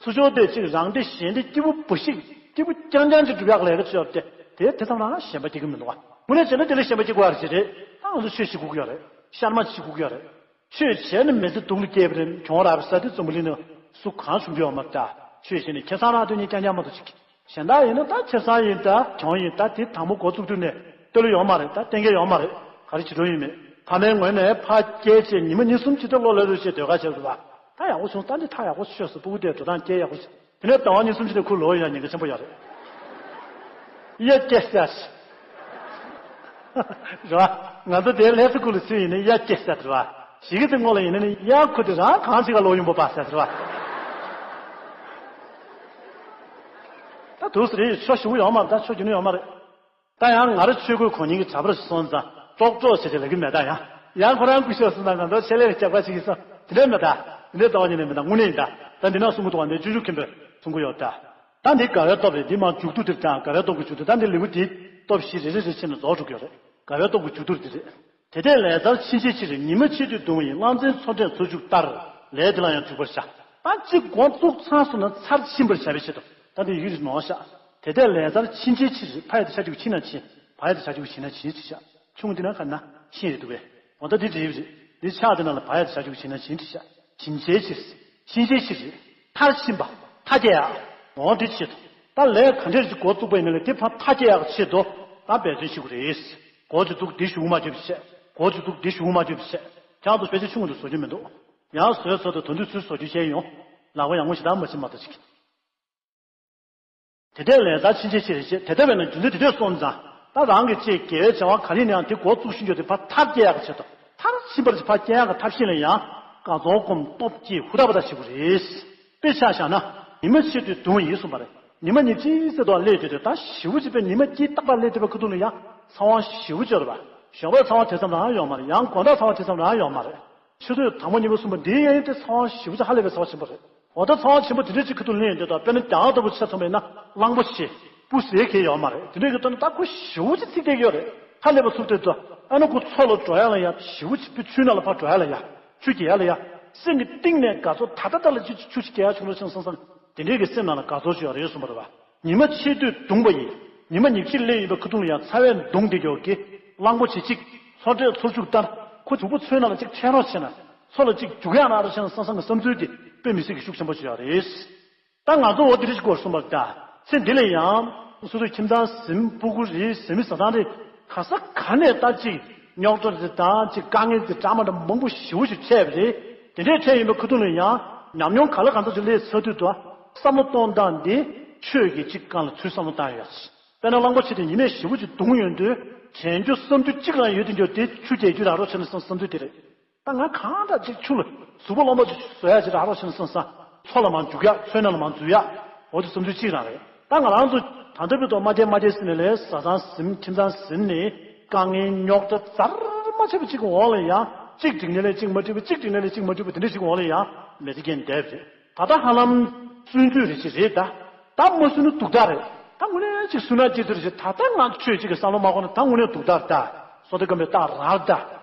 ཚུར་ཕྱོགས་དེ་གཅིག་རང་བདེ་གཞན་བདེ་སྐྱིད་པོ་འབའ་ཞིག་སྐྱིད་པོ་རྐྱང་རྐྱང་གཅིག་སྒྲུབ་ཡག་ལས་ཀ་བྱས་པ་དེ་དེ་དེ་ཙམ་རང་ཞེན་པ་སྐྱེ་གི་མི་འདུག་ག་དངོས་གནས་བྱས་ན་དེ་ལས་ཞེན་པ་སྐྱེ་དགོས་ཡག་ཅིག་རེད། ད་ང་ཚོ་ཆོས་བྱེད་དགོས་ཀྱི་ཡོད་རེད། ཤར་མ་བྱེད་དགོས་ཀྱི་ཡོད་རེད། ཆོས་བྱས་ནས་མི་ཚེ་སྡུག་ལ་སྐྱེལ་བ་རེད། གྱོང་རག་པ་ཟེར་དེ་འཛམ་བུ་གླིང་ན་སུ་གང་བྱུང་གི་ཡོད་མ་རེད་ད། ཆོས་བྱས་ནས་ཁེ་བཟང་རག་དུས་ནི་རྐྱང་རྐྱང་མ་གཏོགས་ཅིག་གཞན་དག་ཡིན་ན་ད་ཁེ་བཟང་ཡིན་ད་གྱོང་ཡིན་ད་དེ་དང་པོ་འགོ་བཙུགས་དུས་ནས་ལྟོས་ལ་ཡོད་མ་རེད། ད་གཏན་འཁེལ་ཡོད་མ་རེད། ག་རེ་བྱེད་འགྲོ་ཡིན་མེད། ཕ་མའི་ངོས་ནས་ཕར་སྐྱེལ་བྱས་ཉི་མ་གཉིས་གསུམ་ཅིག་ད་བློ་ལ་རོལ་བྱས་ཟློས་གར་བྱས་འདུག་བ། ད་ཡག་པོ་བྱུང་། ད་འདི་ཐག་ཡག་པོ་ཆོད་སོང་། སྤུ་གུ་དེ་འགྲོ་སྟངས་སྐྱེལ་ཡག་པོ་བྱུང་། དེ་ནས་ཟླ་བ་གཉིས་གསུམ་ཅིག་ནས་ཁོ་ལོག་ཡོང་ཉེན་ཁ་ཆེན་པོ་ཡོད་རེད། ཡ་སྐྱེལ་ཟེར། རེད་བ། ང་ཚོ་དེའི་ལྷ་ས་ཁུལ་ལ་ཚུད་ཡིན་ན་ཡ་སྐྱེལ་ཟེར་རེད་བ། གཞིས་ཀ་རྩེ་སྔོན་ལ་ཡིན་ན་ནི་ཡ་ཁུ་དེ་རང་གང་ཞིག་ག་ལོག་ཡོང་པ་པ་ཟེར་རེད་བ། ད་དུས་སུ་རེད་ཤོ་ཞུ་ཡོང་མ་རེད། ད་ཤོ་རྒྱུ་ནི་ཡོང་མ་རེད། ད་ཡང་ང་རང་ཆོས་གོས་གོན་མཁན་གྱི་གྲྭ་པ་རེ་སོང་ཙང་ཙོག་ཙོག་བྱེད་བྱེད་ལབ་ཀྱི་མེད། ད་ཡང་ཡང་ཁོ་རང་སྐུ་ཞབས་སོང་ཙང་ང་ཚོ་ཆེད་ལས་ལ་སྐྱབས་ཁ་ཞིག་གིས་སོང་དེ་འདྲ་མེད། ད་དེ་འདྲའི་ལྟ་བ་ཉིད་ནས་མེད། ད་དངོས་གནས་ཡིན། ད་ད་འདི་ན་གསུང་གི་འདུག་བ། འདི་བཅུ་བཅུ་མཁན་པོས་གསུང་གི་ཡོད་ད། ད་འདི་དགའ་བའི་སྟོབས་རེད། འདི་མ་མཇུག་བསྡུ་དེར་ཀྱང་དགའ་བའི་སྟོབས་ཀྱི་མཇུག་བསྡུ། ད་འདི་ལེའུ་འདི་སྟོབས་བཞི་རེ་རེ་རེ་ཕྱིན་ནས་རྫོགས་འགྲོ་གི་ཡོད་རེད། དགའ་བའི་སྟོབས་ཀྱི་མཇུག་བསྡུ་འདི་རེད། དེ་འདྲའི་ལས་མཚར་ཕྱིན་ཆད་ཕྱིར། ཉི་མ་ཕྱེད་དུས་གདུང་བ་ཡི། གླང་ཆེན་མཚོ་འདྲས་མཚོ་བཅུ་ལྟར། ལས་འདི་ལ་ཡང་འཇུག་པར་བྱ། ད་གཅིག་འགོ་བཙུགས་ཚར་སོང་ན་ཚར་ཕྱིན་པར་བྱ་བའི་ཆེད་དུ། ད་འདི་ཡུལ་རེ་ནོར་ཤག་དེ་འདྲའི་ལས་མཚར་ཕྱིན་ཆད་ཕྱིར། ཕ་ཡ་དེ་ཆ་གཅིག་ཕྱིན་ན་ཕྱིན། བ་ཡ་དེ་ཆ་གཅིག་ཕྱིན་ན་ཕྱིན་ཅིག་བྱ། ཆུང་འདི་ན་ག་ན་ཕྱིན་རེད་འདུག་པས། འོ་ད་འདི་འདྲ་རེད། འདི་ཆགས་དེ་ན་ལ་བ་ཡ་དེ་ཆ་གཅིག་ཕྱིན་ན་ཕྱིན་ཅིག་བྱ། ཕྱིན་ཆད་ཕྱིར། ཕྱིན་ཆད་ཕྱིར། མཐར་ཕྱིན་པ། མཐའ་སྐྱེལ་ཡག་འོ་འདི་ཆེད་དུ། ད་ལས་ག་འདྲས་ཀྱི་འགོ་བཙུགས་པ་ཡིན་ན་ལས་དེ་ཕར་མཐའ་སྐྱེལ་ཡག་ཆེད་དུ་ད་འབད་བརྩོན་ཞུ་དགོས་རེད། འགོ་ཅིག་བཙུགས་འདི་གཞུག་མ་འགྱོད་པ་བྱས། འགོ་ཅིག་བཙུགས་འདི་གཞུག་མ་འགྱོད་པ་བྱས། ཁྱང་དུ་ཕལ་ཆེར་ཆུང་ངུ་དུ་བཟོ་རྒྱུ་མི་འདུག་ཡང་བཟོས་ཚོ་དང་དོན་དུ་ཚུར་བཟོ་རྒྱུ་བྱས་ཡོང་། ལག་པ་ཡང་ངོ་ཞེ་དྲག་མ་བྱེད་མ་གཏོགས་ཅིག་དེ་འདྲའི་ལས་མཚར་ཕྱིན་ཆད་ཕྱིར་བྱེད། དེ་ལྟ་བས་ན་རྒྱུ་མཚན་དེ་འདྲས་སོང་ཙང་ད་རང་གི་ཅིག་དགེ་བའི་བྱ་བ་ག་རེ་ཡིན་ནའང་དེ་འགོ་བཙུགས་ཤིང་འགྱོ་དེ་ཕར་མཐར་སྐྱེལ་ཡག་གི་ཆེད་དུ། མཐར་ཕྱིན་པར་ཅིག་ཕར་སྐྱེལ་ཡག་གི་ཐབས་ཤེས་ལ་ཡང་དགའ་ཚོར་སྒོམ་སྟོབས་བསྐྱེད་ཧུར་ཐག་པ་ད་བྱེད་དགོས་རེད། དཔེ་ཆ་བཞག་ན་ཉི་མ་ཕྱེད་དུས་གདུང་བ་ཡི་གསུངས་པ་རེད། ཉི་མ་ཉི་ཤུ་རྩ་གཅིག་ལ་སླེབས་དུས་དེ་ད་ཞེ་པོ་ཅིག་པའི་ཉི་མ་དཀྱིལ་ཏག་ཏག་སླེབས་དུས་པའི་ཁ་ཐུག་ལ་ཡང་ཚ་བ་ཞེ་པོ་ཅིག་ཡོད་རེད་པ། ཞོགས་པའི་ཚ་བ་དེ་ཙམ་རང་ཡོད་མ་རེད། ཡང་དགོང་དག་ཚ་བ་དེ་ཙམ་རང་ཡོད་མ་རེད། ཆུ་ཚོད་དང་པོ་གཉིས་པ་གསུམ་པ་འདིའི་ཡན་དེ་ཚ་བ་ཞེ་པོ་ཅིག་ཧ་ལས་པའི་ཚ་བ་ཆེན་པོ་རེད། འོ་ད་ཚ་བ་ཆེན་པོ་དེ་འདྲ་ཅིག་ཁ་ཐུག་སླེབས་ཡོང་དུས་ད་དཔེར་ན་རྒྱ་གར་ལྟ་བུ་ཆ་མཚོན་པ་ཡིན་ན་གླང་པོ་ཆེ་སྤུ་ཟེར་མཁན་ཡོད་མ་རེད། དེ་འདྲའི་གི་ལྟ་ན་ད་ཁོ་ཞེ་པོ་ཅིག་ཚིག་བསྡད་ཀྱི་ཡོད་རེད། ཧ་ལས་པ་ཚུགས་དུས་ད་ཨ་ན་ཁོ་མཚོ་ལ་འགྲོ་ཡ་ལ་ཡ་ཞེ་པོ་ཅིག་པའི་ཆུའི་ནང་ལ་ཕར་འགྲོ་ཡ་ལ་ཡ་ཆུ་རྐྱལ་ཡ་ལ་ཡ་སེམས་ཀྱི་གཏིང་ནས་དགའ་ཚོར་ད་ལྟ་ལྟ་ལ་ཅིག་ཆུ་ཅིག་རྐྱལ་ཡ་བྱུང་ལ་ཅིག་བསམ་བསམ་དེ་འདྲའི་གི་སེམས་ནང་ལ་དགའ་ཚོར་ཅིག་ཡོད་རེད་གསུངས་པ་རེད་པ། ཉི་མ་ཕྱེད་དུས་གདུང་བ་ཡི། ཉི་མ་ཉི་ཤུ་རྩ་གཅིག་སླེབས་ཡོང་པའི་ཁ་ཐུག་ལ་ཡང་ཚ་བས་གདུང་སྟེ་མགྱོགས་ཀྱི་གླང་པོ་ཆེ་གཅིག་མཚོ་འདྲས་མཚོ་བཅུ་ལྟར་ཁོ་གཟུགས་པོ་མཚོའི་ནང་ལ་གཅིག་འཕྲད་རོགས་བྱས་ན་མཚོ་ལ་གཅིག་རྒྱུག་ཡག་རག་རོགས་བྱས་ན་བསམ་བསམ་གྱི་བསམ་ཚུལ་དེ་དཔེ་མི་སྲིད་ཀྱི་ཤུགས་ཆེན་པོ་ཅིག་ཡོད་རེད། ད་ང་ཚོ་འོ་དེ་རིགས་སྐོར་གསུངས་པ་ལྟ་ཚེ་འདི་ལ་ཡང་སོ་སོའི་ཁྱིམ་ཚང་ཟིན། སྤུ་གུ་རེད། ཟིན་མི་བཟའ་ཚང་རེད། ག་ས་ག་ནས་ད་ཅིག་རྙོག་དྲ་རེད་ད་ཅིག་དཀའ་ངལ་དེ་འདྲ་མ་འདྲ་མང་པོ་ཞེ་པོ་ཞིག་འཕྲད་པ་རེད། དེ་འདྲས་འཕྲད་ཡོང་པའི་ཁ་ཐུག་ལ་ཡང་ཉམས་མྱོང་ག་ལ་གང་འཚམ་ཞིག་སླེབས་ཚར་དུས་དུ་བསམ་བློ་གཏོང་སྟངས་འདི་ཆོས་ཀྱི་གཅིག་སྒང་ལ་ཚུར་བསམ་བློ་བཏང་ཡོད། དཔེར་ན་གླང་པོ་ཆེ་དེ་ཉི་མས་ཞེ་པོ་ཅིག་གདུང་ཡོང་དུས་དྲན་རྒྱུ་བསམ་རྒྱུ་གཅིག་རང་ཡོད་དུས་འགྱོ་དེ་ཆུ་རྒྱག་རྒྱུ་རག་རོགས་བྱས་ན་བསམ་བསམ་ཚུལ་དེ་རེད། ད་ང་གང་འདྲ་ཅིག་ཆུ་ལ་གཟུགས་པོ་རློན་པ་ཅིག་བཟོ་ཡ་ཅིག་རག་རོགས་བྱས་ན་བསམ་བསམ། མཚོ་ལ་མར་རྒྱུག་ཡ། མཚོའི་ནང་ལ་མར་འཛུལ་ཡ། འོ་དེ་བསམ་ཚུལ་གཅིག་རང་རེད། ད་ང་རང་ཚོ་ད་ལྟ་བར་དུ་མ་བསྡད་མ་བསྡད་ཟེར་ནས་ལས་བཟའ་ཚང་ཟིན། ཁྱིམ་ཚང་ཟིན་ནས་དཀའ་ངལ་རྙོག་དྲ་ཛར་མ་ཆད་པ་གཅིག་གི་འོག་ལ་ཡང་གཅིག་འགྲིག་ནས་ལས་གཅིག་མ་འགྲིག་པ། གཅིག་འགྲིག་ནས་ལས་གཅིག་མ་འགྲིག་པ། དེ་འདྲ་ཞིག་གི་འོག་ལ་ཡང་མི་ཚེ་སྐྱེལ་བསྡད་པ་རེད། ད་ལྟ་ཧ་ལམ་སུན་ཚོད་རེ་ཞིག་རེད་ད། ད་མ་སུན་ན་སྡུག་ཐག་རེད། ད་དངོས་གནས་ཅིག་སུན་ན་སྐྱེ་ཚུལ་རེ་ཞིག་ད་ལྟ་ང་ཆོས་གཅིག་གི་བསམ་བློ་མ་འཁོར་ན་ད་དངོས་གནས་སྡུག་ཐག་རེད་ད། བསོད་བདེ་དགའ་བའི་རྟགས་རང་རེད་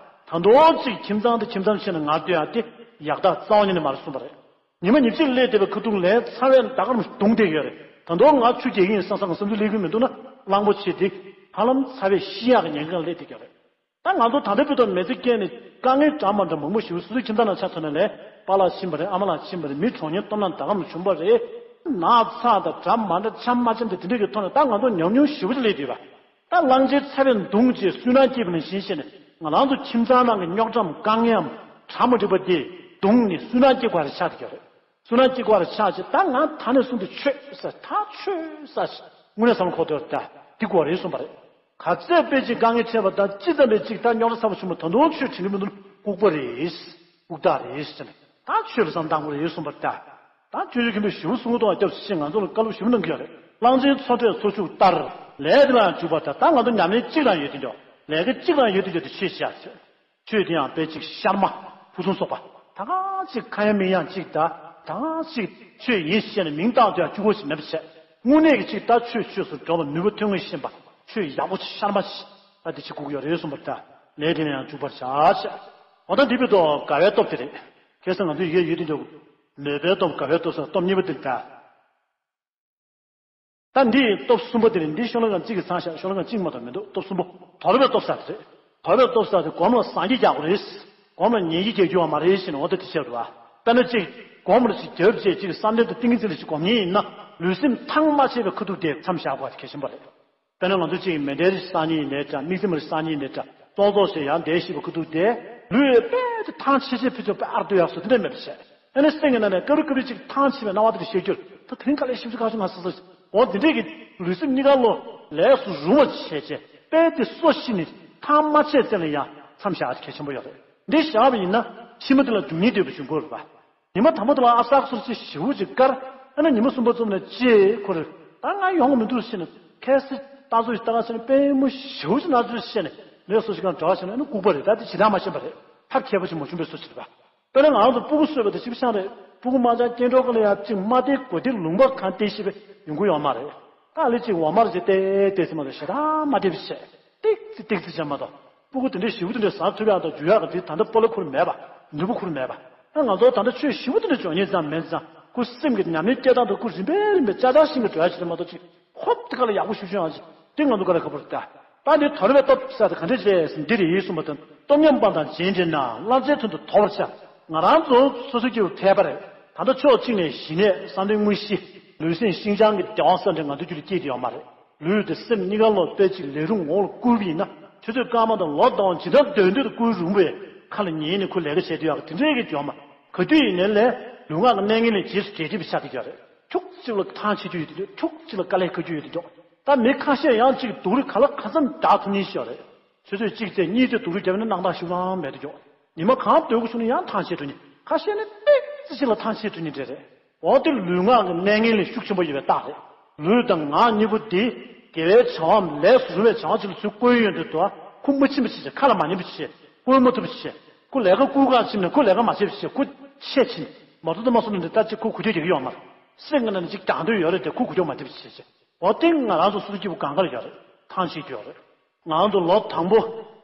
ད། ད་དུང་ཅིག་ཁྱིམ་ཚང་དང་ཁྱིམ་ཚང་ཕྱེ་ནས་ང་སྡོད་ཡ་དེ་ཡག་རྟགས་རྩ་བ་ཉིད་ནས་མ་རེད་གསུངས་པ་རེད། ཉི་མ་ཉི་ཤུ་རྩ་གཅིག་སླེབས་བསྡད་པའི་ཁ་ཐུག་ལ་ཚ་བས་ད་ག་རང་གདུང་བསྡད་ཡོད་རེད། ད་དུང་ང་ཆུ་རྐྱལ་གྱི་ཡིན་བསམ་བསམ་གྱི་བསམ་ཚུལ་སླེབས་ཀྱི་མི་འདུག་ན་གླང་པོ་ཆེ་འདི་ཧ་ལམ་ཚ་བས་ཤི་ཡག་གི་ཉེན་ཁ་ལ་སླེབས་བསྡད་ཡོད་རེད། ད་ང་ཚོ་ད་ལྟ་བར་དུ་མི་ཚེ་སྐྱེལ་ནས་དཀའ་ངལ་འདྲ་མ་འདྲ་མང་པོ་ཞིག་སོ་སོའི་ཁྱིམ་ཚང་ནང་ཆ་མཚོན་ན་ལས་པཱ་ལགས་ཕྱིན་པ་རེད། ཨ་མ་ལགས་ཕྱིན་པ་རེད། མི་གྲོངས་མཁན་སྟོབས་ན་ད་ག་རང་བྱུང་བ་རེད། ན་ཚ་དང་འདྲ་མ་འདྲ་འཆམ་མ་འཆམ་དང་དེ་འདྲ་གི་ཐོག་ནས་ད་ང་ཚོ་ཉམས་མྱོང་ཞེ་པོ་ཅིག་སླེབས་བསྡད་ཡོད་པ། ད་གླང་ཆེན་ཚ་བས་གདུང་བྱས་སུན་སྣང་སྐྱེས་པ་ནང་བཞིན་བྱས་ནས་ང་རང་ཚོ་ཁྱིམ་ཚང་ནང་གི་རྙོག་དྲའམ་དཀའ་ངལའམ་གྲ་མ་འགྲིག་པ་དེ་གདུང་ནས་སུན་སྣང་སྐྱེ་དགོས་རེད་ཆགས་བསྡད་ཀྱི་རེད། སུན་སྣང་སྐྱེ་དགོས་རེད་ཆགས་བྱས་ད་ང་ད་ནས་བཟུང་སྟེ་ཆོས་ཟེར་ད་ཆོས་ཟེར་དངོས་གནས་བསམ་བློ་འཁོར་འདུག་ད་འདི་དགོས་རེད་གསུངས་པ་རེད། ག་ཚད་དཔེ་ཅིག་དཀའ་ངལ་འཕྲད་པ་དང་ཅི་ཙམ་པའི་ཅིག་ད་རྙོག་དྲ་ཚ་པོ་བྱུང་བ་ད་དུང་ཆོས་དྲན་གྱི་མི་འདུག་ལྐུགས་པ་རེད། ལྐུགས་རྟགས་རེད་ཟེར་ནས་ད་ཆོས་ལ་བསམ་བཏང་དགོས་རེད་གསུངས་པ་རེད་ད། ད་ཆོས་རྗེ་མཁན་པོས་ཞེ་པོ་གསུང་གི་འདུག་སྐྱབས་སུ་མཆི། ང་ཚོ་ལ་བཀའ་སློབ་ཞེ་པོ་གནང་གི་ཡོད་རེད། གླང་ཆེན་མཚོ་འདྲས་མཚོ་བཅུ་ལྟར། ལས་འདི་ལའང་འཇུག་པར་བྱ། ད་ང་ཚོ་ཉམས་ལེན་གཅིག་རང་ཡོད་དུས་འགྱོ། ལས་ཀ་གཅིག་རང་ཡོད་དུས་འགྱོ་དེ་ཆོས་བྱ་ཟེར། ཆོས་དེ་ཡང་དཔེ་གཅིག་ཤར་མ་ཕུན་སུམ་ཚོགས་པ། ད་གང་ཅིག་ཁ་ཡང་མིང་ཡང་གཅིག་ད། ད་གང་ཅིག་ཆོས་ཡིན་ཞེས་ནས་མིང་བཏགས་དུ་ཡང་གཅིག་པོ་ཞིག་མེད་པ་བྱས། དངོས་གནས་ཀྱི་གཅིག་ད་ཆོས་ཆོས་སུ་འགྲོ་བ་ནུས་པ་ཐོན་ངེས་ཤེས་པ། ཆོས་ཡག་པོ་ཤར་མ་ཞིག་ད་དེ་བྱེད་དགོས་ཀྱི་ཡོད་རེད་གསུངས་པ་རེད་ད། ལས་དེ་ལའང་འཇུག་པར་བྱ་ཞེས། འོ་ད་འདི་བོད་དུ་དགའ་བའི་སྟོབས་དེ་རེད། ཁ་སང་ང་ཚོས་ཡོད་ཡོད་དུས་འགྱོ། མོས་པའི་སྟོབས། དགའ་བའི་སྟོབས་ཟེར་སྟོབས་གཉིས་པོ་དེ་འདྲ། ད་འདི་སྟོབས་གསུམ་པོ་དེ་ནི་འདི་ཤོ་ལོ་ཀ་གཅིག་གིས་ཚང་ཤག་ཤོ་ལོ་ཀ་གཅིག་མ་གཏོགས་མི་འདུག་སྟོབས་གསུམ་པོ། དོར་བའི་སྟོབས་ཟེར་དེ་རེད། དོར་བའི་སྟོབས་ཟེར་དེ་སྒོམ་ལ་སངས་རྒྱས་རྒྱག་དགོས་རེད། སྒོམ་ལ་ཉན་གྱི་རྒྱག་རྒྱུ་བ་མ་རེད་ཟེར་ནས་འོ་ད་དེ་བཤད་འདུག་ཨ། དཔེར་ན་གཅིག་སྒོམ་རེ་ཞིག་རྒྱབ་བྱས་གཅིག་བསམ་གཏན་དང་ཏིང་ངེ་འཛིན་རེ་ཞིག་སྒོམ་ཉན་ཡིན་ན། ལུས་སེམས་ཐང་མ་ཆད་པའི་ཁ་ཐུག་དེ་མཚམས་བཞག་དགོས་པ་དེ་གལ་ཆེན་པོ་རེད། དཔེར་ན་ང་ཚོ་གཅིག་མེ་མདའི་རིགས་བསགས་ཉེན་ཡིན་ནའི་འདྲ། དམིགས་བརྩེ་མ་རིགས་བསགས་ཉེན་ཡིན་ནའི་འདྲ། ཙོག་ཙོག་ཞེས་ཡང་བསྡད་ཤེས་པ་ཁུ་ཐུག་དེ་ལུས་ཡོད་པས་དེ་ཐང་ཆད་ཆད་ཕུད་ཚོགས་པས་ཨར་སྟོད་ཡག་སོ་དེ་འདྲ་མེད་པ་བྱས། ཨ་ནི་སེམས་ཀྱི་ནང་ནས་སྐབས་རེ་སྐབས་རེ་གཅིག་ཐང་ཆད་པའི་སྣང་བ་དེ་འདྲ་ཤར་རྒྱུར་ད་དེ་རིང་དཀའ་ལས་ཞིབ་ཅིག་ཁག་ཅིག་ང་སོ་སོ་འོ་དེ་འདྲས་ཀྱི་ལུས་སེམས་གཉིས་ཀ་ལོ་ལས་སུ་རུང་བ་བྱས་བྱས་པས་དེ་སོ་ཤི་ནས་ཐང་མ་ཆད་ཙམ་ལ་ཡང་མཚམས་བཞག་གལ་ཆེན་པོ་ཡོད་རེད། འདི་བཞག་པ་ཡིན་ན་ཕྱི་མ་དེ་ལ་སྡུག་བསྔལ་འདོད་པ་བྱུང་དགོས་རེད་པ། ཉི་མ་དང་པོ་དེ་ལ་ཨ་སག་སོར་ཅིག་ཞེ་པོ་ཅིག་དཀར། ཨ་ནི་ཉི་མ་གསུམ་པ་ཙམ་ནས་ཅེས་ཁོ་རེ་ད་ང་ཡོང་གི་མི་འདུག་ཟེར་ནས་ཁལ་སི་ལྟ་ཚུལ་ཞིག་ལྟ་ག་ཟེར་ནས་པུས་མོ་ཞེ་པོ་ཅིག་ན་ཚུལ་བཤད་ནས་མེད་སོ་ཞིག་གང་འགྲོ་བ་ཟེར་ནས་ཨ་ནི་ལྐུགས་པ་རེད། ད་དེ་ཇི་ལྟར་མ་ཤེས་པ་རེད། ཐབས་མཁས་པོ་ཅིག་མ་བྱུང་བའི་སོ་ཞིག་རེད་པ། དཔེར་ན་ང་རང་ཚོ་སྤུ་གུ་གསོས་པ་དེ་ཞིབ་ཆ་རེད། སྤུ་གུ་མ་ཆགས་སྐྱེ་འགྲོ་ག་ལ་ཡང་ཅིག་མ་བལྟས་གོ་བལྟས་ལུང་པ་གང་བལྟས་ཤེས་པའི་ཡོང་གི་ཡོད་མ་རེད། ད་ལས་ཅིག་འོ་མར་ཅིག་བལྟས་བལྟས་ཟེར་མ་གཏོགས་ཞེ་དྲག་མ་བལྟས་པ་བྱས། ཏིག་ཙི་ཏིག་ཙི་བྱས་མ་གཏོགས། སྤུ་གུ་དེ་འདྲའི་ཞེ་པོ་དེ་འདྲའི་ཟ་ཐུབ་ཡག་དང་འཇུ་ཡག་གི་དེ་ད་ལྟ་སྤོ་ལོ་ཁུར་མེད་པ། ནུས་པ་ཁུར་མེད་པ། ཨ་ང་ཚོ་ད་ལྟ་ཆོས་ཞེ་པོ་དེ་འདྲ་འཇོག་མཁན་ཙམ་མེད་ཙང་ཁོ་སེམས་ཀྱི་ཉམས་ལེན་སྐྱེ་སྟངས་དང་ཁོ་རིམ་པས་རིམ་པས་ཅག་ཅག་ཤིང་གི་འགྲོ་ཡག་ཅིག་རེད་མ་གཏོགས་ཅིག་ཧོབ་དེ་ག་ལ་ཡག་པོ་ཞུ་ཞུ་ཡག་ཅིག་དེ་ང་ཚོ་ག་ལ་ཁ་པོ་རེད་ད། ད་འདི་དོར་བའི་སྟོབས་ཟེར་དེ་ག་འདྲ་བྱས་ཟིན་འདི་རེད་ཡིན་གསུངས་པ་དང་སྟོབས་ཉམས་པ་དང་རྗེས་འདྲེན་ན་བླ་མཚན་དོན་དུ་དོར་བར་བྱ། ང་རང་ཚོ་སོ་སོ་སྐྱེ་བོ་ཕལ་པ་རེད། ད་ལྟ་ཕྱོགས་གཅིག་ནས་ཞི་གནས་བསམ་གཏན་དངོས་གཞི་ལུས་སེམས་ཤིན་སྦྱངས་ཀྱི་བདེ་བ་སོགས་འདྲ་ང་ཚོ་རྒྱུད་ལ་སྐྱེས་ཏེ་ཡོད་མ་རེད། ལུས་དང་སེམས་གཉིས་ཀ་ལོ་དཔེ་གཅིག་ལས་རུང་ངོ་བོར་བཀུར་བ་ཡིན་ན་ཆུ་ཚོད་སྐར་མ་དང་ལོ་དང་ཇི་ལྟར་སྡོད་འདོད་དུ་བཀུར་རུང་བའི་ཁ་ལ་ཉན་ནས་ཁོ་ལས་ཀ་བྱེད་དུ་ཡག་དེ་འདྲའི་གི་འཇོག་མ་ག་དུས་ཡིན་ནའི་ལས་ལུས་ངག་གི་གནས་ངན་ལས་རྗེས་སུ་འབྲེལ་གྱི་བྱ་དེ་ཡོད་རེད། ཁྱུག་གཅིག་ལ་ཐང་ཆད་རྒྱུ་ཡོད་དེ་འདུག་ཁྱུག་གཅིག་ལ་དཀའ་ལས་ཁག་རྒྱུ་ཡོད་དེ་འདུག་ད་མི་ཁ་ཤས་ཡང་གཅིག་སྡུག་རུས་ག་ལ་ག་ཙམ་རྒྱག་ཐུབ་མཁན་ཞིག་ཡོད་རེད། ཆུ་ཚོད་གཅིག་ཚེ་གཉིས་ཚེ་སྡུག་རུས་བརྒྱབ་ན་སྣང་དག་ཤུགས་ལའང་མེད་དུ་འཇོག་ཉི་མ་གང་སྡོད་དགོས་བྱུང་ན་ཡང་ཐང་ཆད་འགྲོ་ནི་ཁ་ཤས་ནི་ཏིག་ཙི་ཞིག་ལ་ཐང་ཆད་འགྲོ་ནི་འདྲ་རེད། འོ་དེ་ལུས་ངག་གི་གནས་ངན་ལས་ཤུགས་ཆེན་པོ་ཡོད་པའི་རྟགས་རེད། ལུས་དང་ངག་གཉིས་པོ་འདི་དགེ་བའི་བྱ་བའམ་ལས་སུ་རུང་བའི་བྱ་བ་ཅིག་ལ་ཚུར་བཀོལ་ཡོང་དུས་དུ་ཁུ་མ་ཕྱིན་པ་ཞིག་བྱས་ཁ་ལ་མ་ཉན་པ་ཞིག་བྱས་བཀོལ་མ་ཐུབ་པ་ཞིག་བྱས་ཁུ་ལས་ཀ་བཀོལ་ག་ཕྱིན་ནས་ཁུ་ལས་ཀ་མ་བྱས་པ་ཞིག་བྱས་ཁུ་ཆད་ཕྱིན་མ་ཐུབ་ད་མ་སོང་ན་འདི་ལྟ་ཅིག་ཁུ་གུ་དུས་རྒྱག་གི་ཡོད་མ་རེད། སེམས་ཀྱི་ནང་ནས་ཅིག་རྒྱག་འདོད་ཡོད་རེད་དེ་ཁུ་གུ་དུས་མ་ཐུབ་པ་ཞིག་བྱས་འོ་དེ་ང་རང་ཚོ་སུ་སྐྱིད་པོ་གང་ག་ལ་ཡོད་རེད་ཐང་ཆད་ཀྱི་ཡོད་རེད། ང་ཚོ་ལོ་དང་པོ་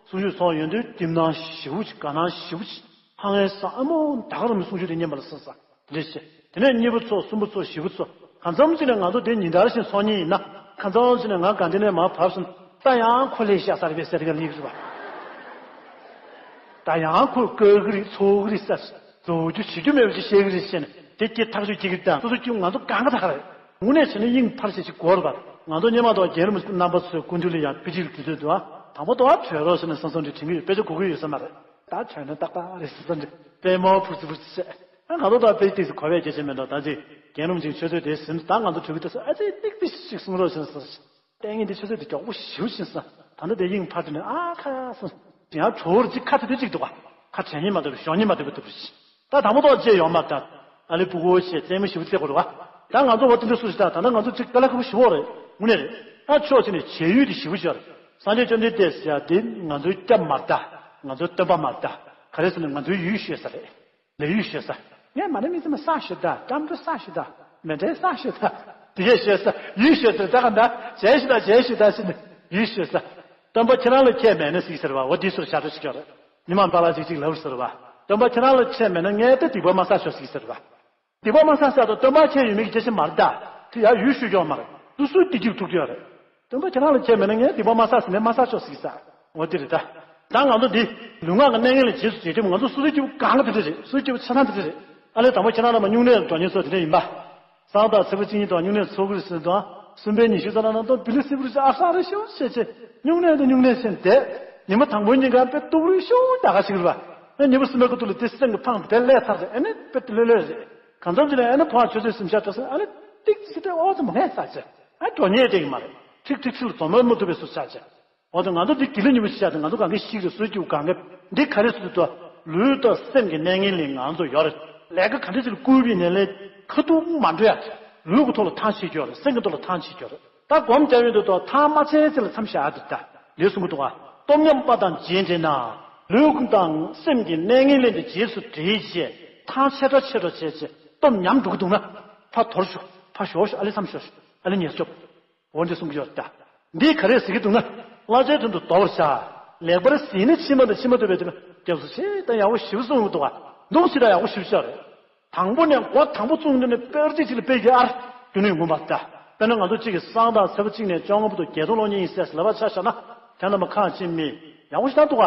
གསུང་ཆོས་ཚོགས་ཡོང་དུས་རྒྱུ་ནང་ཞེ་པོ་ཅིག་དགའ་སྣང་ཞེ་པོ་ཅིག་ཧང་ཧེ་སང་ཨ་མོ་ད་ག་རང་གསུང་ཆོས་དེ་ཉན་པ་ལ་སོང་ས་དེ་འདྲ་བྱས། དེ་ནས་གཉིས་པ་ཚོགས་གསུམ་པ་ཚོགས་བཞི་པ་ཚོགས་གང་འཚམ་ཅིག་ནས་ང་ཚོ་དེ་ཉིན་ལྟར་བཞིན་ཚོགས་མཁན་ཡིན་ན་གང་འཚམ་ཅིག་ནས་ང་དགའ་ལྡན་ནས་མར་བབས་སོང་ད་ཡང་ཁོ་ལས་ཤ་ཚ་རེད་པས་ཟེར་ག་ལིག་རེད་པ། ད་ཡང་ཁོ་བཀག་གི་རེད་ཚོགས་གི་རེད་ཟེར། བཟོ་རྒྱུ་བྱེད་རྒྱུ་མེད་པ་ཅིག་བཤད་གི་རེད་ཟེར་ནས་དེ་སྐྱེ་ཐག་ཆོད་སྐྱེ་གི་དང་སོ་སོ་སྐྱེ་ང་ཚོ་གང་ག་ད་ག་རེད། དངོས་གནས་བྱས་ན་དབྱིངས་ཕར་ཕྱིན་ཅིག་དགོས་རེད་པ། ང་ཚོ་སྔོན་མ་དང་རྒན་རབས་རྣམ་པ་ཚོའི་སྐུ་མདུན་ལ་ཡང་དཔེ་ཅིག་དུས་ཚོད་དུ་ཨ་དང་པོ་དུ་ཨ་བྲོས་རོགས་ཟེར་ནས་བསམ་བསམ་འདྲི་དྲན་གི་ཡོད་དཔེ་ཆ་གོ་གི་ཡོད་ས་མ་རེད། ད་བྲོས་ན་ཏག་ཏག་རེད་བསམ་བསམ་འདྲི་དཔེ་མོ་ཕུར་ཚུར་ཕུར་ཚུར་བྱས། ཨ་ང་ཚོ་དང་དཔེ་ཏིག་ཙི་གོ་བས་རྒྱ་ཆེ་མེད་འདུག་ད་ཅིག་རྒན་རབས་ཅིག་ཆུ་ཚོད་དེ་ཟིན་ད་ང་ཚོ་གྲོལ་གི་ད་ཟེར་ཨ་ཙི་ཏིག་ཏིག་ཞིག་གསུང་རོགས་ཟེར་ནས་ཟེར། ལྟས་ངན་འདི་ཆུ་ཚོད་འདི་མགྱོགས་པོ་ཞེ་པོ་ཕྱིན་སོང་། ད་ལྟ་དེ་དབྱིངས་ཕར་དེ་ནས་ཨ་ཁ་སོང་། དེ་ཡང་གྲོགས་རིགས་གཅིག་ཁ་དེ་དེ་གཅིག་འདུག་ག་ཁ་བྲལ་ཉེན་མ་ཐུབ་ཞོག་ཉེན་མ་ཐུབ་པ་ཐུབ་རེད། ད་དང་པོ་ཐོག་བཅད་ཡོང་མ་ད། ཨ་ལེ་ཕྲུ་གུ་ཞེས་རྩེད་མོ་ཞེ་པོ་རྩེ་དགོས་རེད་བ། ད་ང་ཚོ་འོ་དེ་འདྲ་སུ་ཞིག་ད་ད་ལྟ་ང་ཚོ་གཅིག་དཀའ་ལས་ཁག་པོ་ཞེ་པོ་རེད། དངོས་གནས་རེད། ད་ཕྱོགས་གཅིག་ནས་བྱེད་ཡུལ་དེ་ཞེ་པོ་ཞིག་རེད། སངས་རྒྱས་བཅོམ་ལྡན་འདས་ཟེར་ཡ་དེ་ང་ཚོའི་སྐྱབས་མ་རེད་ད། ང་ཚོའི་སྟོན་པ་མ་རེད་ད། ག་རེ་ཟེར་ན་ང་ཚོའི་ཡུལ་ཤོད་ས་རེད། ལས་ཡུལ་ཤོད་ས། ངས་མ་ཎི་མི་ཚེ་མ་ས་ཤོད་ད་སྐྱབས་འགྲོ་ས་ཤོད་ད་མེ་འདྲའི་ས་ཤོད་ད། དེ་གས་ཤོད་ས་ཡུལ་ཤོད་ཟེར་ད་ག་ད་བྱས་ཤོད་ད་བྱས་ཤོད་ད་ཟེར་ནས་ཡུལ་ཤོད་ས། སྟོན་པ་ཁྱེད་རང་ལ་ཁྱད་མེད་ན་ཟིག་ཟེར་བ་འོ་དེ་སོར་བྱ་འགྲོ་ཞིག་ཡོད་རེད། ཉི་མ་འབའ་ལ་ཅིག་ཅིག་ལབ་ཟེར་བ། སྟོན་པ་ཁྱེད་རང་ལ་ཁྱད་མེད་ན་ངས་ད་སྡིག་པ་མ་བསགས་ཆོག་ཟིག་ཟེར་བ། སྡིག་པ་མ་བསགས་ཟེར་ད་སྟོན་པ་ཁྱེད་ཡོད་མེད་ཀྱི་སྐད་ཆ་མ་རེད་ད། དེ་ཡང་ཡུལ་ཤོད་ཀྱི་ཡོད་མ་རེད། དུ་སུའི་སྡིག་སྒྲིབ་ཐུག་གི་ཡོད་རེད། སྟོན་པ་ཁྱེད་རང་ལ་ཁྱད་མེད་ན་ངས་སྡིག་པ་མ་བསགས་ཟིན་ནས་མ་བསགས་ཆོག་ཟིག་ས། འོ་དེ་རེད་ད། ད་ང་ཚོ་འདི་ལུས་ངག་གི་གནས་ངན་ལ་རྗེས་སུ་བྱེད་ཐུབ་ང་ཚོ་སོ་སོའི་སྐྱེ་བོ་གང་ག་དེ་འདྲ་རེད། སོ་སོའི་སྐྱེ་བོ་ཆ་ཚང་དེ་འདྲ་རེད། ཨ་ལས་དང་པོ་ཁྱེད་རང་ལ་མ་སྨྱུང་གནས་ལ་འགྲོ་མཁན་ཚོ་དེ་འདྲ་ཡིན་པ། སང་དང་ཚེས་པ་གཅིག་གཉིས་དང་སྨྱུང་གནས་ཚོགས་ཀྱི་རེད་ཟེར་དང་གསུམ་པའི་ཉི་ཤུ་རྩ་ལ་ནང་དང་བི་ལི་སི་བུ་རི་ཅི་ཨ་ཧྲ་རེ་ཤོ་ཤེ་ཆེ་སྨྱུང་གནས་དང་སྨྱུང་གནས་ཟེར་འདས། ཉི་མ་དང་པོའི་ཉིན་གང་དཔེ་སྟུག་རེ་ཤོ་ཡག་ག་ཞིག་རེད་བ། ཨ་ཉི་མ་གསུམ་པའི་ཁ་ཐུག་ལ་དེ་སེང་གི་ཕང་དེ་ལས་ཚར་ཏེ་ཨ་ནི་དཔེ་ལོས་ལོས་རེད། གང་འཚམ་ཅིག་ལ་ཨ་ནི་ཕོ་བ་ཆུ་ཚོད་སུམ་ཆ་འགྲོ་སོང་ཨ་ནི་ཏིག་ཙི་དེ་ཨོ་ཙི་མ་ངས་ས་ཆེ་ཨ་འགྲོ་ཉེས་དེ་ཡིན་མ་རེད། ཁྲིག་ཁྲིག་ཁྲིག་ལ་འཛོམས་མ་མ་ཐུབ་པའི་སུ་ཆ་ཆེ། འོ་ད་ང་ཚོ་འདི་དགེ་ལེགས་ཉིན་མོ་ཞིག་བྱས་ཏེ་ང་ཚོ་གང་གི་ཤིག་རེ་སུ་སྐྱིད་གང་གི་འདི་ག་རེ་སུ་དུ་ལུས་དང་སེམས་ཀྱི་གནས་ངན་ལས་ང་ཚོ་ཡོད་རེད། ལས་ཀ་ག་འདྲ་ཅིག་ལ་བསྐུལ་བའི་ནས་ལས་ཁ་ཐུག་མ་འགྲོ་ཡ། ལུས་ཀྱི་ཐོག་ལ་ཐང་ཆད་ཀྱི་ཡོད་རེད། སེམས་ཀྱི་ཐོག་ལ་ཐང་ཆད་ཀྱི་ཡོད་རེད། ད་སྒོམ་རྒྱབ་ཡོང་དུས་ཐང་མ་ཆད་ཚེ་ལ་མཚམས་བཞག་ཡ་འདི་ལྟ་ལས་གསུང་གི་འདུག་ག་སྟོབས་ཉམས་པ་དང་རྗེས་འབྲེལ་ན། ལུས་དང་སེམས་ཀྱི་གནས་ངན་ལས་འདི་རྗེས་སུ་འབྲེལ་བྱས་ཐང་ཆད་འགྲོ་ཆད་འགྲོ་བྱས་བྱས་སྟོབས་ཉམས་འགྲོ་གི་འདུག་ན། ཕར་དོར་ཤོག་ཕར་ཞོག་ཤོག་ཨ་ལེ་མཚམས་ཞོག་ཤོག་ཨ་ལེ་ཉེས་སྐྱོབ། འོ་འདི་གསུང་གི་ཡོད་ད། འདི་ག་རེ་ཟེར་གི་འདུག་ན། བླ་ཆེན་དོན་དུ་དོར་བྱ། ལེགས་པར་ཟིན་ནས་ཕྱི་མ་དང་ཕྱི་མ་ཐུབ་པའི་དེ་ལ་སྐྱབས་སུ་མཆི་དང་ཡག་པོ་ཞིབ་གསུང་གི་འདུག་ག་འདུག་ཕྱི་དང་ཡག་པོ་ཞིབ་བྱ་རེད། དང་པོ་ནས་འགོ་དང་པོ་བཙུགས་ནས་ནས་དཔེ་ཨར་ཅིག་ཅིག་ལ་དཔེ་གི་ཨར་རྒྱུ་ནས་ཡོང་གི་མ་རེད་ད། དཔེར་ན་ང་ཚོ་གཅིག་གི་སང་དང་ཚེ་པོ་གཅིག་ནས་བཅོ་ལྔ་བར་དུ་བརྒྱད་སྟོང་སློང་མཁན་ཡིན་ཟེར་ལབ་པ་ཆ་བཞག་ན། དེ་རྣམས་ཁག་ཆེ་མི་ཡག་པོ་ཞིག་བཏང་འདུག་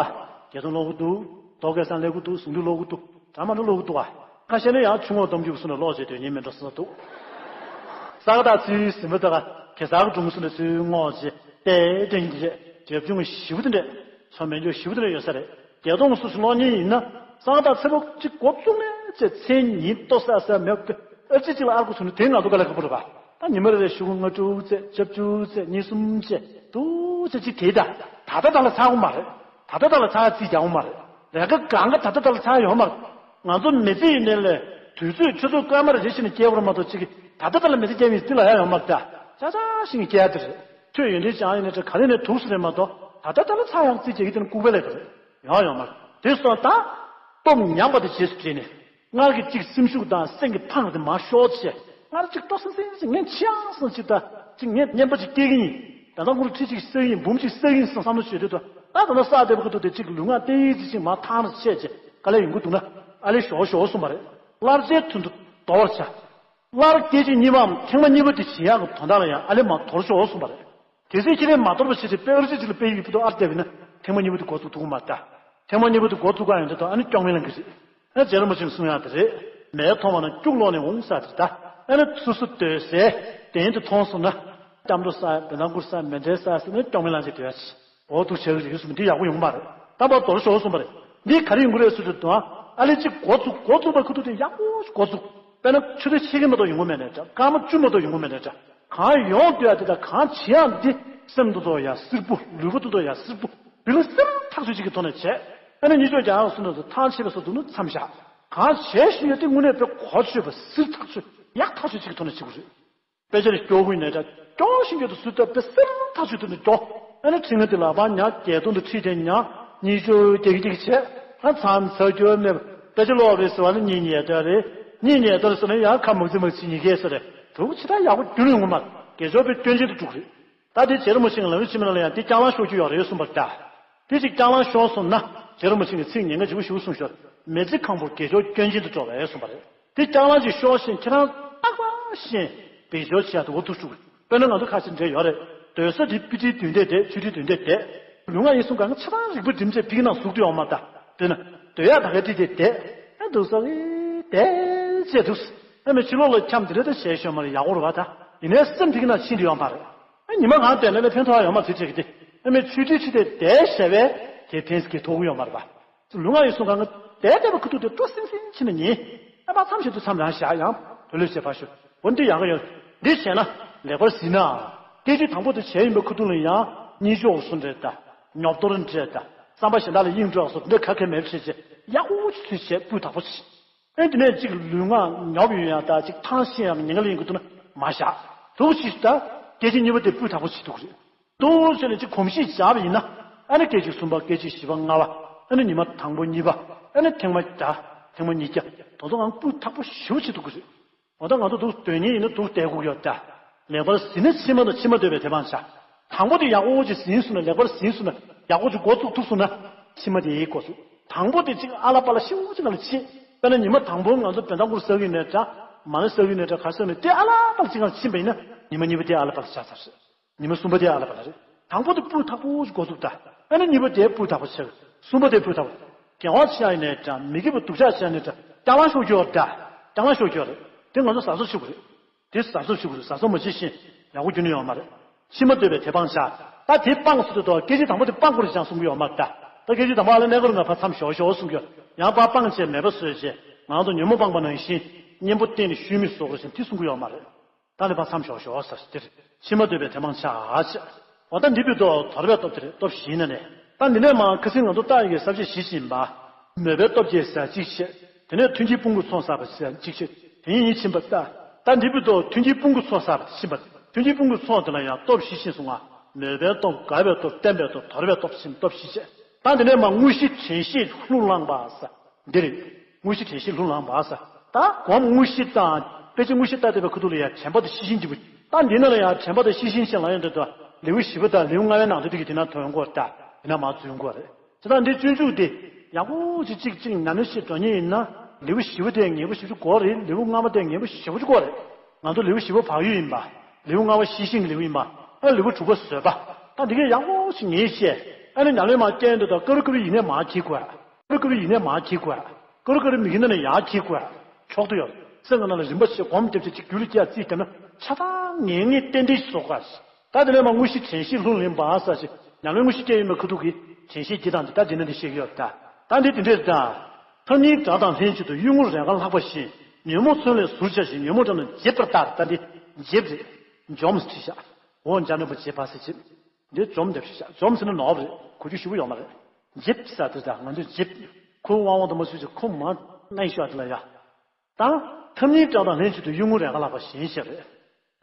ག། བརྒྱད་སྟོང་ཀློག་གི་འདུག། མདོ་སྐད་གསར་ཀློག་གི་འདུག། ཟུང་འབྲེལ་ཀློག་གི་འདུག། འདྲ་མ་འདྲ་ཀློག་གི་འདུག་ག། ཁ་ཤས་ནི་ཡང་ཆུ་ངོགས་སྟོང་རྒྱུགས་སུ་ནས་ཀློག་བྱས་དོན་སྙིང་མེད་འགྲོ་སོང་འདུག། ས་ག་ཟླ་ཚེས་ཟིན་པ་དག་གེ་སར་གྱི་སྒྲུང་སུ་ནས་ཚུར་ངོ་བྱས་ཏེ་དྲན་གྱི་རེད། རྒྱབ་ལྗོངས་ཞིབ་པོ་དེ་འདྲས་ཚོ་མེད་འཇོག་ཞིབ་པོ་དེ་འདྲས་ཡོད་ས་རེད། བརྒྱད་སྟོང་སོ་སོ་ཀློག་མཁན་ཡིན་ན། སང་དང་ཚེ་པོ་གཅིག་འགོ་བཙུགས་ནས་བྱས་མཚན་ཉིད་ལྟོ་ཟ་ཟ་མེད་པ་ཨ་ཙི་ཅིག་ལ་ཨར་ཁུ་ཚུགས་ནས། དེ་ང་ཚོ་ག་ལ་ཁག་པོ་རེད་པ། ད་ཉི་མ་རེ་རེ་ཤོག་གུ་ལྔ་དྲུག་བྱས་བཅུ་དྲུག་བྱས་ཉེར་གསུམ་བྱས་འདུག་བྱས་ཅིག་དེ་ད་ད་ལྟ་ད་ལ་ཚར་གི་མ་རེད། ད་ལྟ་ད་ལ་ཚར་རྩིས་རྒྱག་གི་མ་རེད། ལས་ཀ་གང་ག་ད་ལྟ་ད་ལ་ཚར་ཡོད་མ་རེད། ང་ཚོ་མི་ཚེ་ཡི་ནང་ལ་དུས་ཚོད་ཆུ་ཚོད་སྐར་མ་རེ་རེ་བྱས་ནས་སྐྱེལ་བ་རེད་མ་གཏོགས་ཅིག་ད་ལྟ་ད་ལ་མི་ཚེ་སྐྱེལ་བའི་རྩིས་ལ་ཡ་ཡོད་མ་རེད་ད། ཆ་ཆ་ཞིག་སྐྱེལ་ཡ་དེ་རེད། ཐོས་ཡོན་ཏན་སྦྱང་ཡིན་ནའི་འདྲ། ག་རེ་ནས་ཐུག་སོང་རེད་མ་གཏོགས། ད་ལྟ་ད་ལ་ཚར་ཡག་རྩིས་བྱེད་ཀྱི་དེ་ནི་ལྐུགས་པའི་ལས་ཀ་རེད། ཡོང་ཡོང་མ་རེད། དེ་སོང་ད། སྟོབས་ཉམས་པ་དེ་རྗེས་སུ་དྲན་ནས། སྔར་གྱི་གཅིག་སེམས་ཤུགས་དང་སེམས་ཀྱི་ཕངས་དེ་མར་ཤོར་བྱས། སྔར་གཅིག་སྤྲོ་སིང་སིང་ཞིག་ངས་འཆི་ཡང་སང་ཅིག་ད་གཅིག་ངས་རྔན་པ་ཅིག་སྐྱེལ་གྱི་ཡིན། ད་ལྟ་ཁོ་རང་ཁྲི་གཅིག་བསགས་ཀྱི་ཡིན། འབུམ་གཅིག་བསགས་ཀྱི་ཡིན་བསམ་བསམ་བློ་བྱེད་དུས་ད། ད་ད་ལྟ་བསགས་བསྡད་པ་ཁོ་ཐུག་དེ་གཅིག་ལུས་ངག་ཏོག་ཙམ་ཅིག་མར་ཐང་རུ་ཆད་བྱས་དཀའ་ལས་ཡོང་གི་འདུག་ན། ཨ་ལས་ཞོག་ཞོག་གསུངས་པ་རེད། སླར་རྩེ་མཐུད་དུ་དོར་བར་བྱ། སླར་སྐད་ཅིག་གཉིས་པའམ་ཐེངས་མ་གཉིས་པ་དེ་བྱེད་ཡག་གི་དོན་དག་ལ་ཡང་ཨ་ལས་མར་དོར་ཞོག་གསུངས་པ་རེད། གལ་སྲིད་ཁྱེད་རང་མ་དོར་བ་བྱས་ཏེ་དཔེ་ཨ་རུ་ཅི་ཅིག་ལ་དཔེ་ཡིག་ཕུད་དུ་ཨར་བལྟས་པ་ཡིན་ན། ཐེངས་མ་གཉིས་པ་དེ་འགོ་བཙུགས་ཐུབ་ཀྱི་མ་རེད་ད། ཐེངས་མ་གཉིས་པ་དེ་འགོ་བཙུགས་ག་ཡོང་དུས་ད་ཨ་ནི་སྐྱོན་མེད་ལ་འགི་རེད། ཨ་རྗེ་རིན་པོ་ཆེས་གསུང་ཡག་དེ་རེད། མལ་མཐོང་བ་ན་སྐྱུག་ལོག་ནས་འོང་ས་དེ་ད། ཨ་ནི་སོ་སོ་སྡོད་སའི་གདན་དེ་མཐོང་སོང་ན། སྐྱབས་འགྲོ་ས་བེ་ལང་གུར་ས་མེ་འདྲའི་ས་ཟེར་ནས་སྐྱོན་མེད་ལ་འགི་སྡོད་ཡ་ཆེ། འོ་འདུག་བྱ་གི་རེད་གསུངས། འདི་ཡག་པོ་ཡོང་གི་མ་རེད། ད་བར་དོར་ཞོག་གསུངས་པ་རེད། འདི་ག་རེ་ཡོང་གི་རེད་ཟེར་དུས་ད། ཨ་ལས་གཅིག་འགོ་བཙུགས། འགོ་བཙུགས་པ་ཁུ་ཐུག་དེ་ཡག་པོ་ཞིག་འགོ་བཙུགས། དཔེར་ན་ཆུ་ཚོད་ཕྱེད་ཀ་མ་གཏོགས་ཡོང་གི་མེད་ནའི་འདྲ། སྐར་མ་བཅུ་མ་གཏོགས་ཡོང་གི་མེད་ནའི་འདྲ། གང་ཡོང་འདོད་ཡ་དེ་དང་གང་བྱེད་ཡ་འདི་སེམས་ཏོག་ཏོག་ཡ་བསིལ་པོ། ལུས་པོ་ཏོག་ཏོ་ཡ་བསིལ་པོ། དེ་ལ་སེམས་ཐག་ཆོད་ཅིག་གི་ཐོག་ནས་བྱས། ཨ་ནི་གཉིད་ཆོག་རྒྱག་ཡག་སོང་ན་ཐང་ཆད་པ་སོགས་འདུག་ན་མཚམས་བཞག། གང་བྱས་ཤིང་ཡོད་དེ་དངོས་གནས་དཔེ་གོ་ཆོད་པ་བསིལ་ཐག་ཆོད་ཡག་ཐག་ཆོད་ཅིག་གི་ཐོག་ནས་བྱེད་དགོས་རེད། དཔེ་ཆ་ནི་སྐྱོ་གུ་ཡིན་ནའི་འདྲ། སྐྱོ་ཤིང་སྐྱོ་དུ་སུ་ལྟ་བུ་སེར་ཐག་ཆོད་དུ་ནི་སྐྱོ། ཨ་ནི་ཁྲི་ལྔ་དེ་ལ་བ་ཉག་བརྒྱད་སྟོང་དུ་ཁྲི་དེ་ཉག་གཉིས་ཤོ་བརྒྱད་ཀྱི་བྱས། ཨ་མཚམས་ཚ་སྐྱོ་མེད་པ་དཔེ་ཆ་ཀློག་རེད་ཟེར་བ་ནི་གཉིས་ཉལ་དོ་རེད། གཉིས་ཉལ་དོ་རེད་ཟེར་ན་ཡང་ཁ་མུག་ཙི་མུག་ཙི་གཉིས་ཀས་ཟེར་རེད། དུག་ཆི་ད་ཡག་པོ་རྒྱུ་ཡོང་གི་མ་རེད། དགེ་སྦྱོར་པའི་སྐྱོན་ཅན་དུ་འགྲོ་གི་རེད། ད་དེ་རྗེ་རིན་པོ་ཆེ་གི་ལམ་རིམ་ཕྱི་མ་ནང་ལ་ཡང་དེ་རྐྱང་ལངས་ཤོར་རྒྱུ་ཡོད་རེད་གསུངས་པ་རེད་ད། དེ་ཅིག་རྐྱང་ལངས་ཤོར་སོང་ན་རྗེ་རིན་པོ་ཆེ་གིས་ཚིག་ཉེན་ཁ་ཆེ་པོ་ཞིག་གསུངས་ཤོར། མི་ཚེ་གང་པོར་དགེ་སྦྱོར་སྐྱོན་ཅན་དུ་འགྲོ་བས་གསུངས་པ་རེད། དེ་རྐྱང་ལངས་ཅིག་ཤོར་ཞིང་ཁྱེད་རང་རྟག་པར་བཞིན་བེད་སྤྱོད་བྱེད་ཡག་དེ་འོ་ཐུག་བཅུག། དཔེར་ན་ང་ཚོ་ཁ་ཤས་འདྲ་ཡོད་རེད། སྡོད་ས་དེ་དཔེ་ཁྲིད་མདུན་བསྡད་བསྡད། ཆོས་ཁྲིད་མདུན་བསྡད་བསྡད། ལུས་ངག་ཡིད་གསུམ་གང་ག་ཆ་ཚང་རིག་པ་སྒྲིམ་བྱས་ཕ་གི་ནང་ཟུག་ཏུ་ཡོང་མ་ད། དེ་ན་སྡོད་ཡག་ད་ག་ཁྲིད་དེ་བསྡད། ཨ་འདུག་ས་རེད་བསྡད་བྱས་འདུག། ཨ་མི་ཕྱི་ལོགས་ལ་འཁྱམས་དེ་འདྲ་ད་བྱས་ཤོར་མ་རེད། ཡག་པོ་རེད་བ་ད། ཡིན་ནའི་སེམས་ཕ་གི་ནང་ཕྱིན་དུ་ཡོད་མ་རེད། ཨ་ཉི་མ་གང་བསྡད་ན་ལས་ཕན་ཐོགས་ཡོད་མ་ཚིག་བྱེད་ཀྱི་དེ། ཨ་མི་ཆོས་ཁྲིད་ཁྲིད་དེ་བསྡད་བྱས་པས་དེ་ཕན་སྐྱེད་ཐོགས་ཀྱི་ཡོད་མ་རེད་བ། ལུས་ངག་ཡིད་གསུམ་གང་ག་བསྡད་བསྡད་པ་ཁུ་ཐུག་དེ་སྤྲོ་སིང་སིང་ཕྱིན་ན་ཉན། ཨ་མ་མཚམས་བཞག་དུས་མཚམས་རང་བཞག་ཡང་དུ་ལོས་བྱེད་པ་ཞུ། འོ་འདི་ཡག་གི་ཡོད། འདི་བྱས་ན་ལེགས་པར་གཟིགས་ན། སྐད་ཅིག་དང་པོ་དེ་བྱས་ཡིན་པའི་ཁུ་ཐུག་ལ་ཡང་གཉིད་ཤོག་སུ་འདྲེད་ད། ཉོབ་ཏོར་འདྲེད་ད། བསམ་པ་གཞན་དག་ལ་གཡེང་འགྲོ་སོགས་འདི་ག་གེ་མེད་པ་བྱས་བྱས་ཡག་པོ་ཅིག་ཚུལ་བྱས་སྤུས་དག་པོ་བྱས། ཨེ་དེ་ནས་ཅིག་ལུས་ངག་ཉོབ་ཡོད་ཡང་ད་ཅིག་ཐང་ཤེས་ཡང་ཉེན་ཁ་ལེན་གི་འདུག་ན་མ་བཞག། དུག་ཅིག་ད་སྐད་ཅིག་གཉིས་པ་དེ་སྤུས་དག་པོ་བྱེད་ཐུབ་ཀྱི་རེད། དུག་ཟེར་ནས་ཅིག་གོམས་གཤིས་བཞག་པ་ཡིན་ན། ཨ་ནི་སྐད་ཅིག་གསུམ་པ། སྐད་ཅིག་བཞི་པ། ལྔ་པ། ཨ་ནི་ཉི་མ་དང་པོ་གཉིས་པ། ཨ་ནི་ཐེངས་མ་བརྒྱ། ཐེངས་མ་ཉིས་བརྒྱ། དོ་དོ་ངང་སྤུས་དག་པོ་ཞེ་པོ་བྱེད་ཐུབ་ཀྱི་རེད། འོ་ད་ང་ཚོ་དུག་སྡོད་མཁན་ཡིན་ན་དུག་སྡོད་དགོས་ཀྱི་ཡོད་ད། ལེགས་པར་གཟིགས་ནས་ཕྱི་མ་དང་ཕྱི་མ་ལྟོས་པའི་དེ་མང་ཆ། དང་པོ་དེ་ཡག་པོ་ཅིག་ཟིན་སོང་ན། ལེགས་པར་ཟིན་སོང་ན། ཡག་པོ་ཅིག་འགོ་བཙུགས་ཐུབ་སོང་ན། ཕྱི་མ་དེ་འགོ་བཙུགས། དང་པོ་དེ་ཅིག་ཨ་ལ་པ་ལ་ཤི་བོ་ཅིག་ལ་ཕྱིན། དཔེར་ན་ཉི་མ་དང་པོ་ང་ཚོ་བེ་ཏང་ཀུར་ཟ་གི་ནས་འདྲ། མ་ཎི་ཟ་གི་ནས་འདྲ། ག་ཟ་ནས་དེ་ཨ་ལ་པ་ལ་ཅིག་ལ་ཕྱིན་པ་ཡིན་ན་ཉི་མ་གཉིས་པ་དེ་ཨ་ལ་པ་ལ་ཆགས་ཚར་རེད། ཉི་མ་གསུམ་པ་དེ་ཨ་ལ་པ་ལ་རེད། དང་པོ་དེ་སྤུས་དག་པོ་ཞིག་འགོ་བཙུགས་ད། ཨ་ནི་གཉིས་པ་དེ་སྤུས་དག་པོ་ཆགས། གསུམ་པ་དེ་སྤུས་དག་པོ། དགེ་བ་བྱེད་ཡ་ཡིན་ནའི་འདྲ། མི་དགེ་བ་སྡུག་ཅག་བྱེད་ཡ་ནའི་འདྲ། རྐྱང་ལངས་ཤོར་རྒྱུ་ཡོད་ད། རྐྱང་ལངས་ཤོར་རྒྱུ་ཡོད་རེད། དེ་ང་ཚོ་གཟབ་གཟབ་བྱེད་དགོས་རེད། དེ་གཟབ་གཟབ་བྱེད་དགོས་རེད། གཟབ་གཟབ་མ་བྱེད་བཞིན་ཡག་པོ་རྒྱུ་ནི་ཡོད་མ་རེད། ཕྱི་མ་ལྟོས་པའི་དེ་སྤང་བྱ། ད་དེ་སྤངས་ཟེར་དུས་ད་སྐད་ཅིག་དང་པོ་དེ་སྤང་དགོས་རེད་ཅང་གསུང་གི་ཡོད་མ་རེད་ད། ད་སྐད་ཅིག་དང་པོ་ཨ་ལ་གནས་སྐོར་ང་ཕར་མཚམས་ཞོག་ཞོག་གསུང་གི་ཡོད། ཡང་ཕར་སྤངས་བྱས་མེད་པ་བཟོས་བྱས་ང་ཚོ་ཉོན་མོངས་སྤངས་པ་ནང་བཞིན་གཉེན་པོ་བསྟེན་ནས་ཤུལ་མི་བཟོ་དགོས་རེད་ཅང་དེ་གསུང་གི་ཡོད་མ་རེད། ད་ནི་ཕར་མཚམས་ཞོག་ཞོག་ཟེར་དེར་ཕྱི་མ་ལྟོས་པའི་དེ་སྤང་བྱ་ཟེར། འོ་ད་འདི་བར་དུ་དོར་བའི་སྟོབས་དེ་རེད། སྟོབས་བཞི་ནི་ནས། ད་འདི་ནས་མར་ཁ་སང་ང་ཚོ་རྟགས་ཡི་གེ་ས་བཅད་བཞི་ཕྱིན་པ། མོས་པའི་སྟོབས་ཀྱིས་ཟས་གཅིག་བྱེད། དེ་ནས་མཐུན་གྱི་དཔུང་གིས་ཚོགས་བསགས་པ་ཟས་གཅིག་བྱེད། དེ་ཉིད་ཕྱིན་པ་ལྟ། ད་འདི་བར་དུ་མཐུན་གྱི་དཔུང་གིས་ཚོགས་བསགས་པ་ཕྱིན་པ། མཐུན་གྱི་དཔུང་གིས་ཚོགས་དེ་ལ་ཡང་སྟོབས་བཞི་ཕྱིན་སོང་ང་། མོས་པའི་སྟོབས། དགའ་བའི་སྟོབས། བརྟན་པའི་སྟོབས། དོར་བའི་སྟོབས་ཕྱིན། སྟོབས་བཞི་བྱས། ད་འདི་ནས་མར་དངོས་གཞི་དྲན་ཤེས་ལྷུར་བླངས་པ་ཟེར། འདི་རེད། དངོས་གཞི་དྲན་ཤེས་ལྷུར་བླངས་པ་ཟེར། ད་སྒོམ་དངོས་གཞི་དང་དཔེ་ཆ་དངོས་གཞི་ལྟ་བསྡད་པའི་ཁུ་ཐུག་ལ་ཡང་དྲན་པ་དང་ཤེས་བཞིན་གྱི་བུ། ད་འདི་ནང་ལ་ཡང་དྲན་པ་དང་ཤེས་བཞིན་ཞེས་ལབ་ཡོང་དུས་ད་ལེའུ་བཞི་པ་དང་ལེའུ་ལྔ་པའི་ནང་དུ་དེ་གི་དེ་ན་ཐོན་དགོས་ད། དེ་ན་མར་འཛུལ་དགོས་རེད། དེ་དང་འདི་སྤྱོད་འཇུག་དེ་ཡག་པོ་ཅིག་ཅིག་ཅིག་ཉམས་ལེན་བྱེད་འགྲོ་མཁན་ཡིན་ན། ལེའུ་བཞི་པ་དེ་ངེས་པ་བཞི་བཅུ་དགུ་རེད། ལེའུ་ལྔ་པ་དེ་ངེས་པ་ཞེ་པོ་ཅིག་དགུ་རེད། ང་ཚོ་ལེའུ་བཞི་པ་བག་ཡོད་ཡིན་པ། ལེའུ་ལྔ་པ་ཤེས་བཞིན་གྱི་ལེའུ་ཡིན་པ། ཨ་ལེའུ་དྲུག་པ་བཟོད་པ། ད་འདི་གས་ཡག་པོ་ཞིག་ངེས་ཤེས། ཨ་ནི་ཉམས་ལེན་མར་བསྐྱལ་འདུག་ད་ཀ་རུ་ཀ་རུ་ཡིན་ནས་མར་འཁྱེར་དགོས། ཀ་རུ་ཀ་རུ་ཡིན་ནས་མར་འཁྱེར་དགོས། ཀ་རུ་ཀ་རུ་མིག་གི་ནང་ནས་ཡར་འཁྱེར་དགོས། ཆོག་ཏུ་ཡོད། སེམས་ཀྱི་ནང་ལ་རིམ་པ་ཞིག་སྒོམ་བརྒྱབ་བྱས་ཅིག་རྒྱུད་ལ་སྐྱེ་རྩིས་བརྒྱབ་ན་ཆ་ཚང་ངེས་ངེས་ཏན་ཏན་ཞིག་བཟོ་དགོས། ད་དེ་ནས་མར་དངོས་གཞི་དྲན་ཤེས་ལྷུར་ལེན་པ་ཟེར་ཞིག་ཉམས་ལེན་དངོས་གཞི་སྐྱེ་ཡོད་མེད་ཁ་ཐུག་གི་དྲན་ཤེས་སྐྱེ་སྟངས་དེ་ད་དེ་ནས་འདི་ཤེས་ཀྱི་ཡོད། ད་ད་འདི་དེ་འདྲས་ད། ཐབས་སྙིང་བྲལ་དང་ལྷན་ཅིག་ཏུ་གཡུལ་ངོར་རས་དཀར་ལྷགས་པ་བཞིན། ཉོན་མོངས་མཚོན་ལས་ཟུར་བཅད་ཅིང་། ཉོན་མོངས་དགྲ་རྣམས་འཇིབ་པར་ལྟ། ད་འདི་འཇིབ་རེད། འཇོམས་ཟེར་བྲིས་ཤག་འོ་འཇམ་རིན་པོ་འཇིབ་པ་ཟེར་འཇིབ། འདི་འཇོམས་འདེབས་ཤག་འཇོམས་ཟེར་ན་ནོར་བ་རེད། གོ་རྒྱུ་ཞེ་པོ་ཡོད་མ་རེད། འཇིབ་ཟེར་དེ་ད་ང་ཚོས་འཇིབ། ཁོ་དབང་དབང་དུ་མ་ཚུད་ཅིག་ཁོ་མ་གནང་ཤོག་དེ་ལ་ཡ། ད། ཐབས་སྙིང་བྲལ་དང་ལྷན་ཅིག་ཏུ་གཡུལ་ངོར་རས་དཀར་ལྷགས་པ་བཞིན་ཞེས་རེད།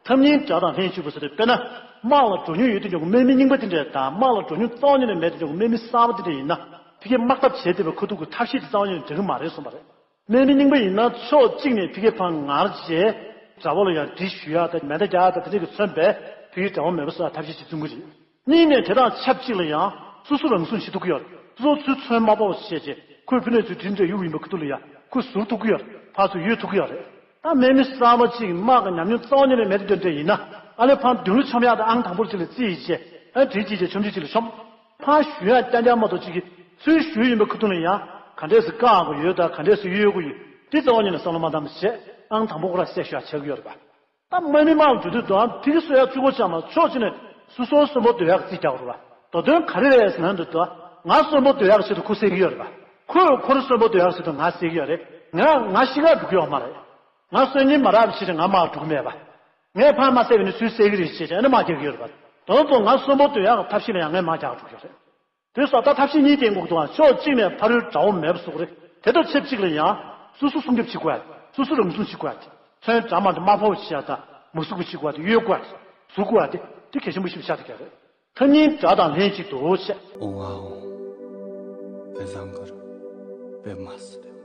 ཐབས་སྙིང་བྲལ་དང་ལྷན་ཅིག་ཏུ་ཟེར་དུས་དཔེར་ན། དམག་ལ་འགྲོ་མྱོང་ཡོད་དུས་ཀྱང་དམག་མི་རྙིང་པ་དེ་འདྲས་དང་དམག་ལ་འགྲོ་མྱོང་རྩ་བ་ཉིད་ནས་མེད་དུས་ཀྱང་དམག་མི་གསར་པ་དེ་འདྲས་ཡིན་ན་ཕ་གིར་དམག་འཐབ་བྱེད་བདེ་བའི་ཁ་ཐུག་གི་ཐབས་ཤེས་དེ་རྩ་བ་ཉིད་ནས་འགྲིག་གི་མ་རེད་གསུངས་པ་རེད། དམག་མི་རྙིང་པ་ཡིན་ན་ཕྱོགས་གཅིག་ནས་ཕ་གིར་ཕར་ངར་བྱས། དགྲ་བོ་ལ་ཡང་གྲི་གཞུ་ཡག་དང་མེ་མདའ་རྒྱག་ཡག་དང་དེ་འདྲས་ཀྱིས་མཚོན་པའི་ཕ་གིར་དགྲ་བོ་མེད་པ་བཟོ་ཡག་ཐབས་ཤེས་ཅིག་བཙུན་གྱི་རེད། གཉིས་ནས་དེ་དང་ཆབས་ཅིག་ལ་ཡང་སོ་སོ་རང་སྲུང་བྱེད་ཐུབ་ཀྱི་ཡོད། སོ་སོ་ཚུར་མཚོན་མ་ཕོག་པ་བྱས་རྗེས་ཁོས་ཕུ་ནུ་ཚོའི་དྲིན་དྲན་ཡུག་ཡིན་པ་ཁུ་ཐུག་ལ་ཡ་ཁོས་ཟུར་ཐུབ་ཀྱི་ཡོད་རེད། ཕར་ཚུར་གཡོལ་ཐུབ་ཀྱི་ཡོད་རེད། ད་དམག་མི་གསར་པ་གཅིག་དམག་གི་ཉམས་མྱོང་རྩ་བ་ཉིད་ནས་མེད་དེ་འདྲ་ཡིན་ན་ཨ་ལེ་ཕར་མདུན་ལ་མཆོང་ཡག་དང་ཨང་དང་པོར་གཅིག་ལ་རྩིས་ཡིས་བྱས་ཨ་གྲི་གཅིག་བྱས་ཆོམ་གཅིག་གཅིག་ལ་ཆོམ། ཕར་གཞུ་ཡག་རྐྱང་རྐྱང་མ་གཏོགས་གཅིག་གིས་ཚུར་གཞུས་ཡིན་པ་ཁུ་ཐུག་ལ་ཡ་ག་འདྲས་སུ་བཀག་དགོས་ཡོད་དང་ག་འདྲས་སུ་གཡོལ་དགོས་ཡོད་དེ་རྩ་བ་ཉིད་ནས་བསམ་བློ་མ་བཏང་བ་བྱས་ཨང་དང་པོ་ཁོ་རང་བསད་ཤོག་ཆགས་ཀྱི་ཡོད་རེད་པ། ད་དམག་མི་དམག་ལ་འགྲོ་དུས་དང་ཕ་གི་གསོད་ཡག་གཅིག་པོ་ཅང་མ་ཕྱོགས་གཅིག་ནས་སོ་སོའི་གསོན་པོ་སྡོད་ཡག་རྩིས་རྒྱག་དགོས་རེད་པ། མདོ་དོན་ག་རེ་རེད་ཟེར་ན་འདི་ལྟ་ང་གསོན་པོ་སྡོད་ཡག་ཆེད་དུ་ཁོ་བསད་ཀྱི་ཡོད་རེད་པ། ཁོས་ཁོ་རང་གསོན་པོ་སྡོད་ཡག་ཆེད་དུ་ང་བསད་ཀྱི་ཡོད་རེད། ང་ང་ཤི་ཁར་འགྲོ་གི་ཡོད་མ་རེད། ང་གསོན་ཉིན་མ་རག་པའི་ཕྱིར་ང་མར་འགྲོ་གི་མེད་པ། ངས་ཕར་མ་བསད་པ་ཡིན་ན་སུས་བསད་ཀྱི་རེད་ཅེས་ཨ་ནི་དམག་རྒྱག་གི་ཡོད་རེད་པ། མདོར་ན་ང་གསོན་པོ་སྡོད་ཡག་གི་ཐབས་ཤེས་ལ་ཡང་ངས་དམག་རྒྱག་འགྲོ་གི་ཡོད་རེད། དེ་སོགས་ད་ཐབས་ཤེས་གཉིས་བསྟེན་དགོས་འདུག་ཨ། ཕྱོགས་གཅིག་ནས་ཕ་རོལ་དགྲ་བོ་མེད་པ་བཟོ་གི་རེད། དེ་དང་ཆབས་ཅིག་ལ་ཡང་སོ་སོ་སྲུང་སྐྱོབ་བྱེད་དགོས་ཨ། སོ་སོ་རང་སྲུང་བྱེད་དགོས་ཨ། མཚོན་དགྲ་མ་འདྲ་དམག་ཕོག་བྱེད་ཡ་དང་མ་ཟུག་པ་བྱེད་དགོས་ཨ། དེ་གཡོལ་དགོས་ཨ། ཟུག་དགོས་ཨ། དེ་དེ་གལ་ཆེན་པོ་ཞིག་ཆགས་ཀྱི་རེད། ཐབས་སྙིང་བྲལ་དང་ལྷན་ཅིག་ཏུ་བྱས། ཨོ་ཨོ། དཔེ་བཟང་གི་རེད། དཔེ་མ་སྲིད།